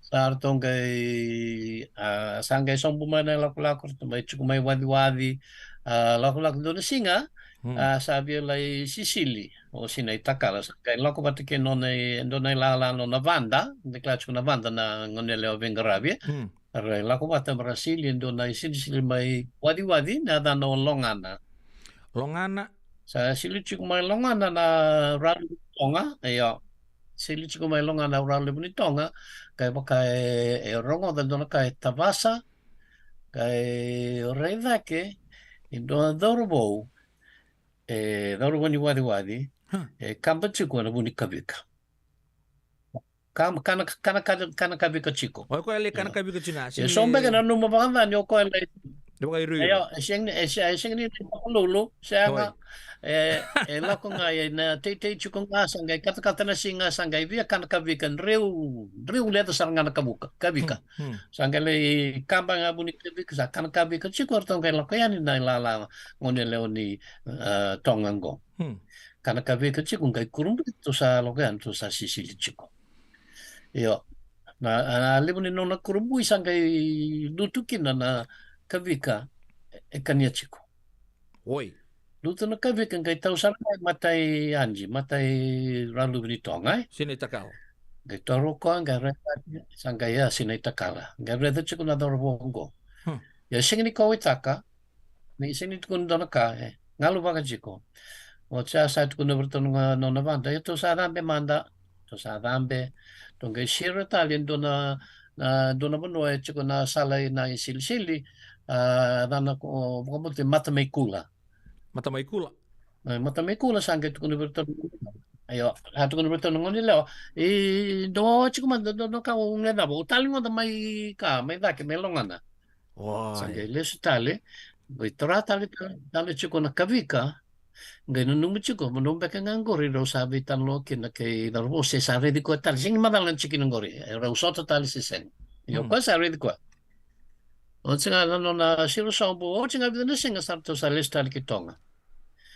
Sa ratou qai, a, sa qai sobu mai na lakolako, ratou mai tiko mai Waciwaci, a, lakolako dua na siga, hmm, a, sa via lai sisili o Sinai Takala, sa qai lako vata kei nona i, dua na ilala nona vada, da kila tiko na vada na goneyalewa veiqaravi, e? Hmm. Ra lako vata mera sili e dua na isilisili mai Waciwaci, na yacana o Logana. Logana. Sa sili tiko mai Logana na Raluvunitoga, io. Sili tiko mai Logana na Raluvunitoga, qai vaka e, e rogoca dua na ka e tavasa, qai rai cake e dua na cauravou, e cauravou ni Waciwaci, e kaba tiko ena vu ni kavika. Ka, kana, kana, kana, kana kavika tiko. O koya e lai kana kavika tiko ga, e, sega ni, so beka e nanuma vakacava ni o koya e lai. E vakairuiru. Io, e sega ni, e se-, e sega ni lai vakalulu, sega. Oi. E, e lako ga, e na teitei tiko ga, sa qai katakata na siga, sa qai via kana kavika, dreu, dreu leca sara ga na kavuka, kavika. Hmm, hmm. Sa qai lai kaba ga vu ni kavika, sa kana kavika tiko, ratou qai lako yani na ilala goneyalewa ni, e, Toga qo. Hmm. Kana kavika tiko, qai kurabui, ratou sa lako yani, ratou sa sisili tiko. Io. Na, na levu ni nona kurabui sa qai lutu kina na kavika e, e kania tiko. Oi. Lutu na kavika qai tau sara mai matai Adi, matai Raluvunitoga, e? Sinai Takala. Qai toro koya, qai raica, sa qai, ia, Sinai Takala. Qai raica tiko na cauravou oqo. Hmm. Ia sega ni kauwaitaka, ni sega ni tukuna dua na ka, e galuvaka tiko. Oti ya sa tukuna vei ratou na nona vada, ia tou sa cabe mada, tou sa cabe, tou qai siro tale e dua na, na, dua na vanua e tiko na sala ina isilisili, a, yacana ko, vakabauta Matamaikula. Matamaikula. E, Matamaikula sa qai tukuna vei ratou. Io, sa tukuna vei ratou na goneyalewa. E, dou wawa tiko mada, dou, dou na ka o qai cava. O tale ga mai ka, mai cake, mai Logana. Oi. Sa qai lesu tale, qai tara tale, tale, tale tiko na kavika, qai nanuma tiko, vanua beka ga qori rau sa veitalanoa kina kei cauravou se sa raici koya tale, sega ni macala na tikina qori, e rau sota tale se sega. Io, hmm, koya sa raici koya. Oti ga na nona siro sobu, oti ga vica na siga sa ratou sa lesu tale ki Toga.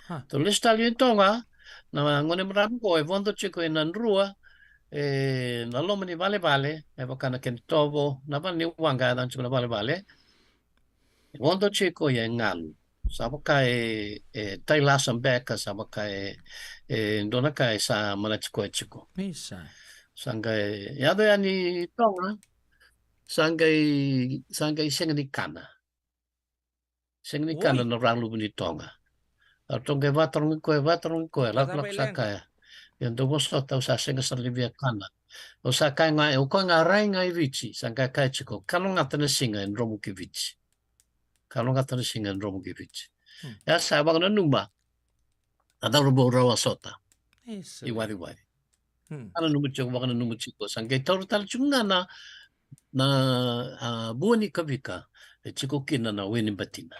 Ha. Ratou lesu tale ki Toga, na gone marama qo e vodo tiko ena drua, ena loma ni valevale, me vaka na kena tovo, na vale ni waqa e yacana tiko na valevale. E vodo tiko ia e galu. Sa vaka e, e tai lasu beka, sa vaka e, e dua na ka e sa manati koya tiko. Isa. Sa qai yaco yani i Toga, sa qai, sa qai sega ni kana. Sega ni kana na Raluvunitoga. A ratou qai vatarogi koya, vatarogi koya, lakolako sa kaya. Ia dou vosota, au sa sega sara ni via kana. Au sa kaya ga, o koya ga rai ga i Viti, sa qai kaya tiko, kalougata na siga e dromu ki Viti. Kalougata na siga e dromu ki Viti. Hmm. Ia sa vakananuma, na cauravou rawa sota i Waciwaci. Sa nanuma tiko, vakananuma tiko, sa qai taura tale tiko ga na, na, a, vua ni kavika e tiko kina na we ni batina.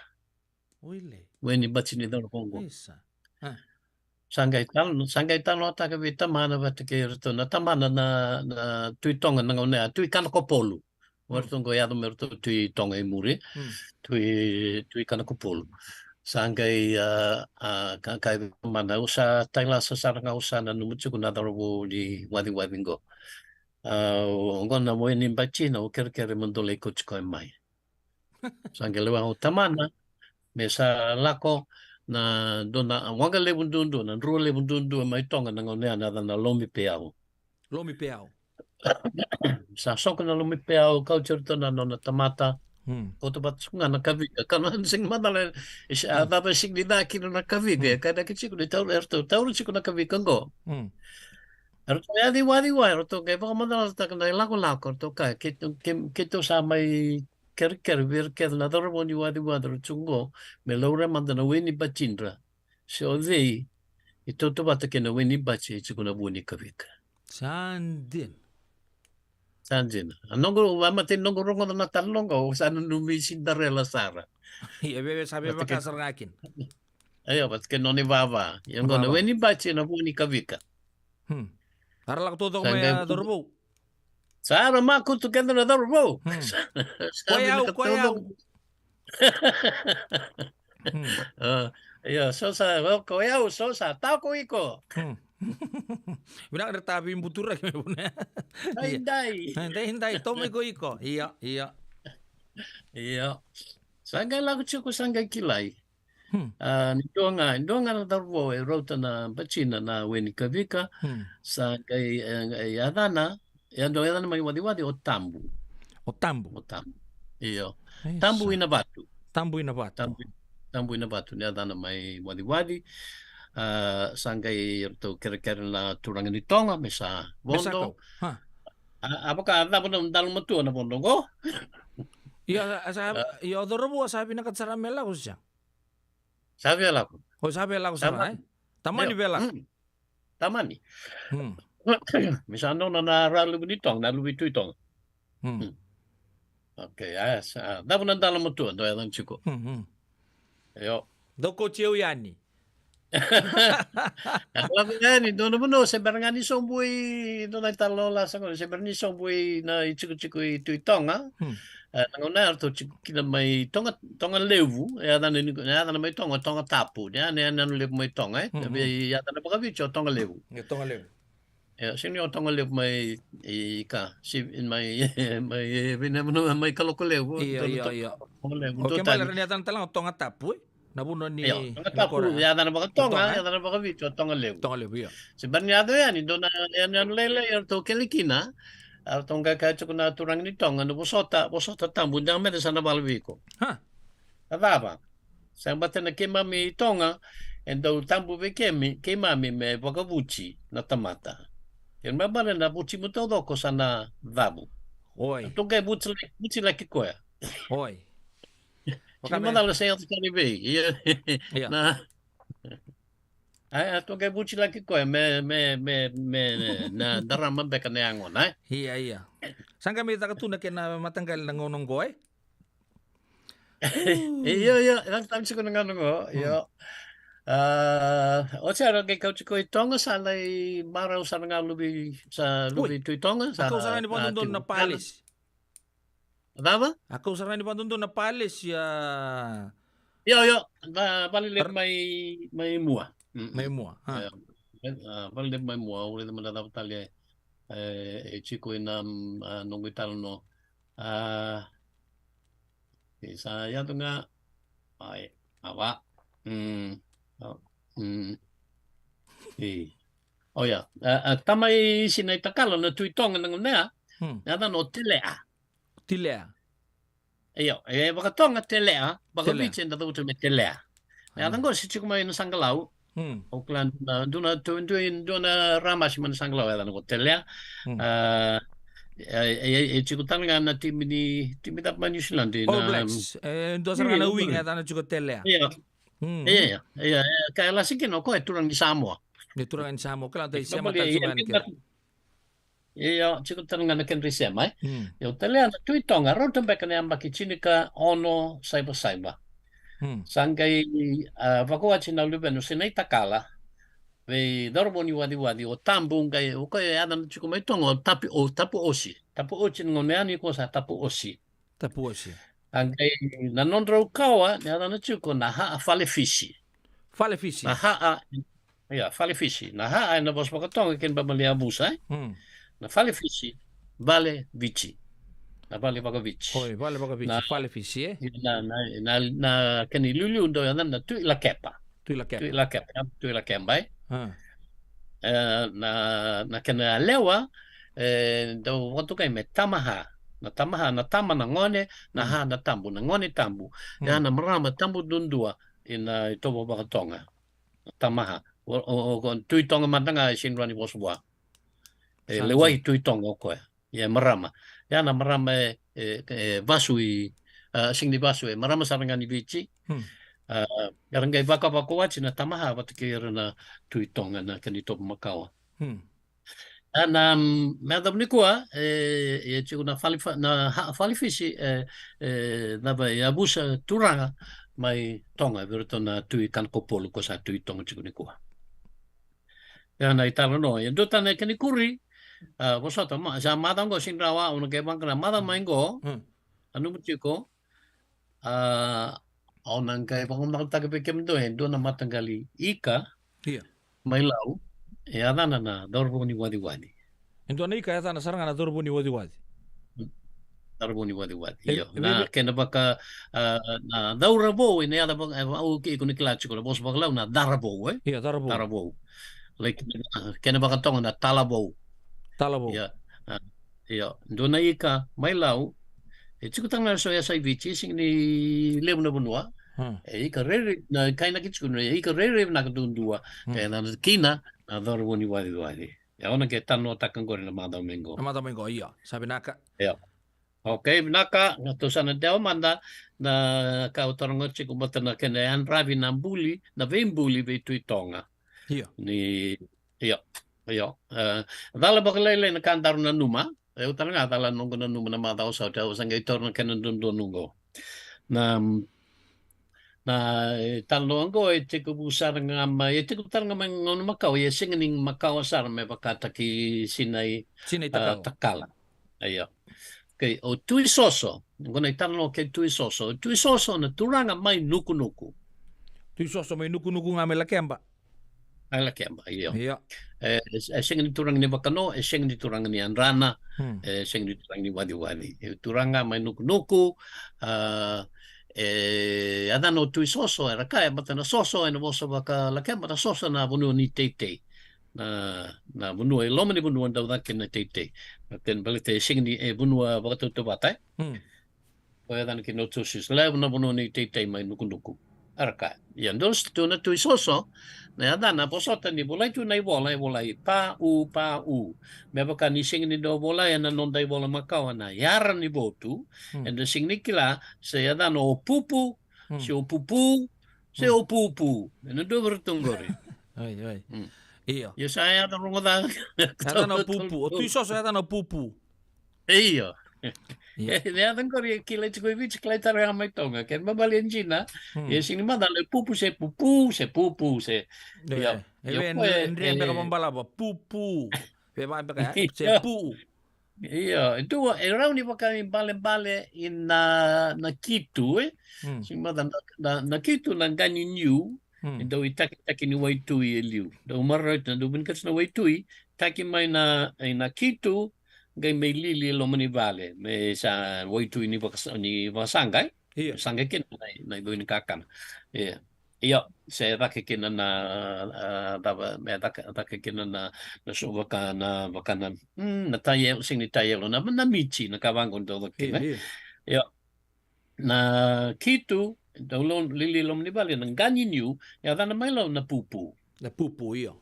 We ni bati ni cauravou qo. Sa qai talo, sa qai talanoataka vei tamana vata kei iratou na tamana na, na Tui Toga na gauna ya, Tui Kanakopolu. O iratou qo yaco me ratou Tui Toga i muri. Tui, Tui Kanakopolu. Sa qai, a, a, ka, kaya vei tamana, au sa tailasa sara ga, au sa nanuma tiko na cauravou ni Waciwaci qo. A, o qo na we ni batina, au kerekere mo dou lai kauti koya mai. Sa qai lewa o tamana me sa lako na dua na waqa levu duadua, na drua levu duadua mai Toga na gauna ya, na yacana Lomi Peau. Lomi Peau. Sa soko na Lomi Peau, kauti iratou na nona tamata. Kauta vata tiko ga na kavika, ka na sega ni macala e se a cava e sega ni ca kina na kavika, e kainaki tiko ni taura, eratou taura tiko na kavika qo. Eratou yaco i Waciwaci, eratou qai vakamacalataka na ilakolako, eratou kaya, keitou, kei, keitou sa mai kerekere vei ira kece na cauravou ni Waciwaci era tiko qo, me laurai mada na we ni batidra, se o cei e tautauvata kei na we ni bati e tiko na vua ni kavika. Sa dina. Sa dina. A noqu, a matai noqu rogoca na talanoa qo, au sa nanumi Cinderella sara. Ia, veve sa veve vaka sara ga kina. Io, vata kei nona ivava. Ia qo na we ni bati na vua ni kavika. Era lako taucoko mai a cauravou. Sa ra makutu keda na cauravou. Koya au, koya au. Io, so sa, koya au, so sa, tao ko iko. Vinaka, era ta veibuturaki me vuna. Daidai. Daidai, to mai ko iko. Io, io. Io. Sa qai lako tiko, sa qai kilai. A, ni dua ga, dua ga na cauravou e rauta na batina na we ni kavika. Sa qai, e, e yacana, e dau yacana mai Waciwaci o Tabu. O Tabu. O Tabu. Io. Tabu ina vatu. Tabu ina vatu. Tabu, Tabu ina vatu ni yacana mai Waciwaci. A, sa qai ratou kerekere na turaga ni Toga me sa vodo. A, a vaka a cava na dalo matua na vodo qo. Io, a sa, io, cauravou a sa vinakata sara me lako se sa Sa via lako. O sa via lako sara, e? Tamani via lako. Tamani. Me sa nona na ra luve ni Toga, na luve i Tui Toga. Okei, a, sa, cava na dalo matua, dou yacana tiko. Io. Dou kauti au yani. Lako yani, dua na vanua se bera ga ni sobu i, dua na italanoa sa qori, se bera ni sobu i na itikotiko i Tui Toga. E, na gauna ya ratou tiko kina mai Toga, Toga Levu, e yacana ni, e yacana mai Toga, Toga Tapu, ni a, ni a, ni a levu mai Toga, e? E yacana vakaviti o Toga Levu. E Toga Levu. E, sini o Toga Levu mai, i ka, si, mai, mai, mai Kaloko Levu. Io, io, io. Toga Levu. O ke male ra ni yacana tale ga o Toga Tapu, e? Na vanua ni, io, Toga Tapu, e yacana vakatoga, e yacana vakaviti o Toga Levu. Toga Levu, io. Se bera ni yaco yani, dua na yanuyanu lailai eratou kele kina, eratou qai kaya tiko na turaga ni Toga, na vosota, vosota tabu, da meda sa na vala vei iko. A cava? Sa bata na keimami i Toga, e dau tabu vei keimami, keimami me vakavuti na tamata. Kena ibalebale na vutimu taucoko sa na cavu. Oi. Eratou qai vuti, vutilaki koya. Oi. Kena macala sa yaco tale vei. Ia. Na. Ai, eratou qai vutilaki koya me, me, me, me, na darama beka na yagona, e? Ia, ia. Sa qai mai caka tu na kena mataqali na gauna oqo, e? Io, io, e lako tale tiko na gauna oqo, io. A, oti era qai kau tiko i Toga, sa lai marau sara ga luve, sa luve i Tui Toga, sa kau sara ga ni vakadodonu na palesi. Cava? A kau sara ga ni vakadodonu na palesi, a. Io, io, va, vale levu mai, mai Mua. Mai Mua, a. Io. A, vale levu mai Mua, au raica mada cava tale, e, e tiko ina, a, noqu italanoa. A, e sa yaco ga, ai, a va. E. Oia, a, a, tama i Sinaitakala na Tui Toga na gauna ya, na yacana o Telea. Telea. Io, e vakatoga Telea, vakaviti eda cavuta me Telea. Na yaca qo se tiko mai na Saqalau. O kila dua na, dua na, dua na ramasi mai na Saqalau, e yacana qo Telea. A, e, e, e tiko tale ga na timi ni, timi cava mai New Zealand, All Blacks. E dua sara ga na wing, e yacana tiko Telea. Io. Mm. Ia, ia, ia, ka e lasi kina o koya e turaga ni Samoa. Ni turaga ni Samoa, kila dai sema tale sema yani kina. Ia, tiko tale ga na kedra isema, e. Mm. Ia, o talea na Tui Toga, rauta beka na yabaki tinikaono saiva saiva. Mm. Sa qai, a, vakawati na luvena o Sinai Takala vei Cauravou ni Waciwaci, o Tabu, qai, o koya e yacana tiko mai Toga, o Tapu, o Tapu Osi. Tapu Osi, na gauna yani ko sa Tapu Osi. Tapu Osi. A qai na nodrau kawa, na yacana tiko na Haa Fale Fisi. Fale Fisi. Na Haa, ia, Fale Fisi. Na Haa ena vosa vakaToga kena ibalebale yavusa, e? Mm. Na Fale Fisi, vale Viti. Na vale vakaViti. Oi, vale vakaViti, na Fale Fisi, e? Na, na, na, na kena iliuliu dau yacana na Tui Lakepa. Tui Lakepa. Tui Lakepa, ya, Tui Lakepa, e? A. E, na, na kena yalewa, e, dau vakatokai me Tamaha. Na Tamaha, na tama na gone, na ha na tabu, na gone tabu. Mm. Ya na marama tabu duadua ena itovo vakaToga. Na Tamaha. O, o, o, o Tui Toga mada ga e sega ni rawa ni vosa vua. E, lewai Tui Toga o koya. Ia, marama. Ia na marama e, e, e vasu i, a, sega ni vasu, e marama sara ga ni Viti. Hmm. A, era qai vakavakawati na Tamaha vata kei ira na Tui Toga na kena itovo makawa. Hmm. A, na, mm, me yacova nikua, e, e tiko na Fale Fa-, na Ha-, Fale Fisi, e, e, cava, e yavusa turaga mai Toga, vei iratou na Tui Kanakopolu ko sa Tui Toga tiko nikua. Ia na italanoa, ia dua tale na kena ikuri, a, vosota, ma, sa macawa qo sega ni rawa, au na qai vaqara, macawa mai qo, hmm, nanuma tiko, a, au na qai vakayagataka vei kemudou e dua na mataqali ika, ia, mai Lau, e yacana na Cauravou ni Waciwaci. E dua na ika e yacana sara ga na Cauravou ni Waciwaci. Cauravou ni Waciwaci, e, io. E, na, e, kena vaka, a, na cauravou, ena yaca vaka, e, au kei iko ni kila tiko, na vosa vakaLau na caravou, e? Io, caravou. Caravou. Like, a, kena vakaToga na talavou. Talavou. Ia, a, io. Dua na ika mai Lau, e tiko tale ga eso e yasai Viti, e sega ni levu na vanua. Hmm. E ika rairai, na kainaki tiko, na ika rairai vinaka duadua. Hmm. E yacana kina na Cauravou ni Waciwaci. Ia, au na qai talanoataka qori na macawa mai qo. Na macawa mai qo, ia. Sa vinaka. Ia. Okay, vinaka, na tou sa na dewa mada na ka au taroga tiko, baleta na kena yadravi na buli, na veibuli vei Tui Toga. Ia. Ni, ia, ia. E, cala vakalailai na ka daru nanuma, e, au tale ga cala noqu nanuma na macawa sa oti, au sa qai taura na kena duadua noqu. Na, na, e, talanoa oqo e tekivu sara ga mai, e tekivu tale ga mai gauna makawa, ia e sega ni makawa sara me vakataki Sinai, Sinai, a, Takala. Takala. Ia. Okay, o Tui Soso, oqo na italanoa kei Tui Soso. O Tui Soso na turaga mai Nukunuku. Tui Soso mai Nukunuku ga mai Lakeba. Mai Lakeba, io. Io. E, e, e sega ni turaga ni Vakano, e sega ni turaga ni Yadrana, hmm, e sega ni turaga ni Waciwaci. E turaga mai Nukunuku, a, e, yacana o Tui Soso, era kaya, baleta na soso, ena vosa vakaLakeba, na soso na vanua ni teitei. Na, na vanua, e loma ni vanua dau caka kina na teitei. Baleta, baleta e sega ni, e vanua vakatautauvata, e? Hmm. Koya e yacana kina o Tui Soso, levu na vanua ni teitei mai Nukunuku. Era kaya. Ia, dua na, dua na Tui Soso, na yacana, vosota ni volai tu na ivola, e volai P U P U. Me vaka ni sega ni dau volai ena noda ivola makawa na Yara ni Votu, hmm, eda sega ni kila se yacana o Pupu, hmm, se o Pupu, se, hmm, o Pupu. Ena dua vei iratou qori. Oi, oi. Hmm. Io. Io, sa yaca rogoca. Yacana o Pupu. O Tui Soso yacana o Pupu. Io. Io. E, na yaca qori e kilai tiko e Viti, kilai tale ga mai Toga. Kena ibalebale e dina, hmm, e sega ni macala e Pupu se Pupu, se Pupu, se. Io. Io. E, io, e, e, e, beka e, vabalava, Pupu. E va beka, e, se, io, Pu. Io, e dua, e rawa ni vakaibalebale ina, na kitu, e? Hmm. Sega ni macala na, na, na kitu na qani niu, hmm, e dau itakitaki ni waitui e liu. Dau maroroi, na dau vinakati na waitui, taki mai na, ina kitu, qai mai lili e loma ni vale, me sa waitui ni vakasa-, ni vakasaqa, e? Io. Saqa kina na, na ivau ni kakana. Io. Io, se caka kina na, a, cava, me caka, caka kina na, na so vaka na, vaka na, mm, na taielo, sega ni taielo, na, na miti, na ka vaqo dau caka kina. Io, io. Io. Na kitu, dau lo-, lili loma ni vale, na qani niu, yacana mai Lau na Pupu. Na Pupu, io.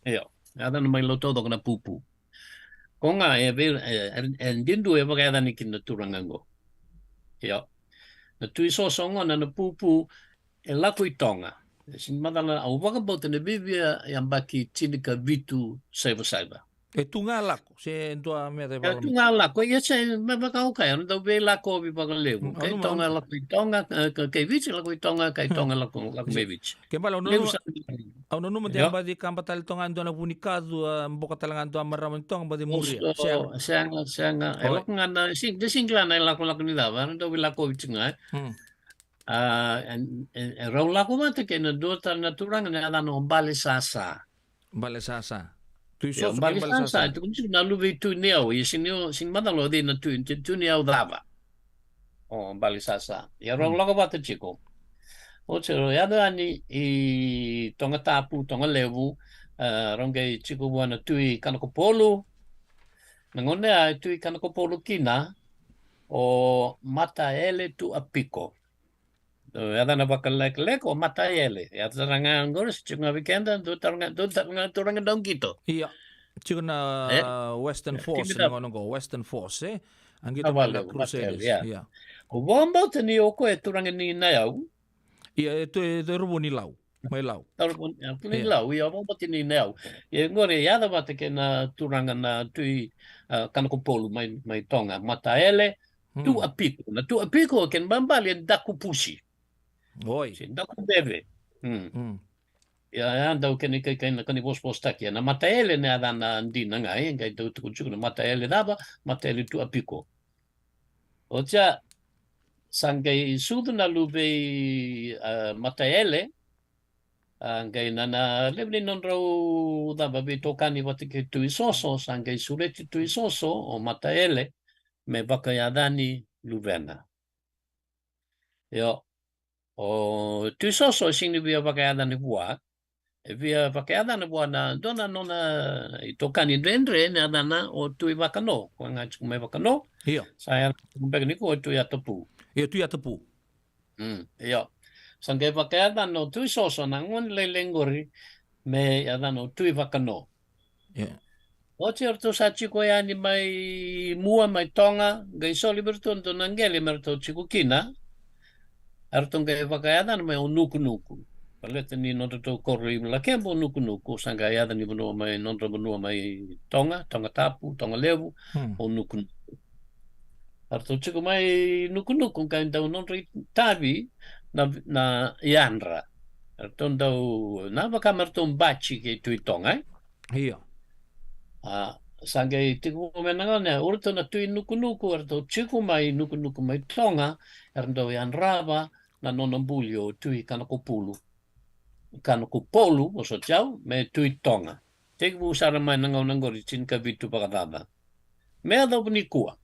Io, yacana mai Lau taucoko na Pupu. Ko ga e vei, e, e, e didua e vakayacani kina na turaga qo. Io. Na Tui Soso gona na Pupu, e lako i Toga. E sini macala, au vakabauta na viavia yabaki tinikavitu saiva saiva. E tu ga lako, se dua me cai E tu ga lako, ia se me vaka au kaya, na dau veilakovi vakalevu. Mm, Kai au Toga nanuma. lako i Toga, e, ka-, kai Viti lako i Toga, kai Mm. Toga lako, lako mai Viti. Ke bale, au Levu nanuma, sa. au nanuma de Io. baci kaba tale toga e dua na vunikacu, a, boka tale ga dua marama ni Toga, baci muria. Oso, Sega. sega, sega. E Oi. lako ga na, sing-, de singila na e lako, lako ni cava, na dau veilakovi tiko ga, e. Mm. A, e, e, e rau lako vata kei na dua tale na turaga na yacana o Bale Sasa. Bale Sasa. Tui Io, Soso kei Bale Bale Sasa, Sasa. e tukuni tiko na luve i Tui Niyau, ia sini, sini macala o cei na Tui, Tui, Tui Niyau cava. O Bale Sasa. Ia rau Mm. lako vata tiko. Oti rau yaco yani i Toga Tapu, Toga Levu, a, rau qai tiko vua na Tui Kanakopolu. Na gauna ya e Tui Kanakopolu kina, o Mataele Tuapiko. O yacana vakalekaleka o Mataele. Yaco sara ga qori, se tiko ga vei keda, dua tale ga, dua tale ga turaga dau qito. Ia. Tiko na E? Western Ia, Force, tiko na na gauna qo, Western Force, e? A qito Na mai na vale, Crusaders. Mataele, ia. Ia. O vakabauta ni o koya e turaga ni Nayau. Ia, e tu, e tu e ruvu ni Lau. Mai Lau. Taro ko ni Ia. Lau, ia, vakabauta ni Nayau. Ia, qori, yaco vata kei na turaga na Tui, a, Kanakopolu mai, mai Toga. Mataele, Mm. Tuapiko. Na Tuapiko, kena ibalebale, e daku pusi. Oi. Se daku beve. Mm. Mm. Ia, ia, dau kena ikaikai na kena ivosavosataki. Ia, na Mataele na yacana dina ga, e, qai dau tukuni tiko na Mataele cava, Mataele Tuapiko. Oti ya, sa qai sucu na luve i, a, Mataele, a, qai na, na levu ni nodrau cava veitokani vata kei Tui Soso, sa qai sureti Tui Soso, o Mataele, me vakayacani luvena. Io, o Tui Soso e sini via vakayacani vua, e via vakayacana vua na dua na nona itokani dredre na yacana o Tui Vakano, koya ga tiko mai Vakano. Io. Sa yaca tiko beka ni ko o Tui Yatapu. Io, Tui Yatapu. Mm, io. Sa qai vakayacana o Tui Soso na gone lailai qori me yacana o Tui Vakano. Io. Oti eratou sa tiko yani mai mua mai Toga, qai soli vei iratou dua na qele me ratou tiko kina. Eratou qai vakayacana mai o Nukunuku. Baleta ni nodratou koro i Lakeba o Nukunuku, sa qai yaca ni vanua mai nodra vanua mai Toga, Toga Tapu, Toga Levu, Hmm. o Nukunuku. Eratou tiko mai Nukunuku, qai dau nodra itavi na, na yadra. Eratou dau, na vaka me ratou bati kei Tui Toga, e? Io. A, sa qai tiko mai na gauna, o iratou na Tui Nukunuku, eratou tiko mai Nukunuku mai Toga, era dau yadrava na nona buli o Tui Kanakopulu. Kanakopolu, o soti au, me Tui Toga. Tekivu sara mai na gauna qori tinikavitu vakacaca. Me yacova nikua.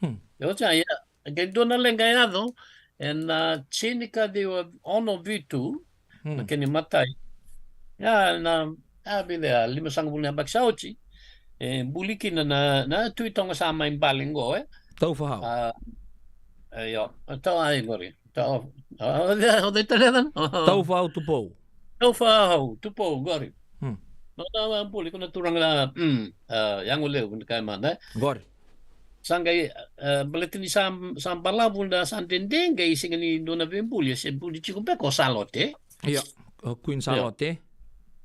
Hmm. E oti ya, ia, qai dua na leqa e yaco, ena tinikaciwa ono vitu, Hmm. na kena imatai. Ia, na, a, vica, a, limasagavulu na yabaki sa oti. E, buli kina na, na Tui Toga sa mai bale qo, e. Taufahau. A, e, io, tau ai qori. Tau, a, o cei, o cei tale na? Taufahau Tupou. Taufahau Tupou, qori. Hmm. Na, na, na buli ko na turaga, mm, a, yago levu ni kai mada, e. Qori. Sa qai, e, baleta ni sa, sa balavu na sa dede qai sega ni dua na veibuli, se buli tiko beka o Salote. Io, o Queen Io. Salote.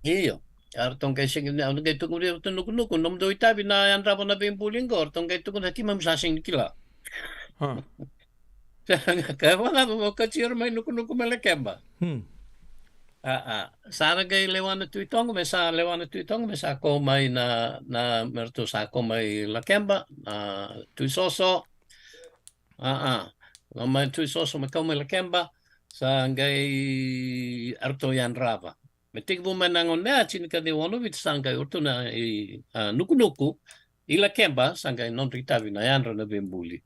Io. Eratou qai sega ni, eratou qai tukuna vei iratou Nukunuku, nomudou itavi na yadrava na veibuli qo, eratou qai tukuna keimami sa sega ni kila. Ha. Sa qai kaya vakacava mo kauti ira mai Nukunuku mai Lakeba. Hmm. A, a. Sa ra qai lewa na Tui Toga, me sa lewa na Tui Toga, me sa kau mai na, na, me ratou sa kau mai Lakeba, na Tui Soso. A, a. Kau mai Tui Soso, me kau mai Lakeba, sa qai eratou yadrava. Me tekivu mai na gauna ya, tinikaciwa ono vitu sa qai o ratou na i, a, Nukunuku, i Lakeba, sa qai nodra itavi na yadra na veibuli.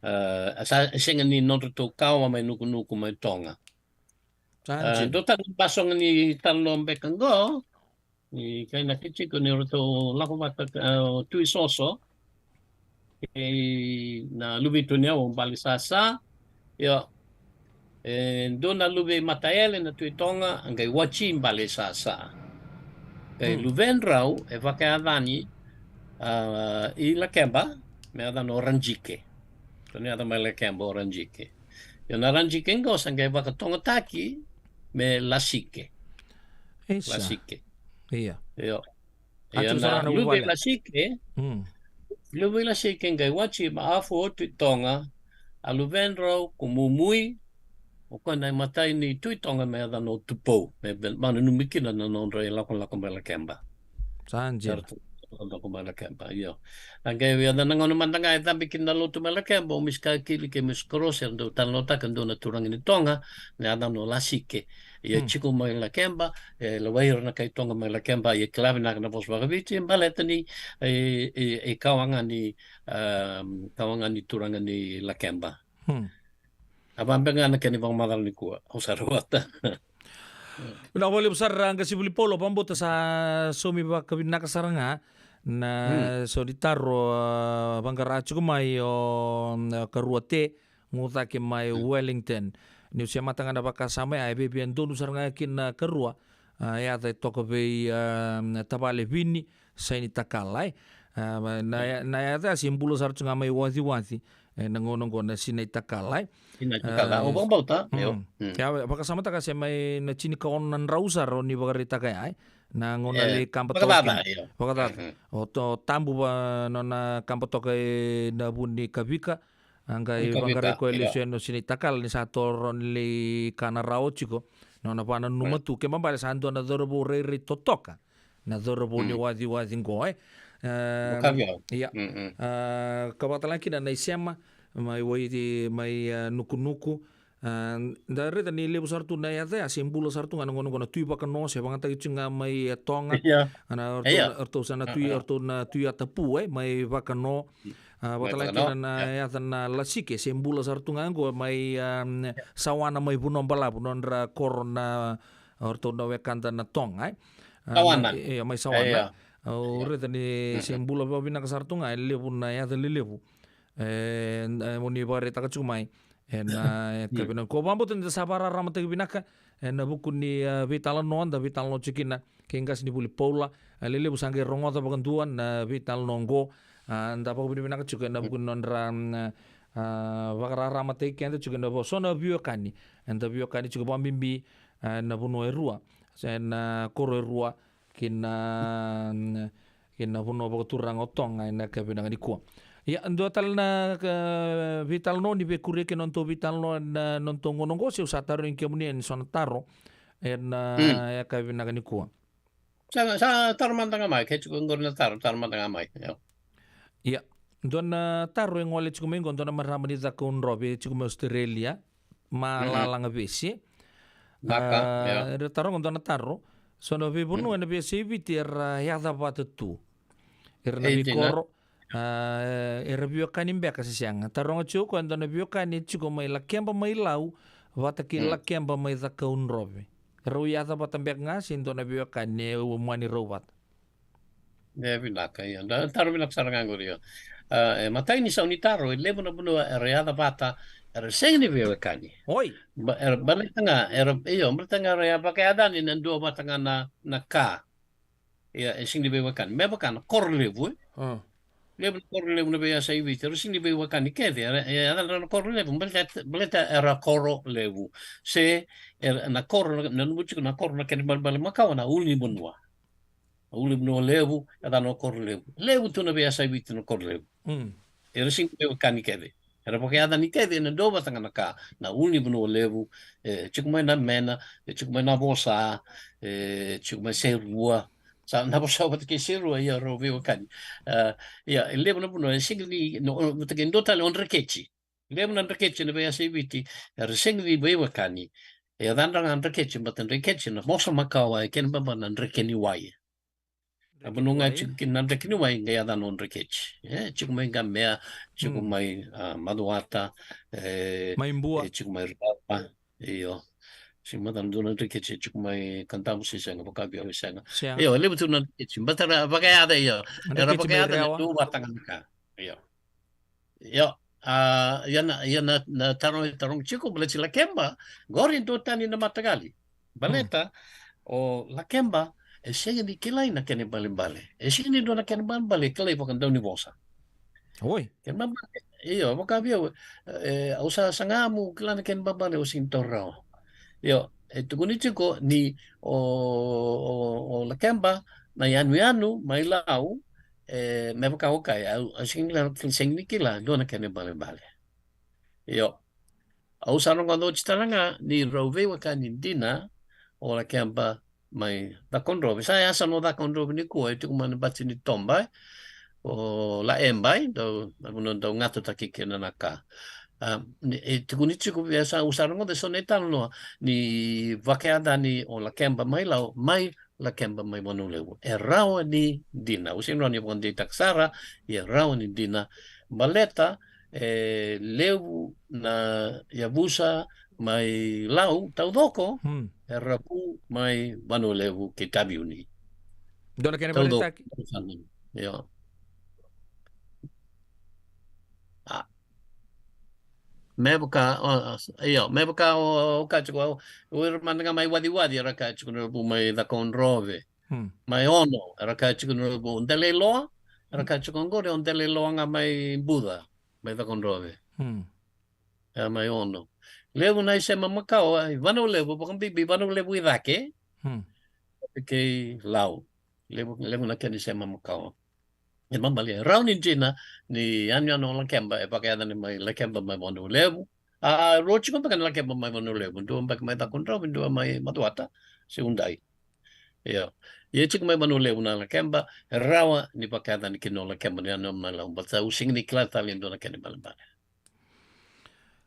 A, sa sega ni nodratou kawa mai Nukunuku mai Toga. Sa A, dina. Dua tale na basoga ni talanoa beka qo, ni kai na kitiko ni ratou lako vata, a, o Tui Soso, kei na luve i Tui Niyau o Bale Sasa, io, e dua na luve i Mataele na Tui Toga, a qai wati Bale Sasa. Qai Hmm. luvedrau, e vakayacani, a, i Lakeba, me yacana o Rajike. Ratou ni yaca mai Lakeba o Rajike. Io na Rajike qo sa qai vakatogataki, me Lasike. Isa. Lasike. Ia. Io. Ia, na luve i Lasike, mm, luve i Lasike qai watch ma afu o Tui Toga, a luvedrau ko Mumui, o koya na imatai ni Tui Toga me yacana o Tupou, me, me nanumi kina na nodra ilakolako mai Lakeba. Sa dina. Sa ratou lako mai Lakeba, io. A qai via na gauna mada ga e cabe kina na lotu mai Lakeba, o Misi Kakili kei Misi Korosi, era dau talanoataka e dua na turaga ni Toga, na yacana o Lasike. Ia, mm, tiko mai Lakeba, e lewai ira na kai Toga mai Lakeba, ia kila vinaka na vosa vakaViti, baleta ni, e, e, e kawa ga ni, um, kawa ga ni turaga ni Lakeba. Hmm. A vabeka ga na kena ivakamacala nikua, au sa rawata. Vinaka vakalevu sara, a, Qasivuli Paula, vakabauta sa saumi vakavinaka sara ga na, hmm, so ni taro, a, vaqara tiko mai o, a, Karua Te, Gucake mai, hmm, Wellington. Niu semata ga na vakasama ya, e viavia donu sara ga kina Karua, a, yaca e toka vei, a, tavale Vini, Saini Takala, e. A, ma, na, hmm, ya-, na yaca ya se bula sara tu ga mai Waciwaci, e, na gauna oqo na Sinai Takala, e. Sinai Takala, a, au vakabauta, mm, io. Mm. Ke a vakasamataka se mai na tinikaono na drau sara o ni vakaraitaka ya, e. Na gauna, e, lai kaba toka kina. Vakacaca, io. Vakacaca. Mm. O to-, Tabu va nona kaba toka ena vu ni kavika, a qai, ni kavika, vaqarai koya, io, lesu yani o Sinai Takala ni sa toro ni lai kana rawa tiko. Nona vananuma, mm, tu, kena ibalebale sa dua na cauravou rairai totoka. Na cauravou ni, mm, Waciwaci qo, e. E, vakavi au. Ia. Mm, mm. A, ka vakatale ga kina na isema, mai Wai, mai, a, Nukunuku. A, da raica ni levu sara tu na yaca ya, se bula sara tu ga na gauna oqo na Tui Vakano, se vakayagataki tu ga mai, e, Toga. Ia. Ana, ia, ratou, ratou sa na, ia, Tui, ia, ratou na Tui Yatapu, e, mai Vakano. Mm. A, mai Vakano, vakatale ga kina na, ia, yaca na Lasike, se bula sara tu ga oqo mai, a, ia, Sawana mai Vanua Balavu, nodra koro na, o ratou na wekada na Toga, e. A, Sawana. Mai, e, mai Sawana. Ia. Au, ia, raica ni, mm-mm, se bula vakavinaka sara tu ga, e levu na yaca lelevu. E, e, mo ni vakaraitaka tiko mai. Ena, e, mm, yakavi nikua, au vakabauta ni da sa vakararamataki vinaka ena vuku ni, a, veitalanoa da veitalanoa tiko kina kei Qasenivuli Paula. A, lelevu sa qai rogoca vakadua na veitalanoa oqo. A, da vakavinavinaka tiko ena vuku ni nodra, mm, a, vakararamataki keda tiko ena vo-, so na veiwekani. Eda veiwekani tiko vakabibi, a, ena vanua e rua, se na koro e rua, ki na, ki na vanua vakaturaga o Toga ena yakavi vinaka nikua. Ia, dua tale na, a, veitalanoa ni veikuria kei na nodatou veitalanoa ena nodatou gauna oqo, se au sa tarogi kemuni yani so na taro ena, mm, yakavi vinaka nikua. Sa, sa taro mada ga mai, ke tiko oqori na taro, taro mada ga mai. Io. Ia, dua na taro e gole tiko mai oqo, dua na marama ni Cakaudrove, tiko mai Australia. Ma, mhm, Lalaga Vesi. Naka, a, ia. Era taroga dua na taro. So na veivanua, mhm, ena veiyasai Viti era yaca vata tu. Era na, e, dina, veikoro. A, era veiwekani beka se sega. Taroga tiko o koya e dua na veiwekani e tiko mai Lakeba mai Lau, vata kei, mm, Lakeba mai Cakaudrove. Rau yaca vata beka ga se dua na veiwekani e umani rau vata. E vinaka, io. Da taro vinaka sara ga qori, io. A, e matai ni sau ni taro, e levu na vanua era yaca vata, era sega ni veiwekani. Oi. Ba-, era baleta ga, era, io, baleta ga era ya vakayacani na dua vata ga na, na ka. Ia, e sega ni veiwekani. Me vaka na koro levu, e. A. Levu na koro levu na veiyasai Viti, era sega ni veiwekani kece, era, e, yacadra na koro levu, baleta, baleta era koro levu. Se, era, na koro, na, nanuma tiko na koro na kena ibalebale makawa na ulunivanua. Na ulunivanua levu, yacana o Korolevu. Levu tu na veiyasai Viti na Korolevu. Mm. Era sega ni veiwekani kece. Era vakayacani kece ena dua vata ga na ka, na ulunivanua levu, e tiko mai Namena, e tiko mai Navosa, e tiko mai Serua. Sa Navosa vata kei Serua, ia rau veiwekani. A, ia, e levu na vanua, e sega ni, no, vata kei dua tale o Dreketi. Levu na Dreketi ena veiyasai Viti, era sega ni veiwekani. E yacadra ga Dreketi, baleta Dreketi na vosa makawa, e kena ibalebale na dreke ni wai. A vanua ga e tiko kina na dreke ni wai, qai yacana o Dreketi. E tiko mai Qamea, tiko, mm, mai, a, Macuata, e, mai Bua, e tiko mai Rawa. Io. Sega ni macala dua na Dreketi e tiko mai Kadavu, se sega, vaka vei au e sega. Sega. Io, e levu tu na Dreketi. Baleta era vakayaca, io. Era vakayaca na dua vata ga na ka. Io. Io, a, ia na, ia na, na taro e tarogi tiko, baleta Lakeba, qori e duatani na mataqali. Baleta, mm, o Lakeba, e sega ni kilai na kena ibalebale. E sega ni dua na kena ibalebale e kilai vakadaunivosa. Oi. Kena ibalebale, io, vaka vei au, e, au sa saga meu kila na kena ibalebale, au sega ni taura rawa. Io, e tukuni tiko ni o, o, o Lakeba na yanuyanu mai Lau, e, me vaka o kaya, au, au sega ni kila, sega ni kila dua na kena ibalebale. Io. Au sa rogoca oti tale ga ni rau veiwekani dina o Lakeba mai Cakaudrove. Sa yasana o Cakaudrove nikua e tiko mai na bati ni toba, e, o Laeba, e, dau, na vanua dau gatotaki kina na ka. A, ni, e tukuni tiko vei au, sa, au sa rogoca eso na italanoa ni vakayacani o Lakeba mai Lau, mai Lakeba mai Vanua Levu. E rawa ni dina. Au sega ni rawa ni vakadeitaka sara, e rawa ni dina. Baleta, e levu na yavusa mai Lau taucoko, Hmm. era vu mai Vanua Levu kei Taveuni. Dua na kena Taucoko. Vakaraitaki. Io. A. Me vaka, o, o, io, me vaka o, o ka tiko, o, o ira mada ga mai Waciwaci, era ka tiko ni ra vu mai Cakaudrove. Hmm. Mai Ono, era ka tiko ni ra vu. Delailoa, era ka tiko oqori, o Delailoa ga mai Buca, mai Cakaudrove. Hmm. E mai Ono. Levu na isema makawa, i Vanua Levu, vakabibi Vanua Levu i cake. Hmm. Kei Lau. Levu, levu na kena isema makawa. E mamali, e rawa ni dina ni yanuyanu o Lakeba, e vakayacani mai Lakeba mai Vanua Levu. A, rua tiko beka na Lakeba mai Vanua Levu, dua beka mai Cakaudrove, dua mai Macuata, se Udai. Io. Ia tiko mai Vanua Levu na Lakeba, e rawa ni vakayacani kina o Lakeba ni yanuyanu mai Lau, baleta au sega ni kila tale e dua na kena ibalebale.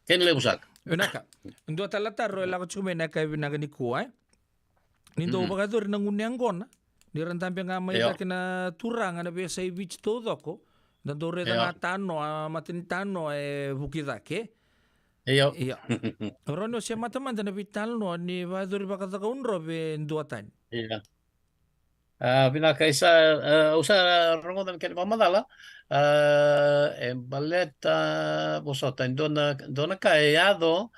Kena levu saka. Vinaka. Dua tale na taro e lako tiko mai ena yakavi vinaka nikua, e? Ni dau Mm. vakayacori na gunu yaqona ni ra dabe ga mai Io. cake na turaga na veiyasai Viti taucoko, da dau raica Io. ga tanoa, matani tanoa e vuki cake. Io. Io. Rawa ni o semata mada na veitalanoa ni vakayacori vakaCakaudrove e duatani. Io. A, vinaka, isa, a, au sa rogoca na kena vakamacala. A, e baleta, vosota, e dua na, dua na ka e yaco,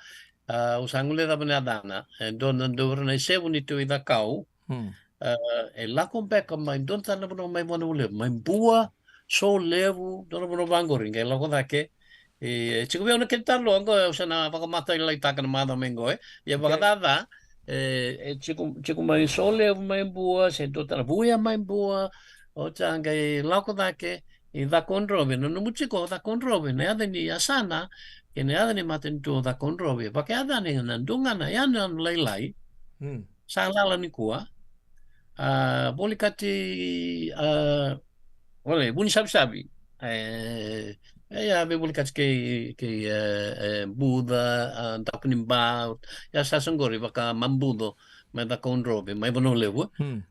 a, au sa guilecava na yacana. E dua na, dua na isevu ni Tui Cakau. Hmm. A, e lako beka mai dua na tale na vanua mai Vanua Levu, mai Bua, Solevu, dua na vanua vaqori, qai lako cake. E, e tiko vei au na kena taro oqo, au sa na vakamatailalai taka na macawa mai qo, e. Ia Okay. vakacaca, e, e tiko, tiko mai Solevu mai Bua, se dua tale Vuya mai Bua, oti a qai lako cake i Cakaudrove, na nomu tiko o Cakaudrove, na yaca ni yasana, kei na yaca ni matanitu o Cakaudrove, vakayacani na dua ga na yanuyanu lailai, Hmm. sa lala nikua. A, volikati, a, ole, Vunisavisavi. E, e, ia, veivolikati kei, kei, e, e, Buca, a, Dapu ni Ba, ia sa soqori vaka Mabuco, mai Cakaudrove, mai Vanua Levu. Hmm.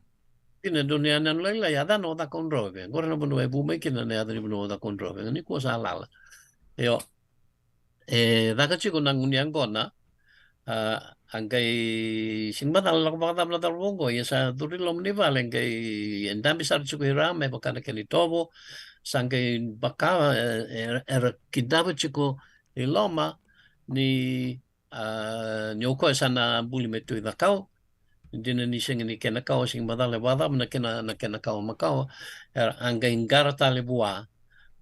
Kina dua na yanuyanu lailai, yacana o Cakaudrove. Qori na vanua e vu mai kina na yaca ni vanua o Cakaudrove. Nikua sa lala. Io. E caka tiko na gunu yaqona, a, a qai sega ni macala lako vakacava na cauravou oqo, ia sa curu i loma ni vale, qai e dabe sara tiko i ra me vaka na kena itovo, sa qai vaka, e, e, era kidava tiko i loma ni, a, ni o koya sa na buli me Tui Cakau, dina ni sega ni kena kawa, sega ni macala e vakacava na kena, na kena kawa makawa, era a qai qara tale vua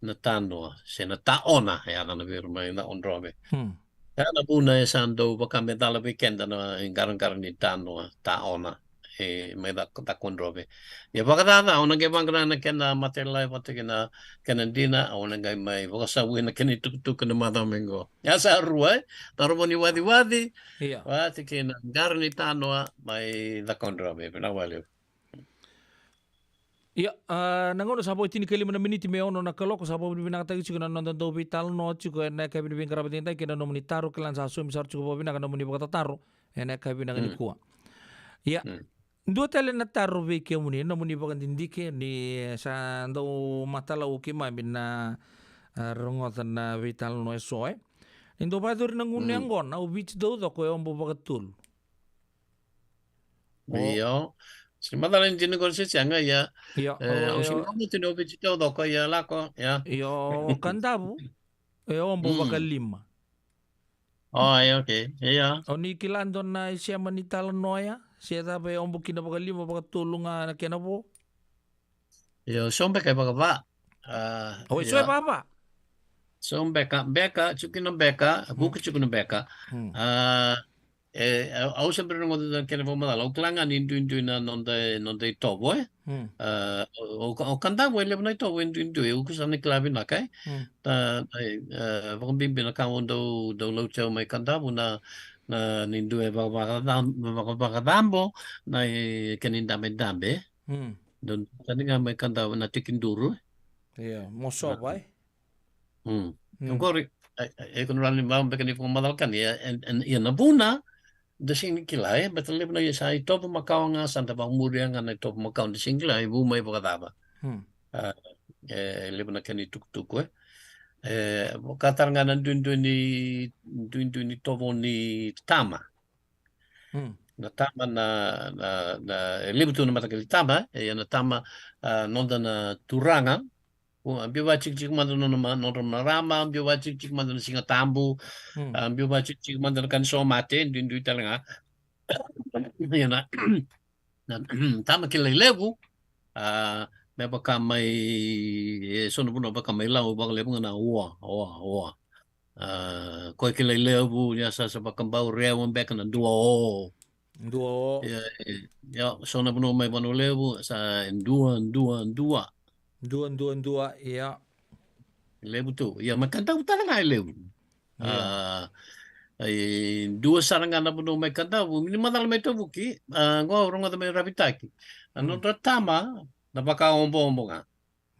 na tanoa, se na taona, e yacana vei ira mai Cakaudrove. Hmm. Ia na vuna e sa dau vaka me cala vei keda na iqaraqara ni tanoa, taona, e mai Ca-, Cakaudrove. Ia vakacaca, o na qai vaqara na kena matailalai vata kei na kena dina, o na qai mai vakasavuya na kena itukutuku na macawa mai qo. Ia sa rua, e? Taro vou ni Waciwaci, Ia. vata kei na qara ni tanoa mai Cakaudrove. Vinaka vakalevu. Ia, a, na gauna sa vo e tinikalima na miniti me ono na kaloko, sa vakavinavinakataki tiko na noda dau veitalanoa tiko ena yakavi ni veiqaravi edaidai kei na nomuni taro, kila ni sa saumi sara tiko vakavinaka na nomuni vakatataro ena yakavi vinaka Mm. nikua. Ia, Mm. dua tale na taro vei kemuni, nomuni vakadidike ni sa dau matalau keimami na, a, rogoca na veitalanoa eso, e. Ni dau vakayacori na gunu Mm. yaqona, o Viti taucoko e obo vakatolu. O. Io. Sega ni macala ni dina qori se sega, ia. Ia, E, o, au sega ni o. macala ni o Viti taucoko, ia lako, ia. Ia, o Kadavu e obo Mm. vakalima. O, ia, okay. Ia. O ni kila dua na isema ni talanoa ya? Se cava e obo kina vakalima, vakatolu ga na kena vo? Io, so beka e vakava. A, O, e so e ia. vakava? So beka, beka, tiko kina beka, Mm. vuki tiko kina beka. Mm. A, E, au, au se bera ni rogoca na kena vakamacala. Au kila ga ni duidui na noda, noda itovo, e? Mm. A, o, o, o Kadavu e levu na itovo e duidui, au kusa ni kila vinaka, e? Mm. Ta, e, e, vakabibi na ka au dau, dau lauti au mai Kadavu na, na ni dua e vakavakacam-, vakavakacabo na, e, kena idabedabe, e? Mm. Dau tani ga mai Kadavu na tekiduru, e? Ia, mosova, e? Mm. Mm. Oqori, e, e, e, ko na rawa ni vaka beka ni vakamacala ka ni, e, e, e, ia na vuna, da sega ni kila, e, baleta levu na ia sa itovo makawa ga, sa da vakamuria ga na itovo makawa, da sega ni kila e vu mai vakacava. Mm. A, e, levu na kena itukutuku, e. E, vaka tale ga na duidui ni, duidui ni tovo ni tama. Mm. Na tama na, na, na, e levu tu na mataqali tama, e, ia na tama, a, noda na turaga, o, a, biu vakatikitiki mada na nona ma-, nodra marama, biu vakatikitiki mada na Siga Tabu, mm, a, biu vakatikitiki mada na ka ni somate, duidui tale ga. Ia na, na tama kilai levu, a, me vaka mai, e, so na vanua vaka mai Lau, vakalevu ga na oa, oa, oa. A, koya kilai levu, ia sa, sa vakabau rewa beka na dua o. Dua o. Ia, ia, so na vanua mai Vanua Levu, sa dua, dua, dua. Dua, dua, dua, ia. Levu tu. Ia, mai Kadavu tale ga e levu. Ia. A, e dua sara ga na vanua mai Kadavu, ni macala mai Tavuki, a, qo au rogoca mai Ravitaki. A, mm, nodra tama, na vakaoboobo ga.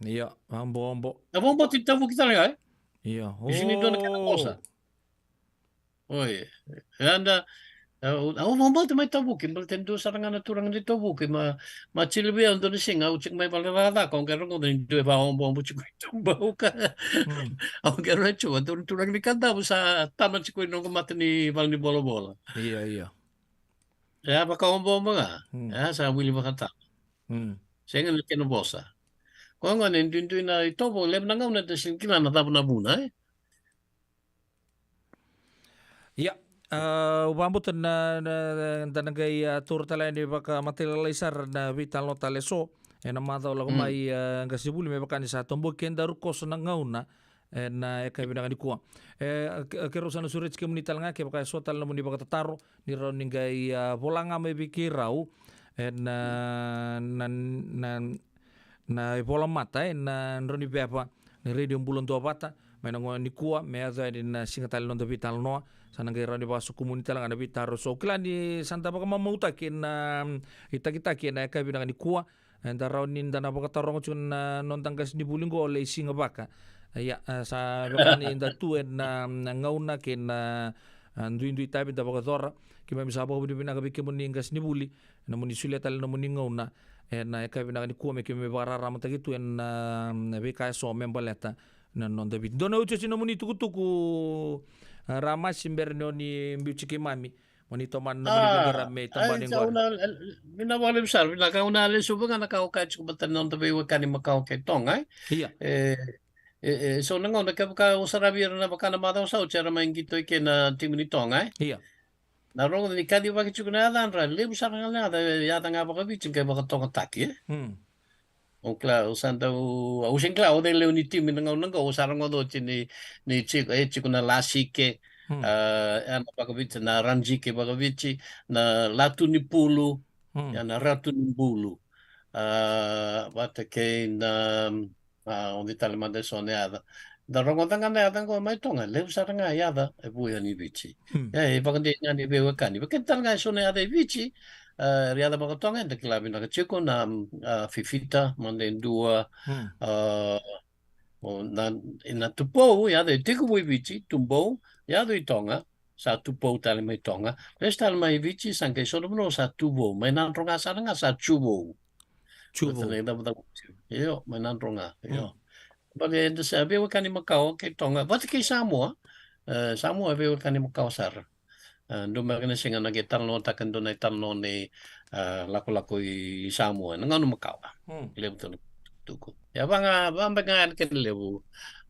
Ia, oboobo. Na oboobo ti Tavuki tale ga, e? Ia. Isi ni dua na kena, o, vosa. Oi. E anda, e, au, au vakabauta mai Tavuki, baleta e dua sara ga na turaga ni Tavuki, ma, ma tili vei au dua na siga, au tiko mai vale ni cakacaka, au qai rogoca ni dua e vakaoboobo tiko i Tubauka. Mm. Au qai raica, dua na turaga ni Kadavu sa tama tiko i noqu mata ni vale ni volavola. Ia, ia. E a vakaoboobo ga, mm, e a sa wili vakatama. Mm. Sega na kena vosa. Koya gona e duidui na itovo, levu na gauna da sega ni kila na cava na vuna, e? Ia, a, au vakabauta na, na, na, da na qai, a, taura tale yani vakamatailalai sara na veitalanoa tale eso ena macawa lako mai, a, qasenivuli, me vaka ni sa toboki kedaru koso na gauna ena yakavi vinaka nikua. E, a, ke-, keirau sa na sureti kemuni tale ga kevaka eso tale na nomuni vakatataro, ni rawa ni qai, a, vola ga mai vei keirau ena, na, na, na ivolamata, e, na drau ni veva ni Radio Bula Duavata mai na gauna nikua me yaco yani na siga tale ni noda veitalanoa. Sa na qai rawa ni vakasokumuni tale ga na veitaro eso. Au kila ni sa da vakamamautaki na, mm, itakitaki ena yakavi vinaka nikua. Eda rawa ni da na vakataroga tiko na noda qasenivuli qo, Lei Sigavaka. Ia, a, sa vaka ni da tu ena, mm, gauna kei na, a, duidui tavi da vakayacora. Keimami sa vakavinavinaka vei kemuni qasenivuli ena nomuni solia tale na nomuni gauna ena yakavi vinaka nikua me keimami vakararamataki tu ena, mm, veika eso me baleta na noda Viti. Dua na iotioti na nomuni tukutuku, a, Ramasi, bera ni o ni biuti keimami mo ni tomana na nomuni, a, veiqaravi me, a, tabana qori. Au na, e, vinaka vakalevu sara, vinaka. Au na lesuva ga na ka au kaya tiko baleta na noda veiwekani makawa kei Toga, e? Ia. E, e, e, so na gauna kevaka au saravi ira na vaka na macawa sa oti era mai qito i ke na timi ni Toga, e? Ia. Na rogoca ni kacivaki tiko na yacadra, levu sara ga na yaca, yaca ga vakaviti qai vakatogataki, e? Mm. Au kila, au sa dau, au sega ni kila o cei lewe ni timi na gauna qo, au sa rogoca oti ni, ni tiko, e tiko na Lasike, mm, a, e na vakaviti, na Rajike vakaviti, na Latu ni Pulu, mm, e na Ratu ni Bulu. A, vata kei na, a, o cei tale mada eso na yaca. Da rogoca ga na yaca qo mai Toga, levu sara ga yaca e vu yani i Viti. Hmm. E, e vakadei ga ni veiwekani. Vei keda tale ga eso na yaca i Viti, a, era yaca vakatoga, eda kila vinaka tiko na, a, Fifita, mada e dua, hmm, a, o na, na Tupou, yaca e tekivu i Viti, Tubou, yaca i Toga, sa Tupou tale mai Toga. Lesu tale mai Viti, sa qai so na vanua sa Tuvou. Mai Nadroga sara ga sa Tuvou. Tuvou. Vata na icavucavu. Io, mai Nadroga. Io. Mm. Baleta eda sa veiwekani makawa kei Toga. Vata kei Samoa. E, Samoa e veiwekani makawa sara. E, dua beka na siga na qai talanoataka e dua na italanoa ni, e, lakolako i Samoa. Na gauna makawa. Mm. Levu tu na tukutuku. Ia, va ga, va beka ga na kena levu,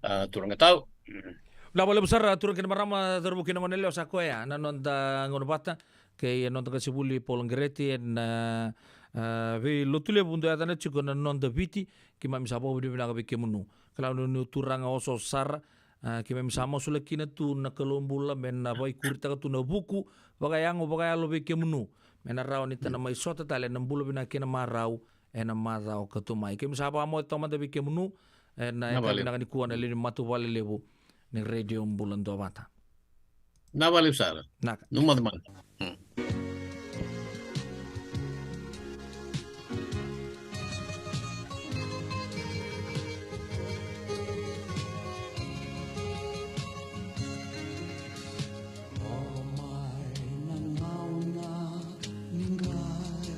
a, turaga tau. Vinaka vakalevu sara, turaga kei na marama, cauravou kei na goneyalewa, sa koya na noda gauna vata kei na noda qasenivuli Paul Qereti ena, a, a, veilotu levu dau yacana tiko na Noda Viti. Keimami sa vakavinavinaka vei kemunu. Kila ni o turaga osooso sara, A, keimami sa masulaki kina tu na Kalou bula me na vaikuritaka tu na vuku vakayago vakayalo vei kemunu, me na rawa ni ta na mai sota tale na bula vinaka kei na marau ena macawa ka tu mai. Keimami sa vakamoce taumada vei kemunu ena yakavi vinaka nikua na lewe ni matavuvale levu ni Radio Bula Duavata. Na vale sara. Naka. Numa mada. Hmm. Lolo mai na gauna ni qai,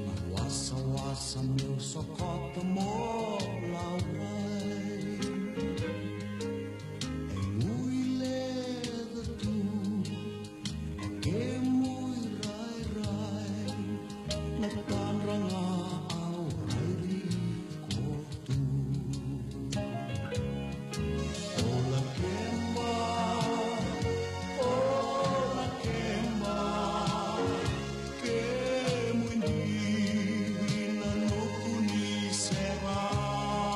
na wasawasa meu sokota mo laurai. E gui leca tu na kemu irairai, na tadra ga au raici koto. O Lakeba, o Lakeba, kemu idivi na nuku ni serau.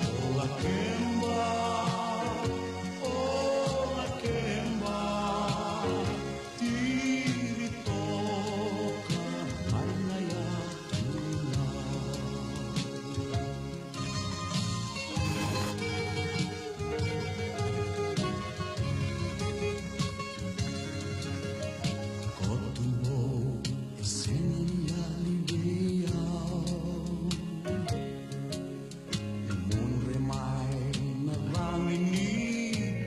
O Lakeba, o Lakeba, tiri toka mai na yatu. Koto vou e sega ni yali vei au. Mudre mai na cagi ni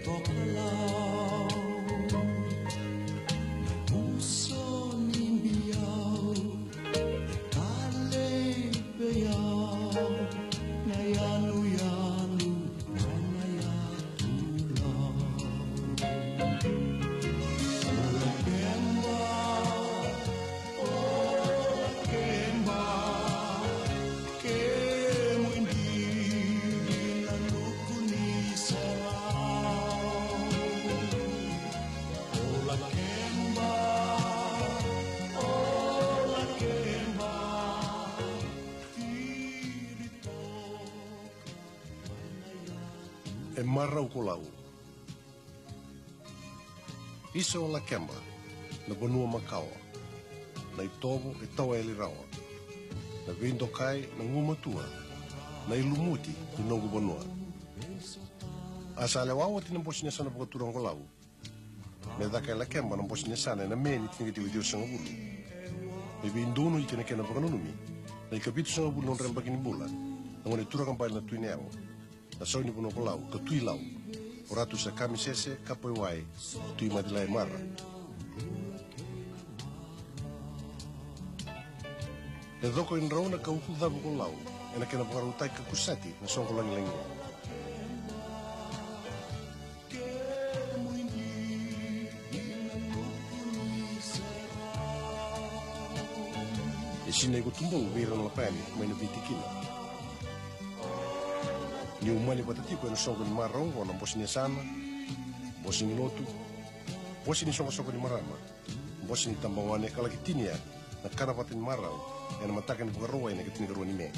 tokalau, na puso ni biau e talei vei au, na yanuyanu mai na yatu lau. O Lakeba, o Lakeba, kemu idivi na nuku ni serau. O Lakeba, o Lakeba, tiri toka mai na yatu. E marau ko Lau. Isa o Lakeba, na vanua makawa, na itovo e tawa yali rawa, na veidokai, na gumatua, na ilumuti ni noqu vanua. A sa lewa oti na bose ni yasana vakaturaga ko Lau, me caka e Lakeba na bose ni yasana ena Me ni tinikaciwa ciwasagavulu. Me veidonui kei na kena vakananumi na ikavitusagavulu ni nodra yabaki ni bula na gone turaga bale na Tui Nayalo, na sau ni vanua ko Lau ka Tui Lau, o Ratu Sakamisese Kapaiwai Tui Macilai Mara. E coko e drauna ka ukucavu ko Lau ena kena vakarautaki ka kusati na soqo lagilagi. E sinai ko Tubou vei ira na Lapayani mai na veitikina. Ni umani vata tiko ena soqo ni marau oqo na bose ni yasana, bose ni lotu, bose ni soqosoqo ni marama, bose ni tabagone ka laki tinia na kana vata ni marau ena mataka ni Vakarauwai na ikatinikarua ni Me.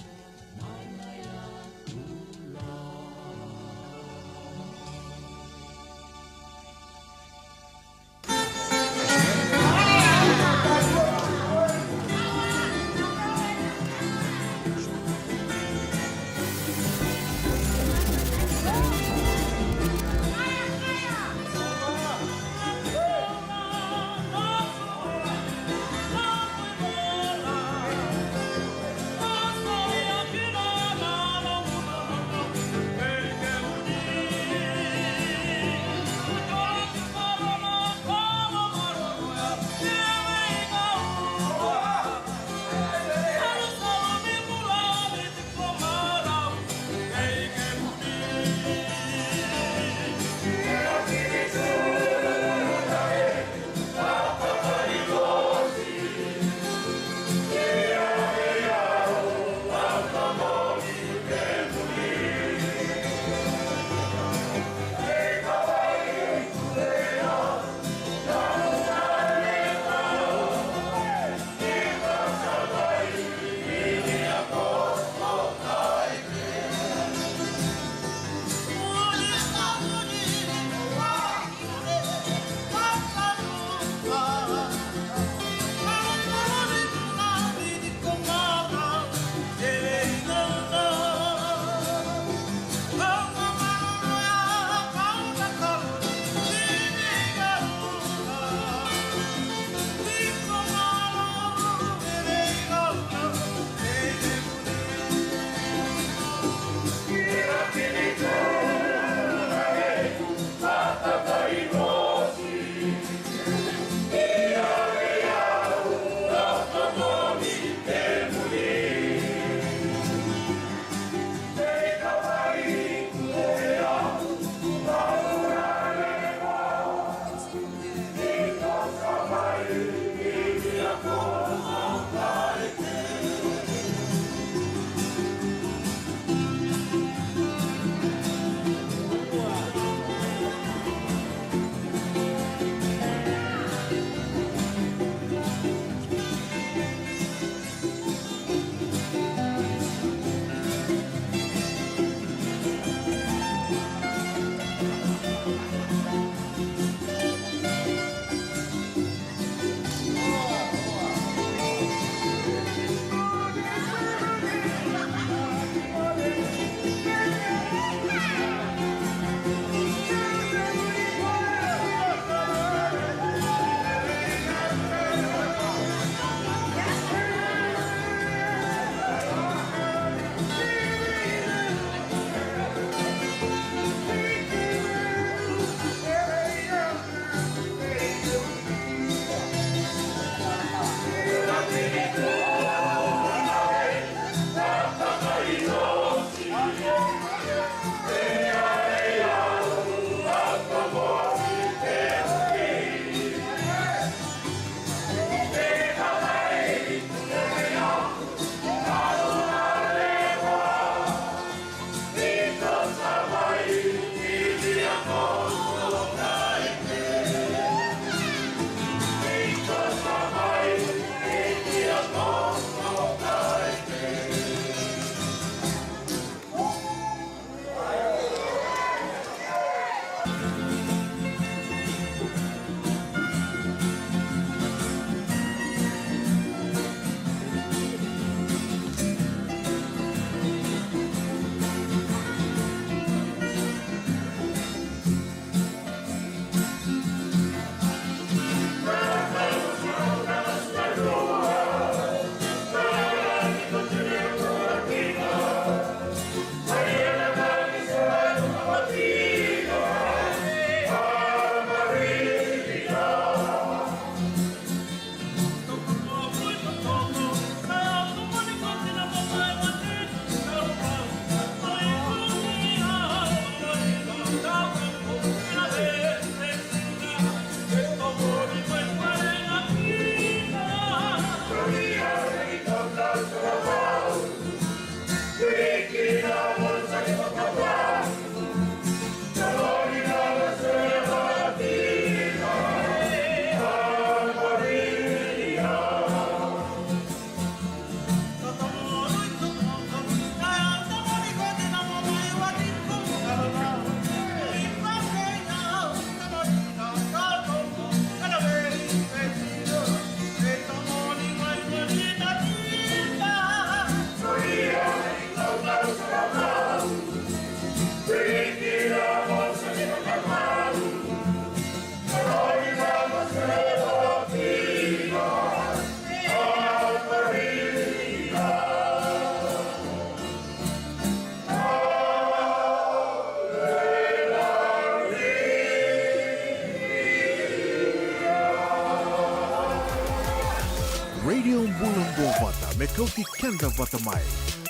Bula Duavata me kauti keda vata mai,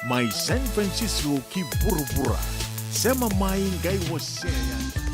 mai San Francisco ki vuravura. Sema mai qai wasea yani.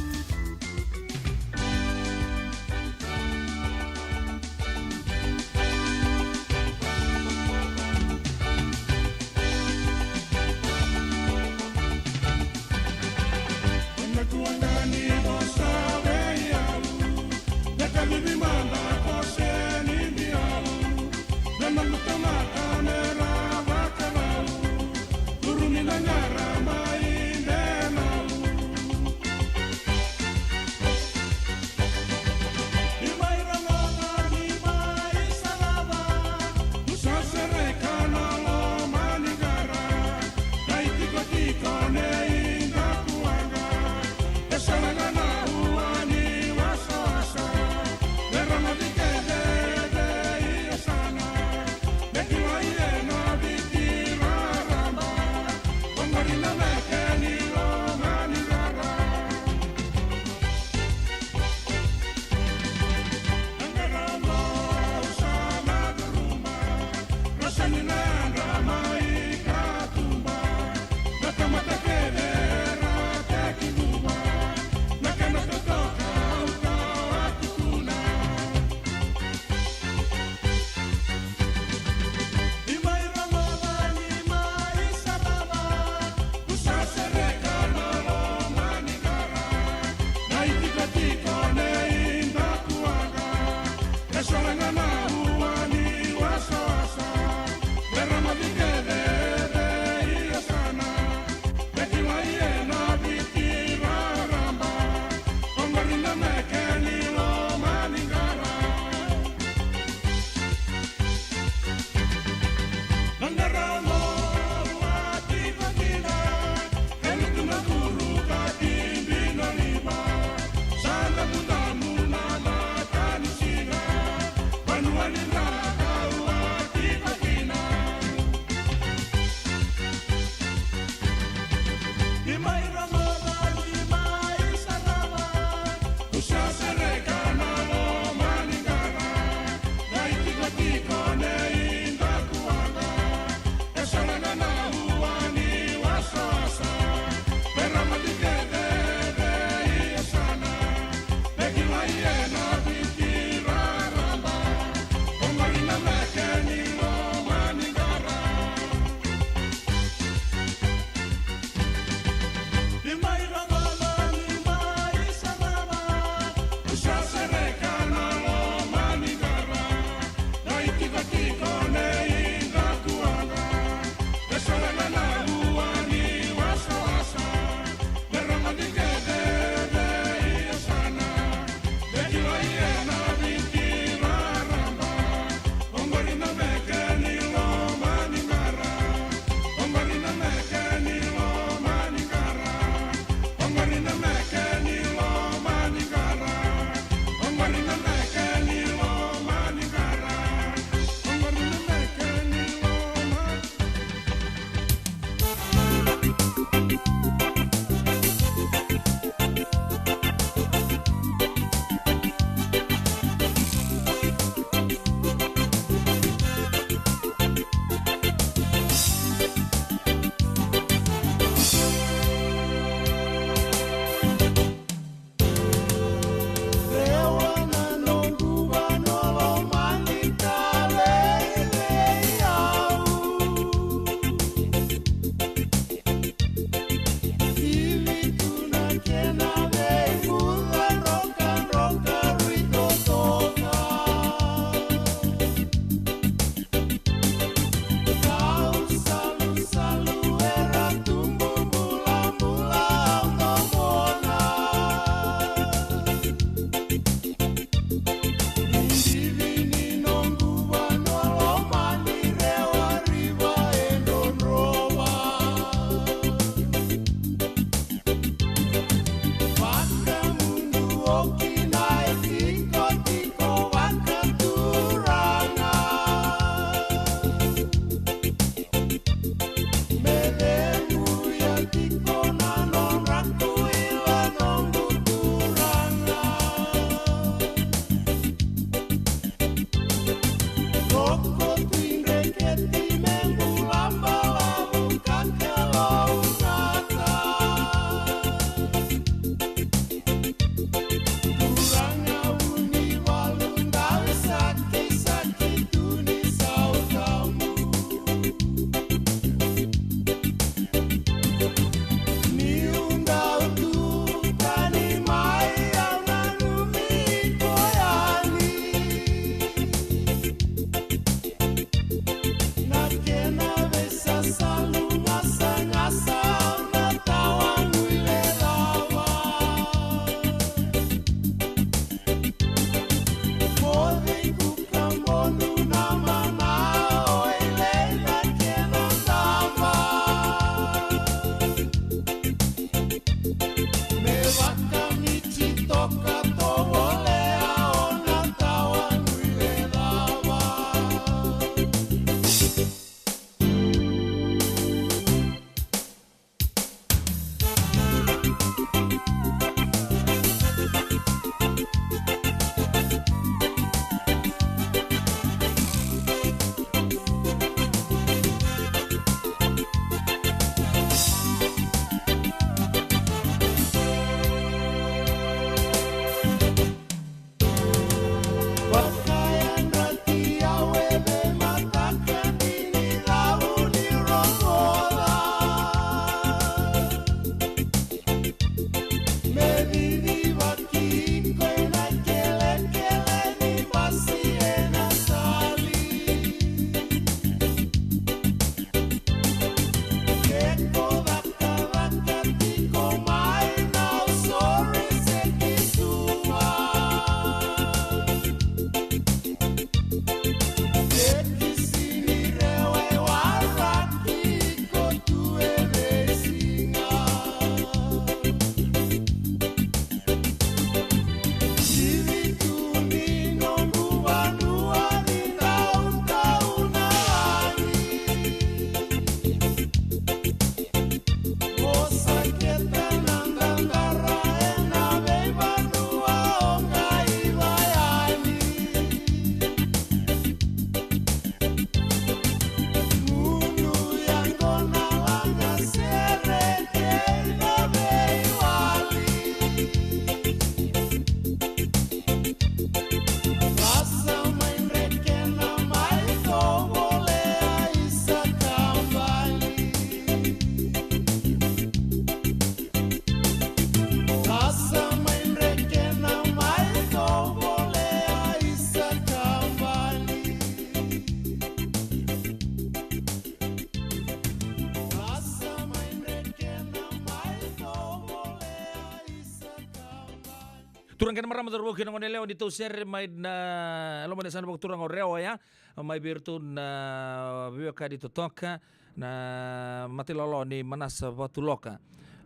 Turaga kei na marama, cauravou kei na goneyalewa, ni tou sere mai na loma ni yasana vakaturaga o Rewa oya, mai vei iratou na veiwekani totoka, na matailawalawa ni Manasa Vatuloka.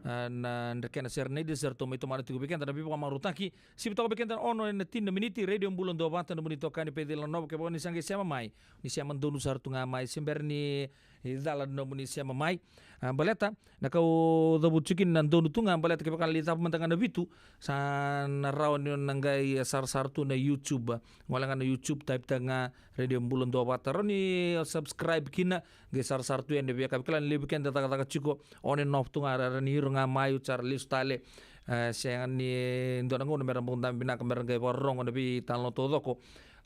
A, na drekena sere nei de sa ratou mai tomana tiko vei keda na veivakamarautaki. Sivi toka vei keda na ono ena tini na miniti, Radio Bula Duavata, nomuni itokani Peceli Nova. Kevaka ni sa qai sema mai, ni sema donu sara tu ga mai, se bera ni cala na nomuni sema mai. A, baleta na ka au cavuta tiko kina na donu tu ga, baleta kevaka lai cava mada ga na vitu, sa na rawa ni o na qai sarasara tu na YouTube. Gole ga na YouTube, type-taka ga Radio Bula Duavata, rawa ni subscribe kina, qai sarasara tu yani. Via ka vei kila ni levu vei keda cakacaka tiko on and off tu ga, ra, ra ni iro ga mai, oti sa ra lesu tale. E, sega ni dua na gauna me ra bau dabe vinaka me ra qai vakarorogo na veitalanoa taucoko,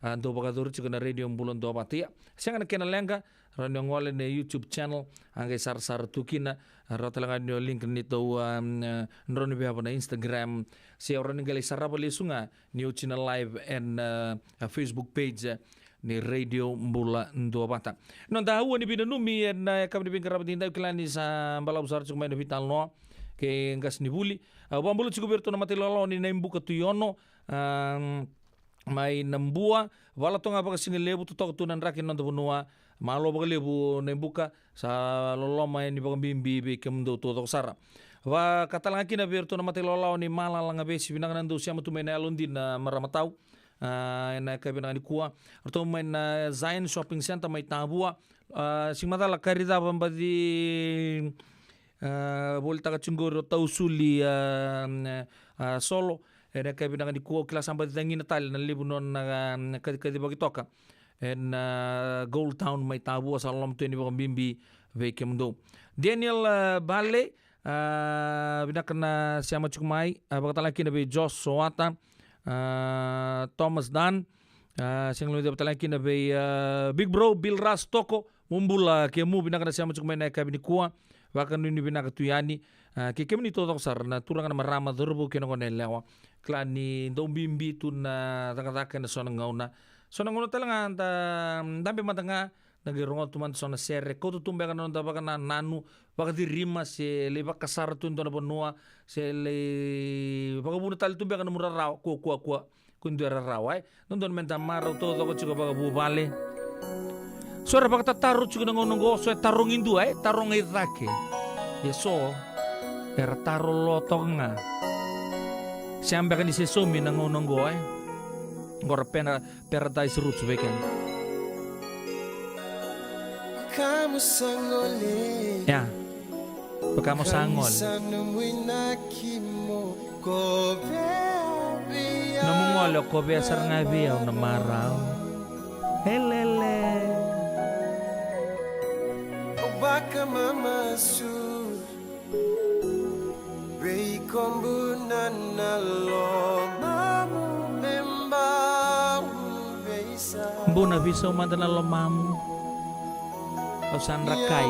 a, dau vakayacori tiko na Radio Bula Duavata. Ia, sega na kena leqa, rawa ni o gole na YouTube channel, a qai sarasara tu kina. Rawa tale ga ni o link ni tou, a, drau ni veva na Instagram, se o rawa ni qai lai sarava lesu ga ni oti na live ena, a, Facebook page, a, ni Radio Bula Duavata. Noda aua ni veinanumi ena yakavi ni veiqaravi edaidai, au kila ni sa balavu sara tiko mai na veitalanoa kei qasenivuli. A, vakabula tiko vei iratou na matailawalawa ni Naibuka Tui Ono, a, mai Nabua. Vala toka ga vakasigalevu, totoka tu na draki ni noda vanua. Malo vakalevu Naibuka, sa loloma yani vakabibi vei kemudou taucoko sara. Vaka tale ga kina vei iratou na matailawalawa ni Malala Gavesi, vinaka na dou sema tu mai na yalodina, marama tau. A, ena yakavi vinaka nikua. Ratou mai na Zion Shopping Centre mai Tavua. A, sega ni macala kari cava, baci, a, volitaka tiko qori o Tausuli, a, a, Solo. Ena yakavi vinaka nikua, au kila sa baci cagina tale na levu nona, a, kacikacivaki toka ena, a, Gold Town mai Tavua. Sa loloma tu yani vakabibi vei kemudou. Daniel, a, Bale, a, vinaka na sema tiko mai, a, vaka tale ga kina vei Josh Soata, a, Thomas Dan, a, sega ni guilecavi tale ga kina vei, a, Big Bro Bill Ras Toko. Mo bula kemu, vinaka na sema tiko mai na yakavi nikua. Vakanuinui vinaka tu yani, a, kei kemuni taucoko sara na turaga, na marama, cauravou kei na goneyalewa. Kila ni dau bibi tu na cakacaka ena so na gauna. So na gauna tale ga da dabe mada ga, da qai rogoca tu mada so na sere, kauta tu beka na noda vakanananu, vakacirima, se lai vakasara tu e dua na vanua, se lai vakavuna tale tu beka nomu rarawa, kua, kua, kua, kua, kua dua e rarawa, e. Dodonu meda marau taucoko tiko vakavuvale. So era vakatataro tiko na gauna oqo, so e tarogi dua, e, taroga i cake. Ia so era taro lo toka ga. Se a beka ni se saumi na gauna oqo, e. Oqo ra pena Paradise Roots vei keda. Ia. Vaka mo sa gole. Nomu gole o kovea sara ga vei au na marau. Elele. Buna veisau mada na lomamu. Au sa drakai.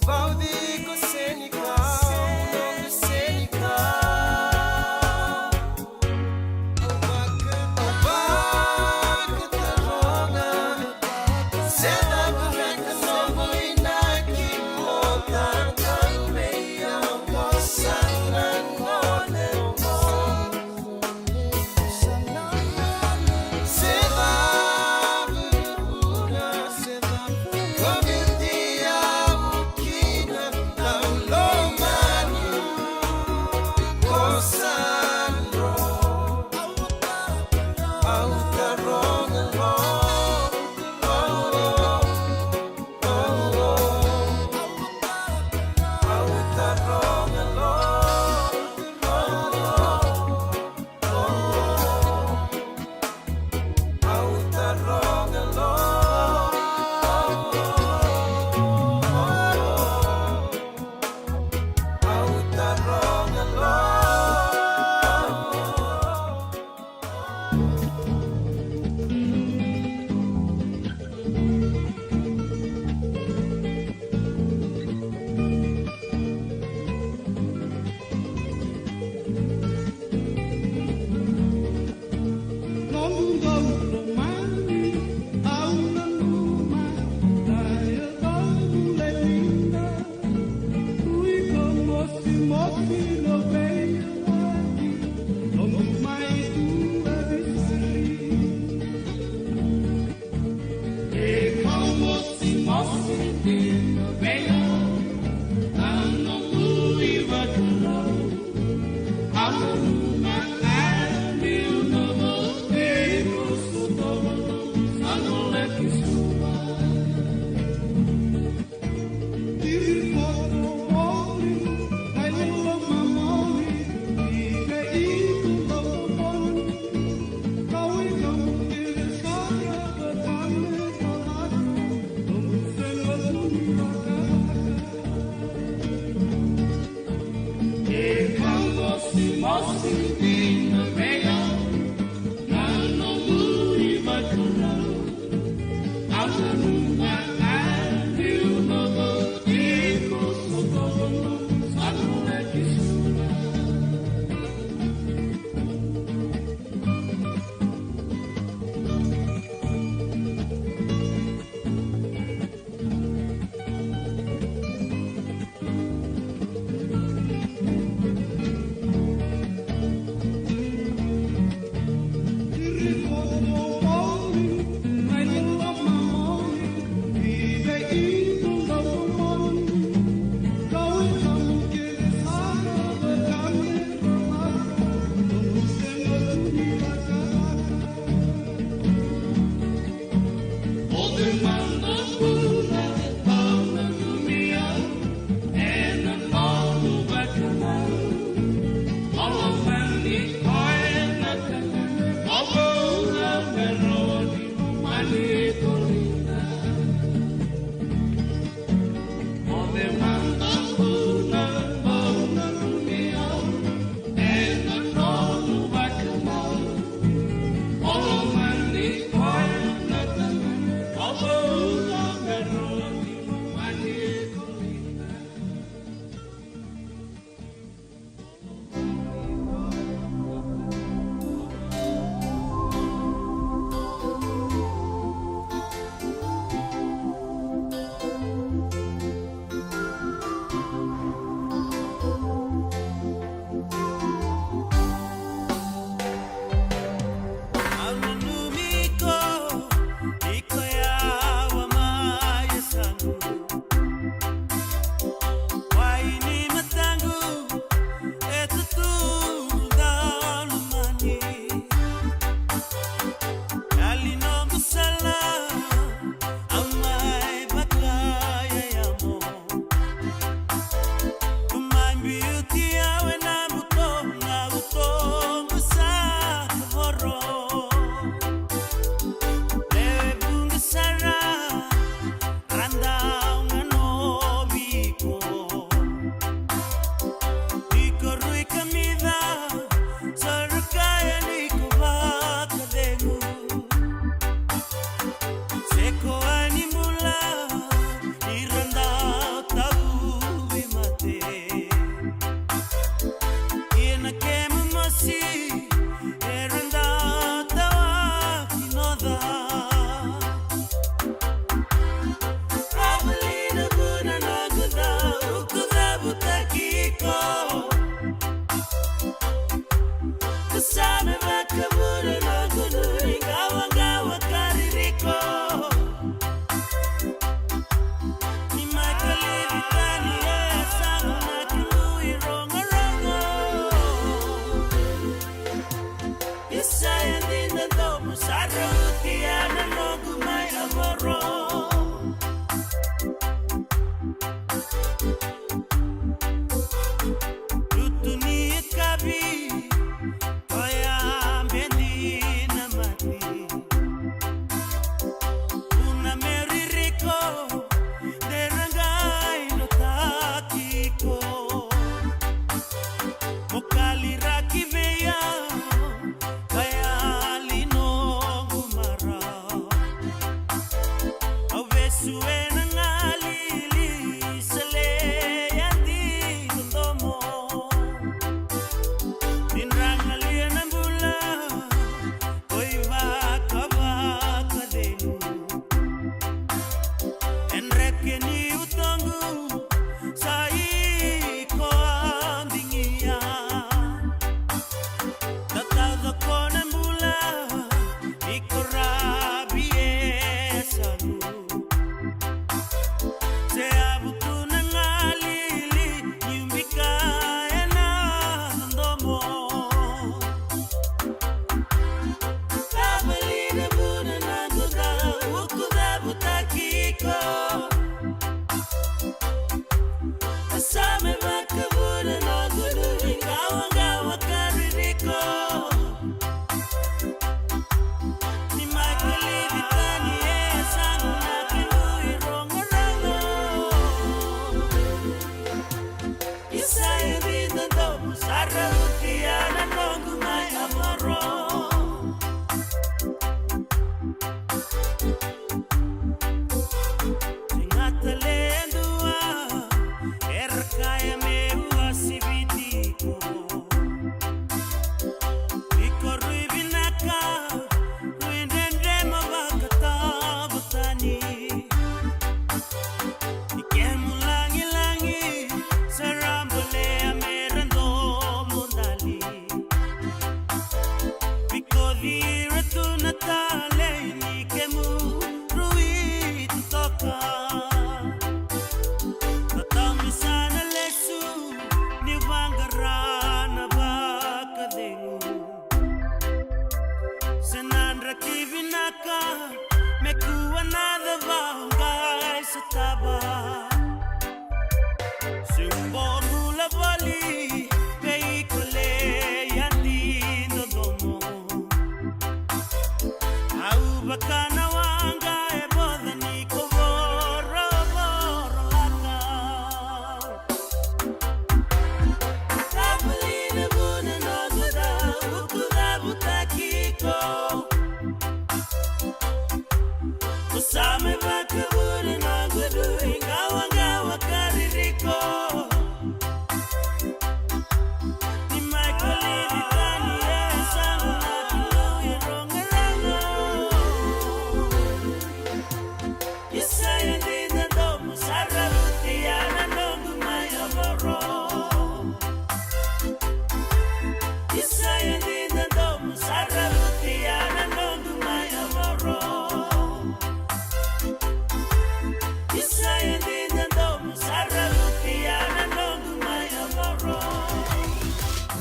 Vauci ko Senikau, noqu Senikau. Au vaka, au vakataroga, se cava beka noqu inaki, mo tataunei au ko sa na gone mo.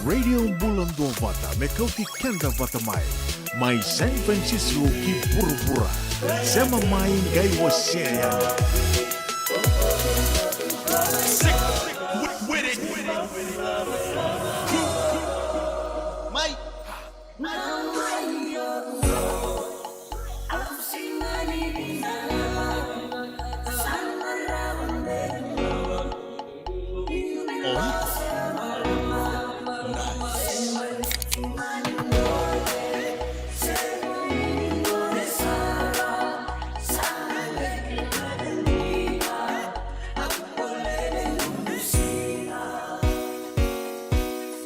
Radio Bula Duavata, me kauti keda vata mai. Mai San Francisco ki vuravura. Sema mai, qai wasea yani. Sick with, with it. Mai.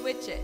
Switch it.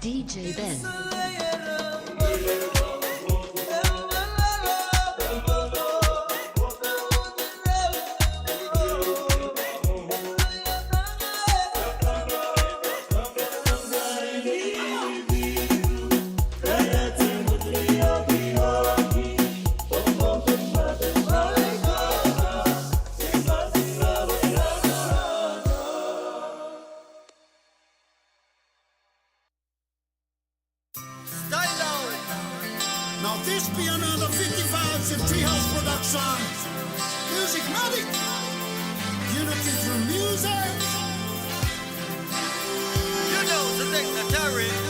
D J Ben. Style out. Now this be another fifty-five Treehouse production. Music Matic. Unity through music. You know the thing that I read.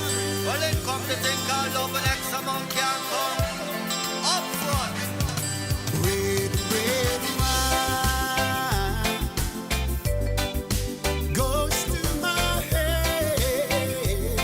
Well, it come to think all over like someone can't come up front. Red, red wine goes to my head.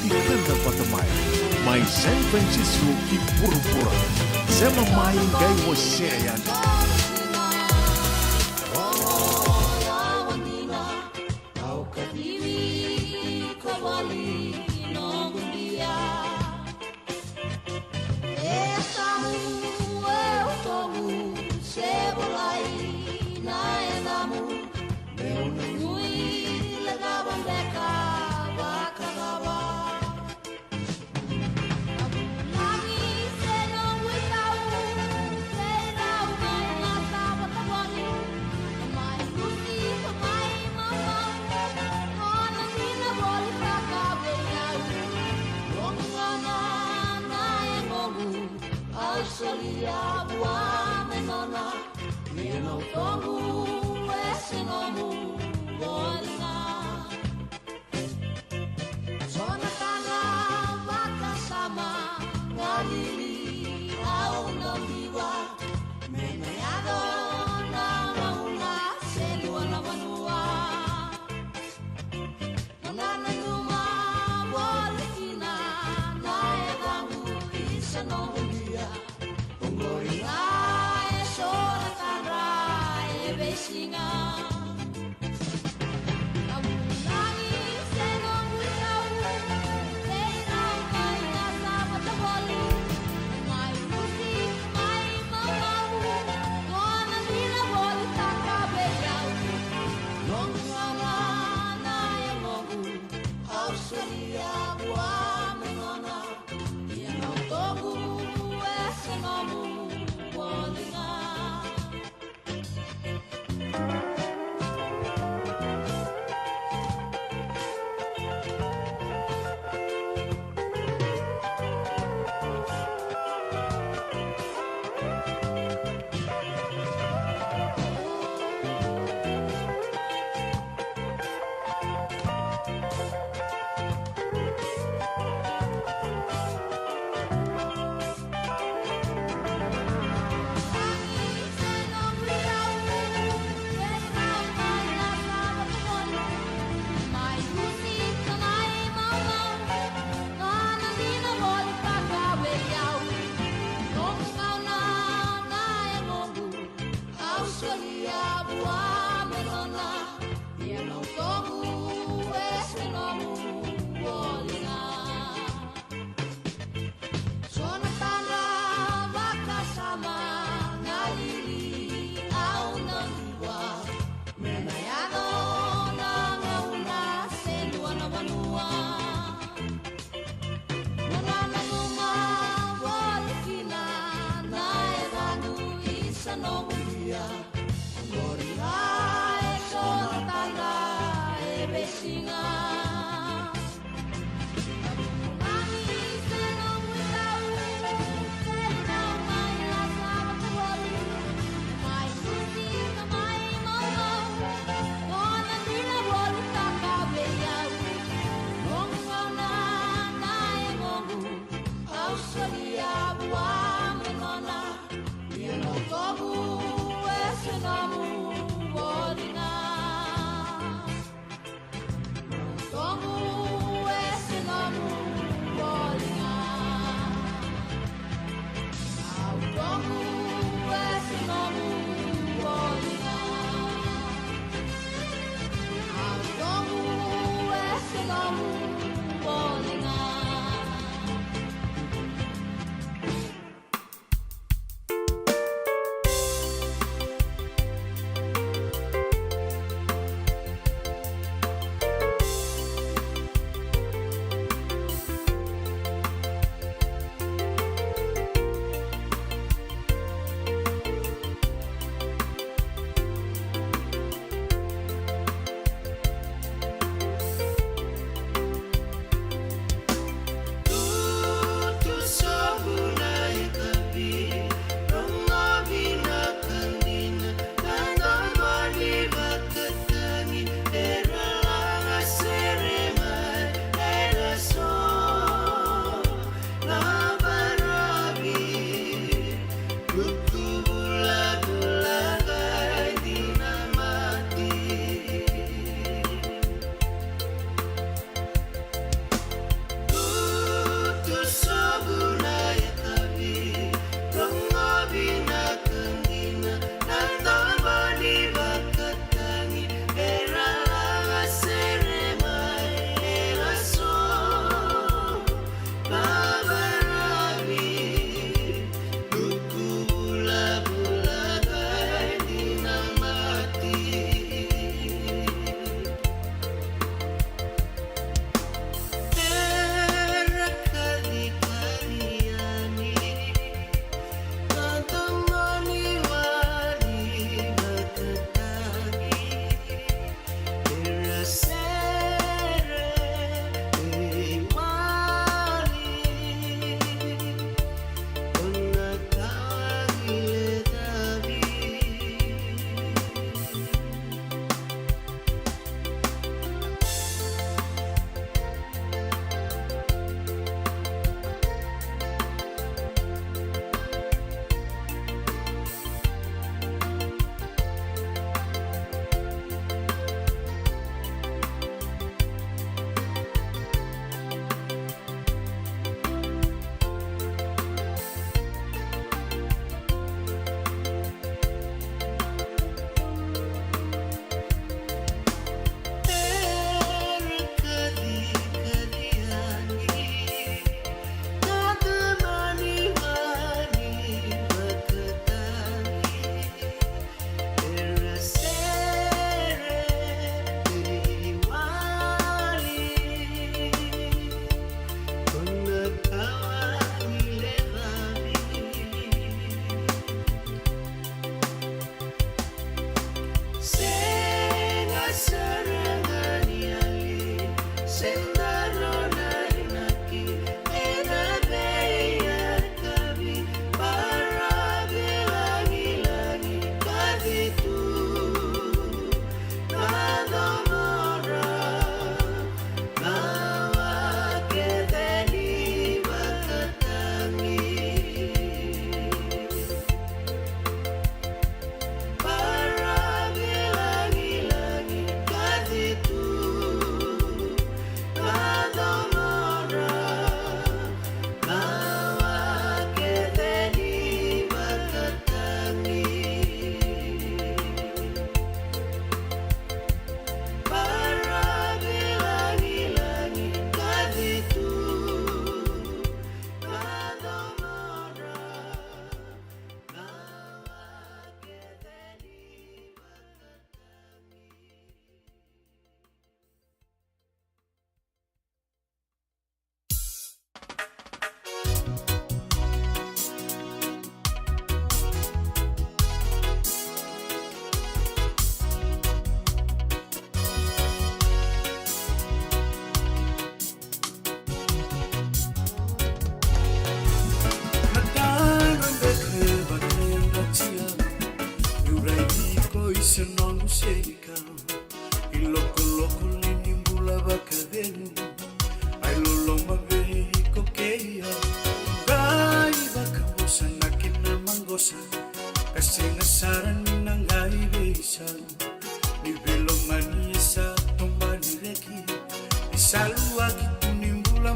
Tikina vata mai, mai San Francisco ki vuravura. Sema mai qai wasea yani.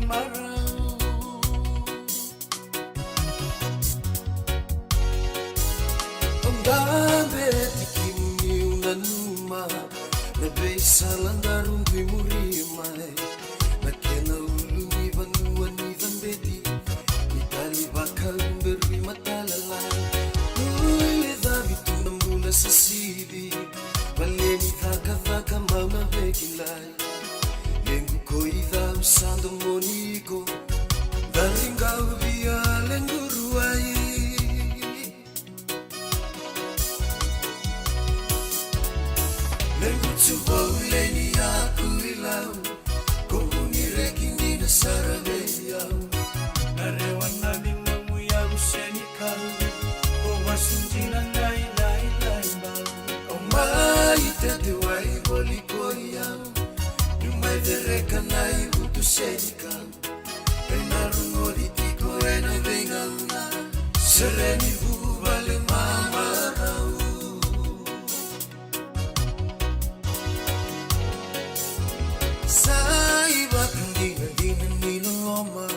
marau. Au dabe tiko niu nanuma na veisala daru dui muri mai. Na kena ulu ni vanua ni cabeti, ni tali vakaluberui matalalai. Ui le cavi tu na bula sisili, vale ni cakacaka mau na vekilai. Lequ ko i cau sa domoni iko, dari qau via lequ ruai. Lequ tu vou leni aku i lau, ko vuni reki ni na sara vei au. Na rewa na limamu i au seni kau, ko vasu dina nai lai lai bau. Au mai tete wai voli ko i au, niu mai cereka na ivutu seni kau. Ena rogoci tiko ena veigauna, sere ni vuvale mamarau. Sa ivakadinadina ni loloma,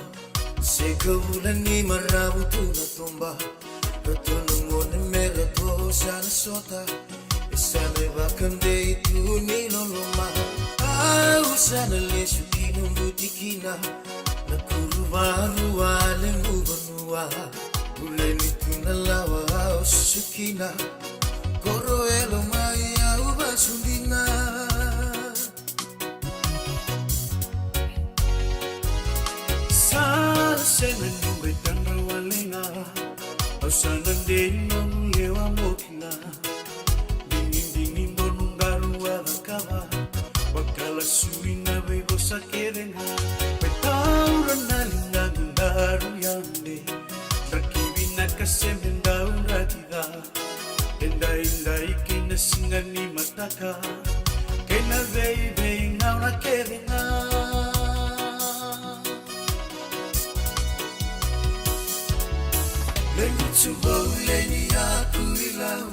se ka vula ni maravu tu na toba. Ratou na gone me ratou sa na sota. E sa me vakadei tu ni loloma. Au sa na lesu ki noqu tikina. Na kuru varu a lequ vanua. Ule ni tu na lawa au susu kina. Koro e lomai au vasu dina. Sa sega ni qai tadra wale ga. Au sa na dei nomu lewa mo kila. Digidigi donu daru a cakava. Vakala sui na veivosa kece ga. Me taura na ligaqu daru yade. Draki vinaka se me dauraki ca. Edaidai kei na siga ni mataka, kei na veiveigauna kece ga. Lequ tu vou leni aku i lau,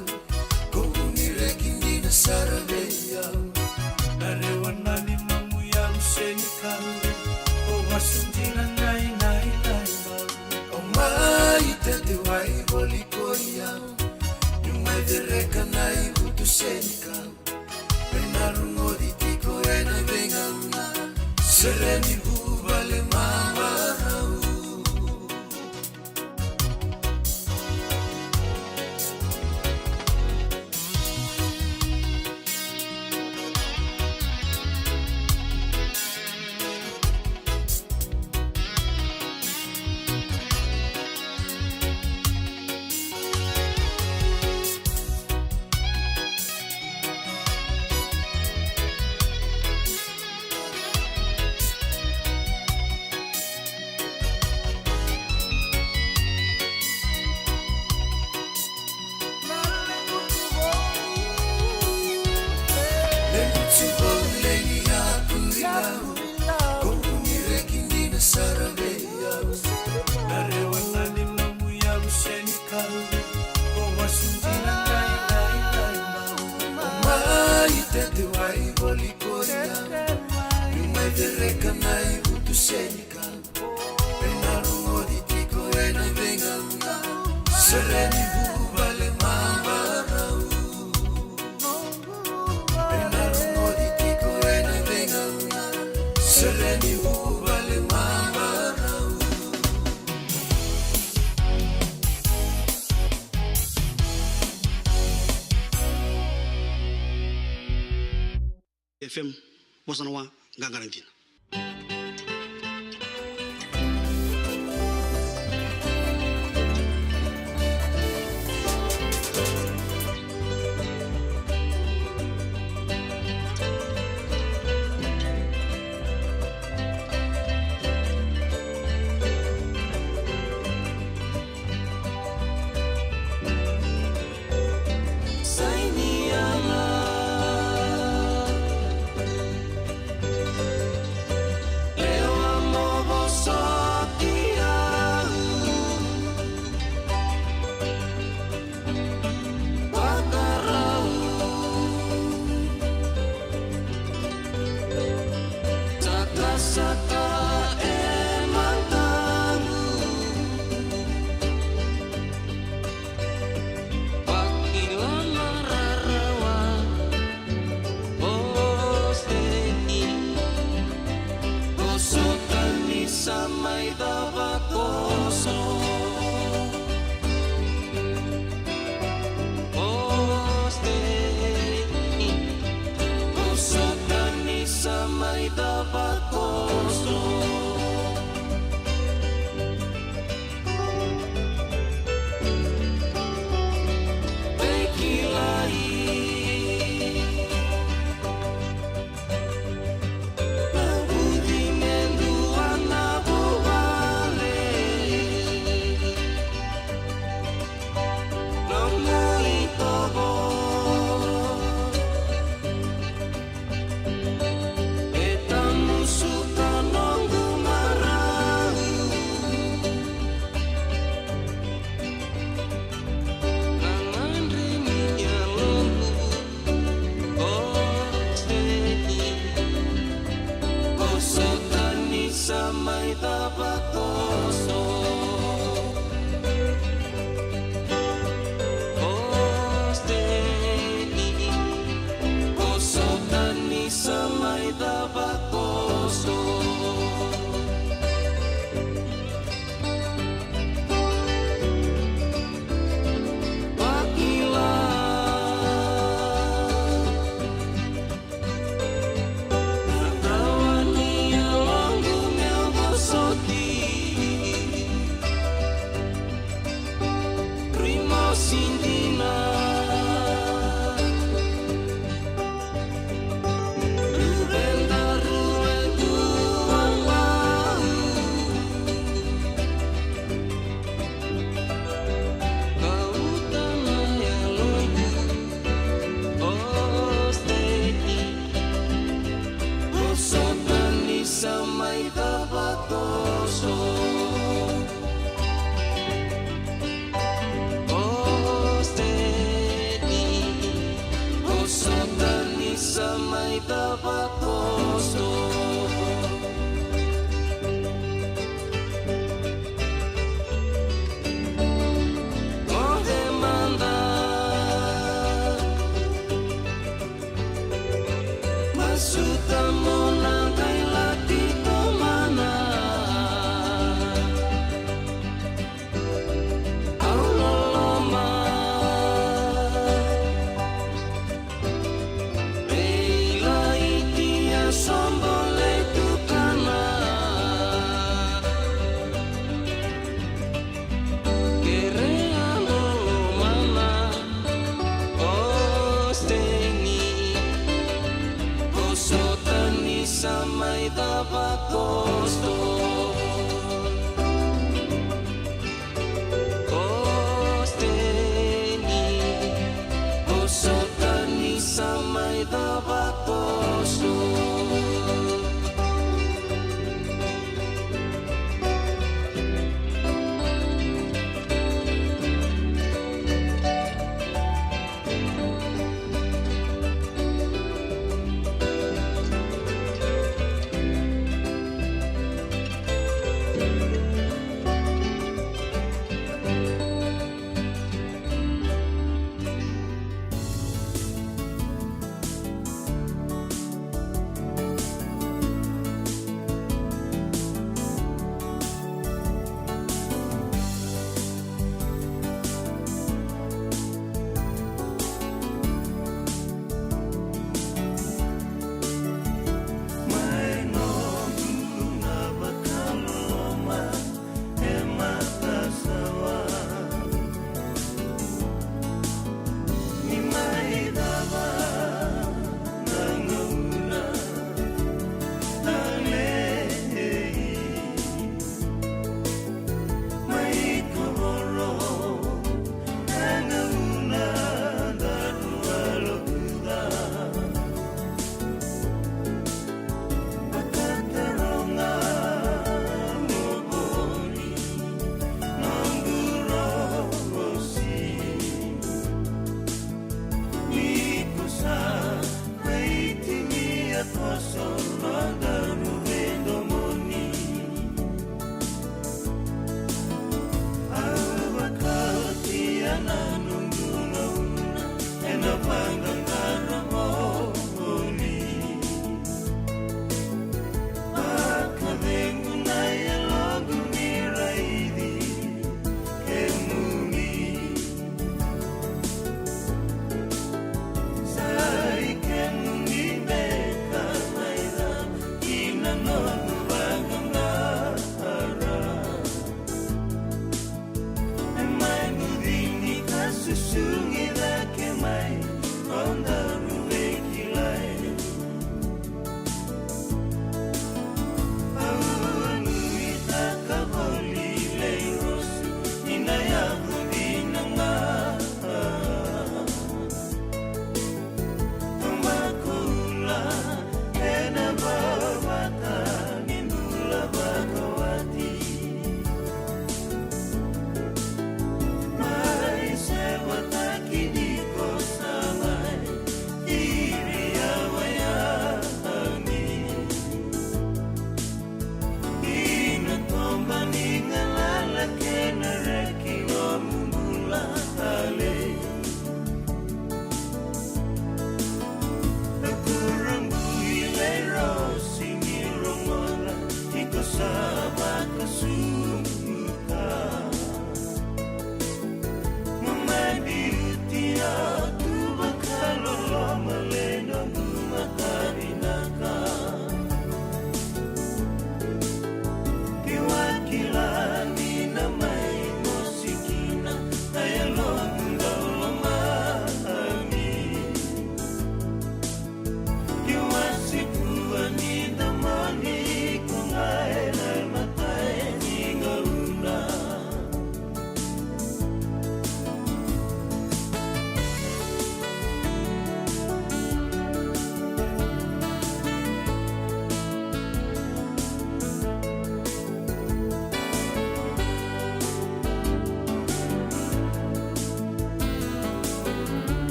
ko vuni reki ni na sara vei au. Na rewa na limamu i au seni kau, ko vasu dina nai nai nai mau. Au mai tete wai voli ko i au. Niu mai cereka na ivutu seni kau. Ena rogoci tiko ena veigauna. Sere ni vuvale mamarau. Sere ni vuvale mamarau. Ena rogoci tiko ena veigauna. Sere ni vuvale mamarau. F M, vosa na wa, qaqara dina. mai cava koso. O Steni, o Sotani sa mai cava koso. Veikilai. Na vuci me dua na vuvale. Nomu itovo. E tamusuka noqu marau. Na madri ni yaloqu. O Steni, o Sotani sa mai cava koso. O Steni, o Sotani sa mai cava koso. Vakila. Na tawa ni yaloqu meu vosoti.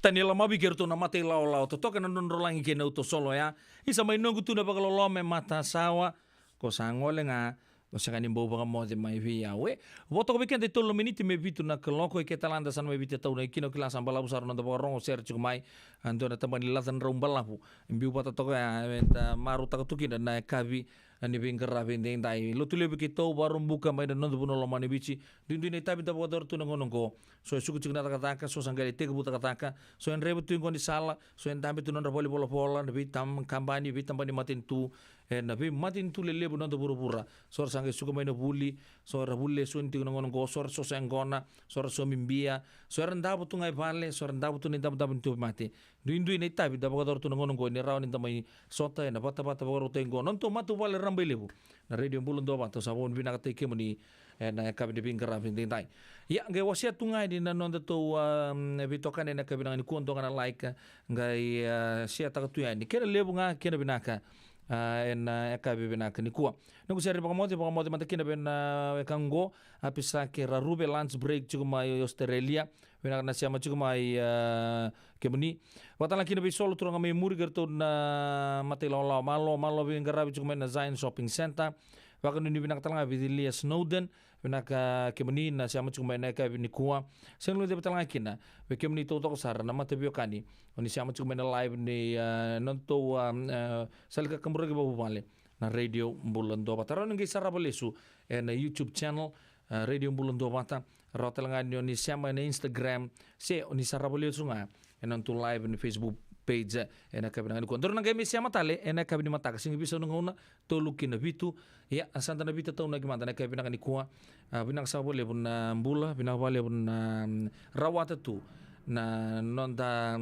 Tani Lamavi kei ratou na Mata i Lawalawa, totoka na nodra lagi kei na uto solo ya. Isa mai noqu tu na vakaloloma e matasawa, ko sa gole ga, ko sega ni bau vakamoce mai vei au. E, vo toka vei keda e tolu na miniti me vitu na kaloko, e ke talada sa na mai Viti e tauna i kina, o kila sa balavu sara na noda vakarogo, sere tiko mai, a dua na tabana ni laca drau balavu. Biu vata toka ya, e da marautaka tu kina na yakavi ni veiqaravi edaidai. Lotu levu keitou, Vakaraubuka mai na noda vanua lomani Viti. Duidui na itavi da vakayacora tu na gauna oqo. So e suka tiko na cakacaka, so sa qai lai tekivu cakacaka, so e draiva tu i gaunisala, so e dabe tu na nodra valenivolavola, na veitam-, kabani, veitabana ni matanitu, e, na veimatanitu lelevu na noda vuravura. So era sa qai suka mai na vuli, so era vuli lesoni tiko na gauna oqo, so era soso yaqona, so era saumi bia, so era davo tu ga i vale, so era davo tu na idavodavo ni tauvimate. Duidui na itavi da vakayacora tu na gauna oqo ni rawa ni da mai sota ena vatavata vakarautaki oqo. Nodatou matavuvale Rabailevu na Radio Bula Duavata, sa vakavinavinakataki kemuni ena yakavi ni veiqaravi edaidai. Ia, qai wasea tu ga yani na nodatou, a, veitokani ena yakavi vinaka nikua, dua ga na like, qai, a, share-taka tu yani. Kena levu ga, kena vinaka, a, ena yakavi vinaka nikua. Noqu sere ni vakamoce, vakamoce mada kina vei na weka oqo, a, Pisake Raruve, lunch break tiko mai Australia. Vinaka na sema tiko mai, a, kemuni. Vakatalega kina vei Solo, turaga mai Muri, kei ratou na Mata i Lawalawa, malo, malo veiqaravi tiko mai na Zion Shopping Centre. Vakanuinui vinaka talega vei Celia Snowden, vinaka kemuni na sema tiko mai na yakavi nikua. Sega ni guilecava talega kina vei kemuni taucoko sara na mataveiwekani, o ni sema tiko mai na live ni, a, nodatou, a, a, sala ni kakaburaki vakavuvale na Radio Bula Duavata. Rawa ni qai sarava lesu ena YouTube channel, a, Radio Bula Duavata. Rawa talega ni o ni sema ena Instagram, se o ni sarava lesu ga ena nodatou live ni Facebook page ena yakavi vinaka nikua. Daru na qai mai sema tale ena yakavi ni mataka, siga ni veisau na gauna, tolu ki na vitu. Ia, a, sa da na veitataunaki mada ena yakavi vinaka nikua. A, vinaka saka vakalevu na bula, vinaka vakalevu na, mm, rawata tu na noda,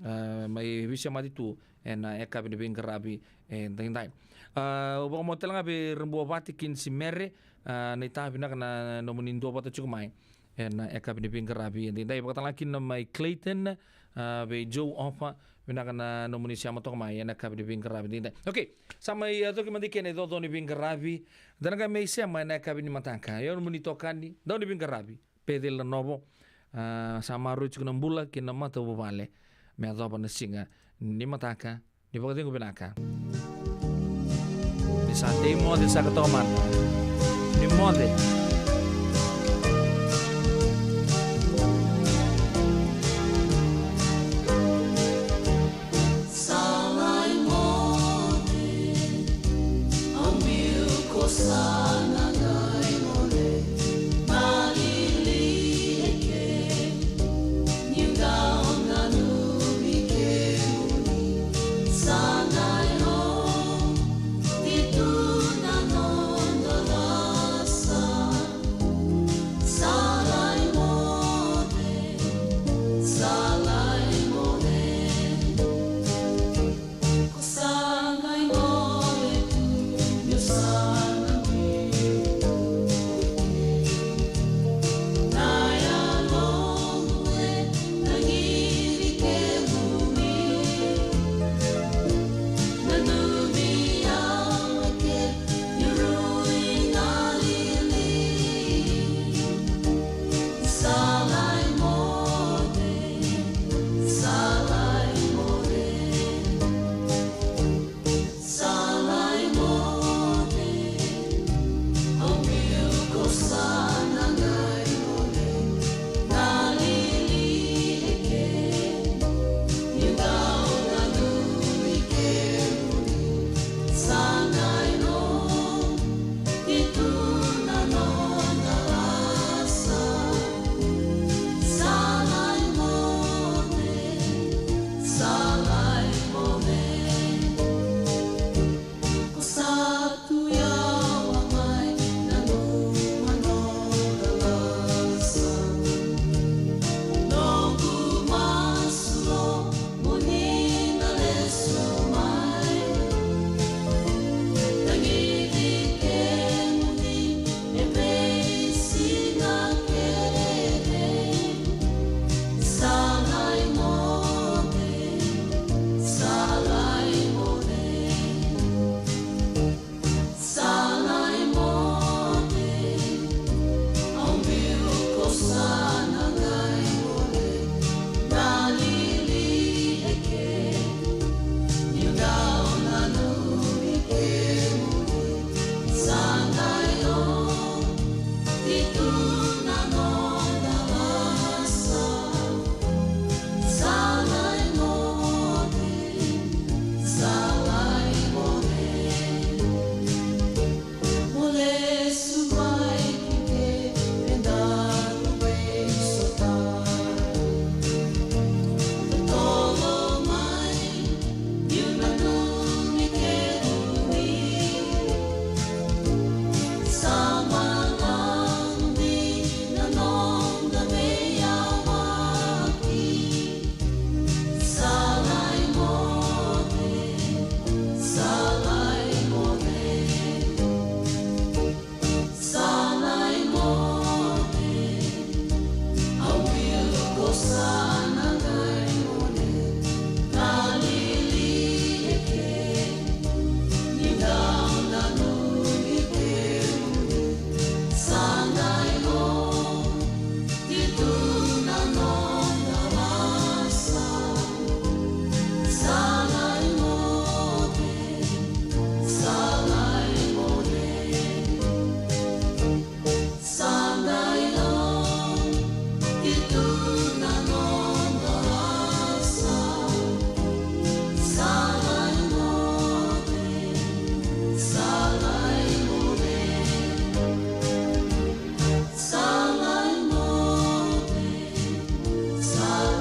a, mai veisemati tu ena yakavi ni veiqaravi edaidai. A, au vakabauta talega vei Rabuavati Kinsi Mere, a, naita, vinaka na nomuni duavata tiko mai ena yakavi ni veiqaravi edaidai. Vakatalega kina mai Clayton, a, vei Joe Ofa, vinaka na nomuni sema toka mai ena yakavi ni veiqaravi edaidai. Okay, sa mai, a, yacoki mada i ke na icoco ni veiqaravi. Da na qai mai sema ena yakavi ni mataka. Ia, nomuni itokani, dau ni veiqaravi, Peceli Nanovo, a, sa maroroi tiko na bula kei na matavuvale me yacova na siga ni mataka. Ni vakacegu vinaka. Ni sa tei moce saka toka mada. Ni moce.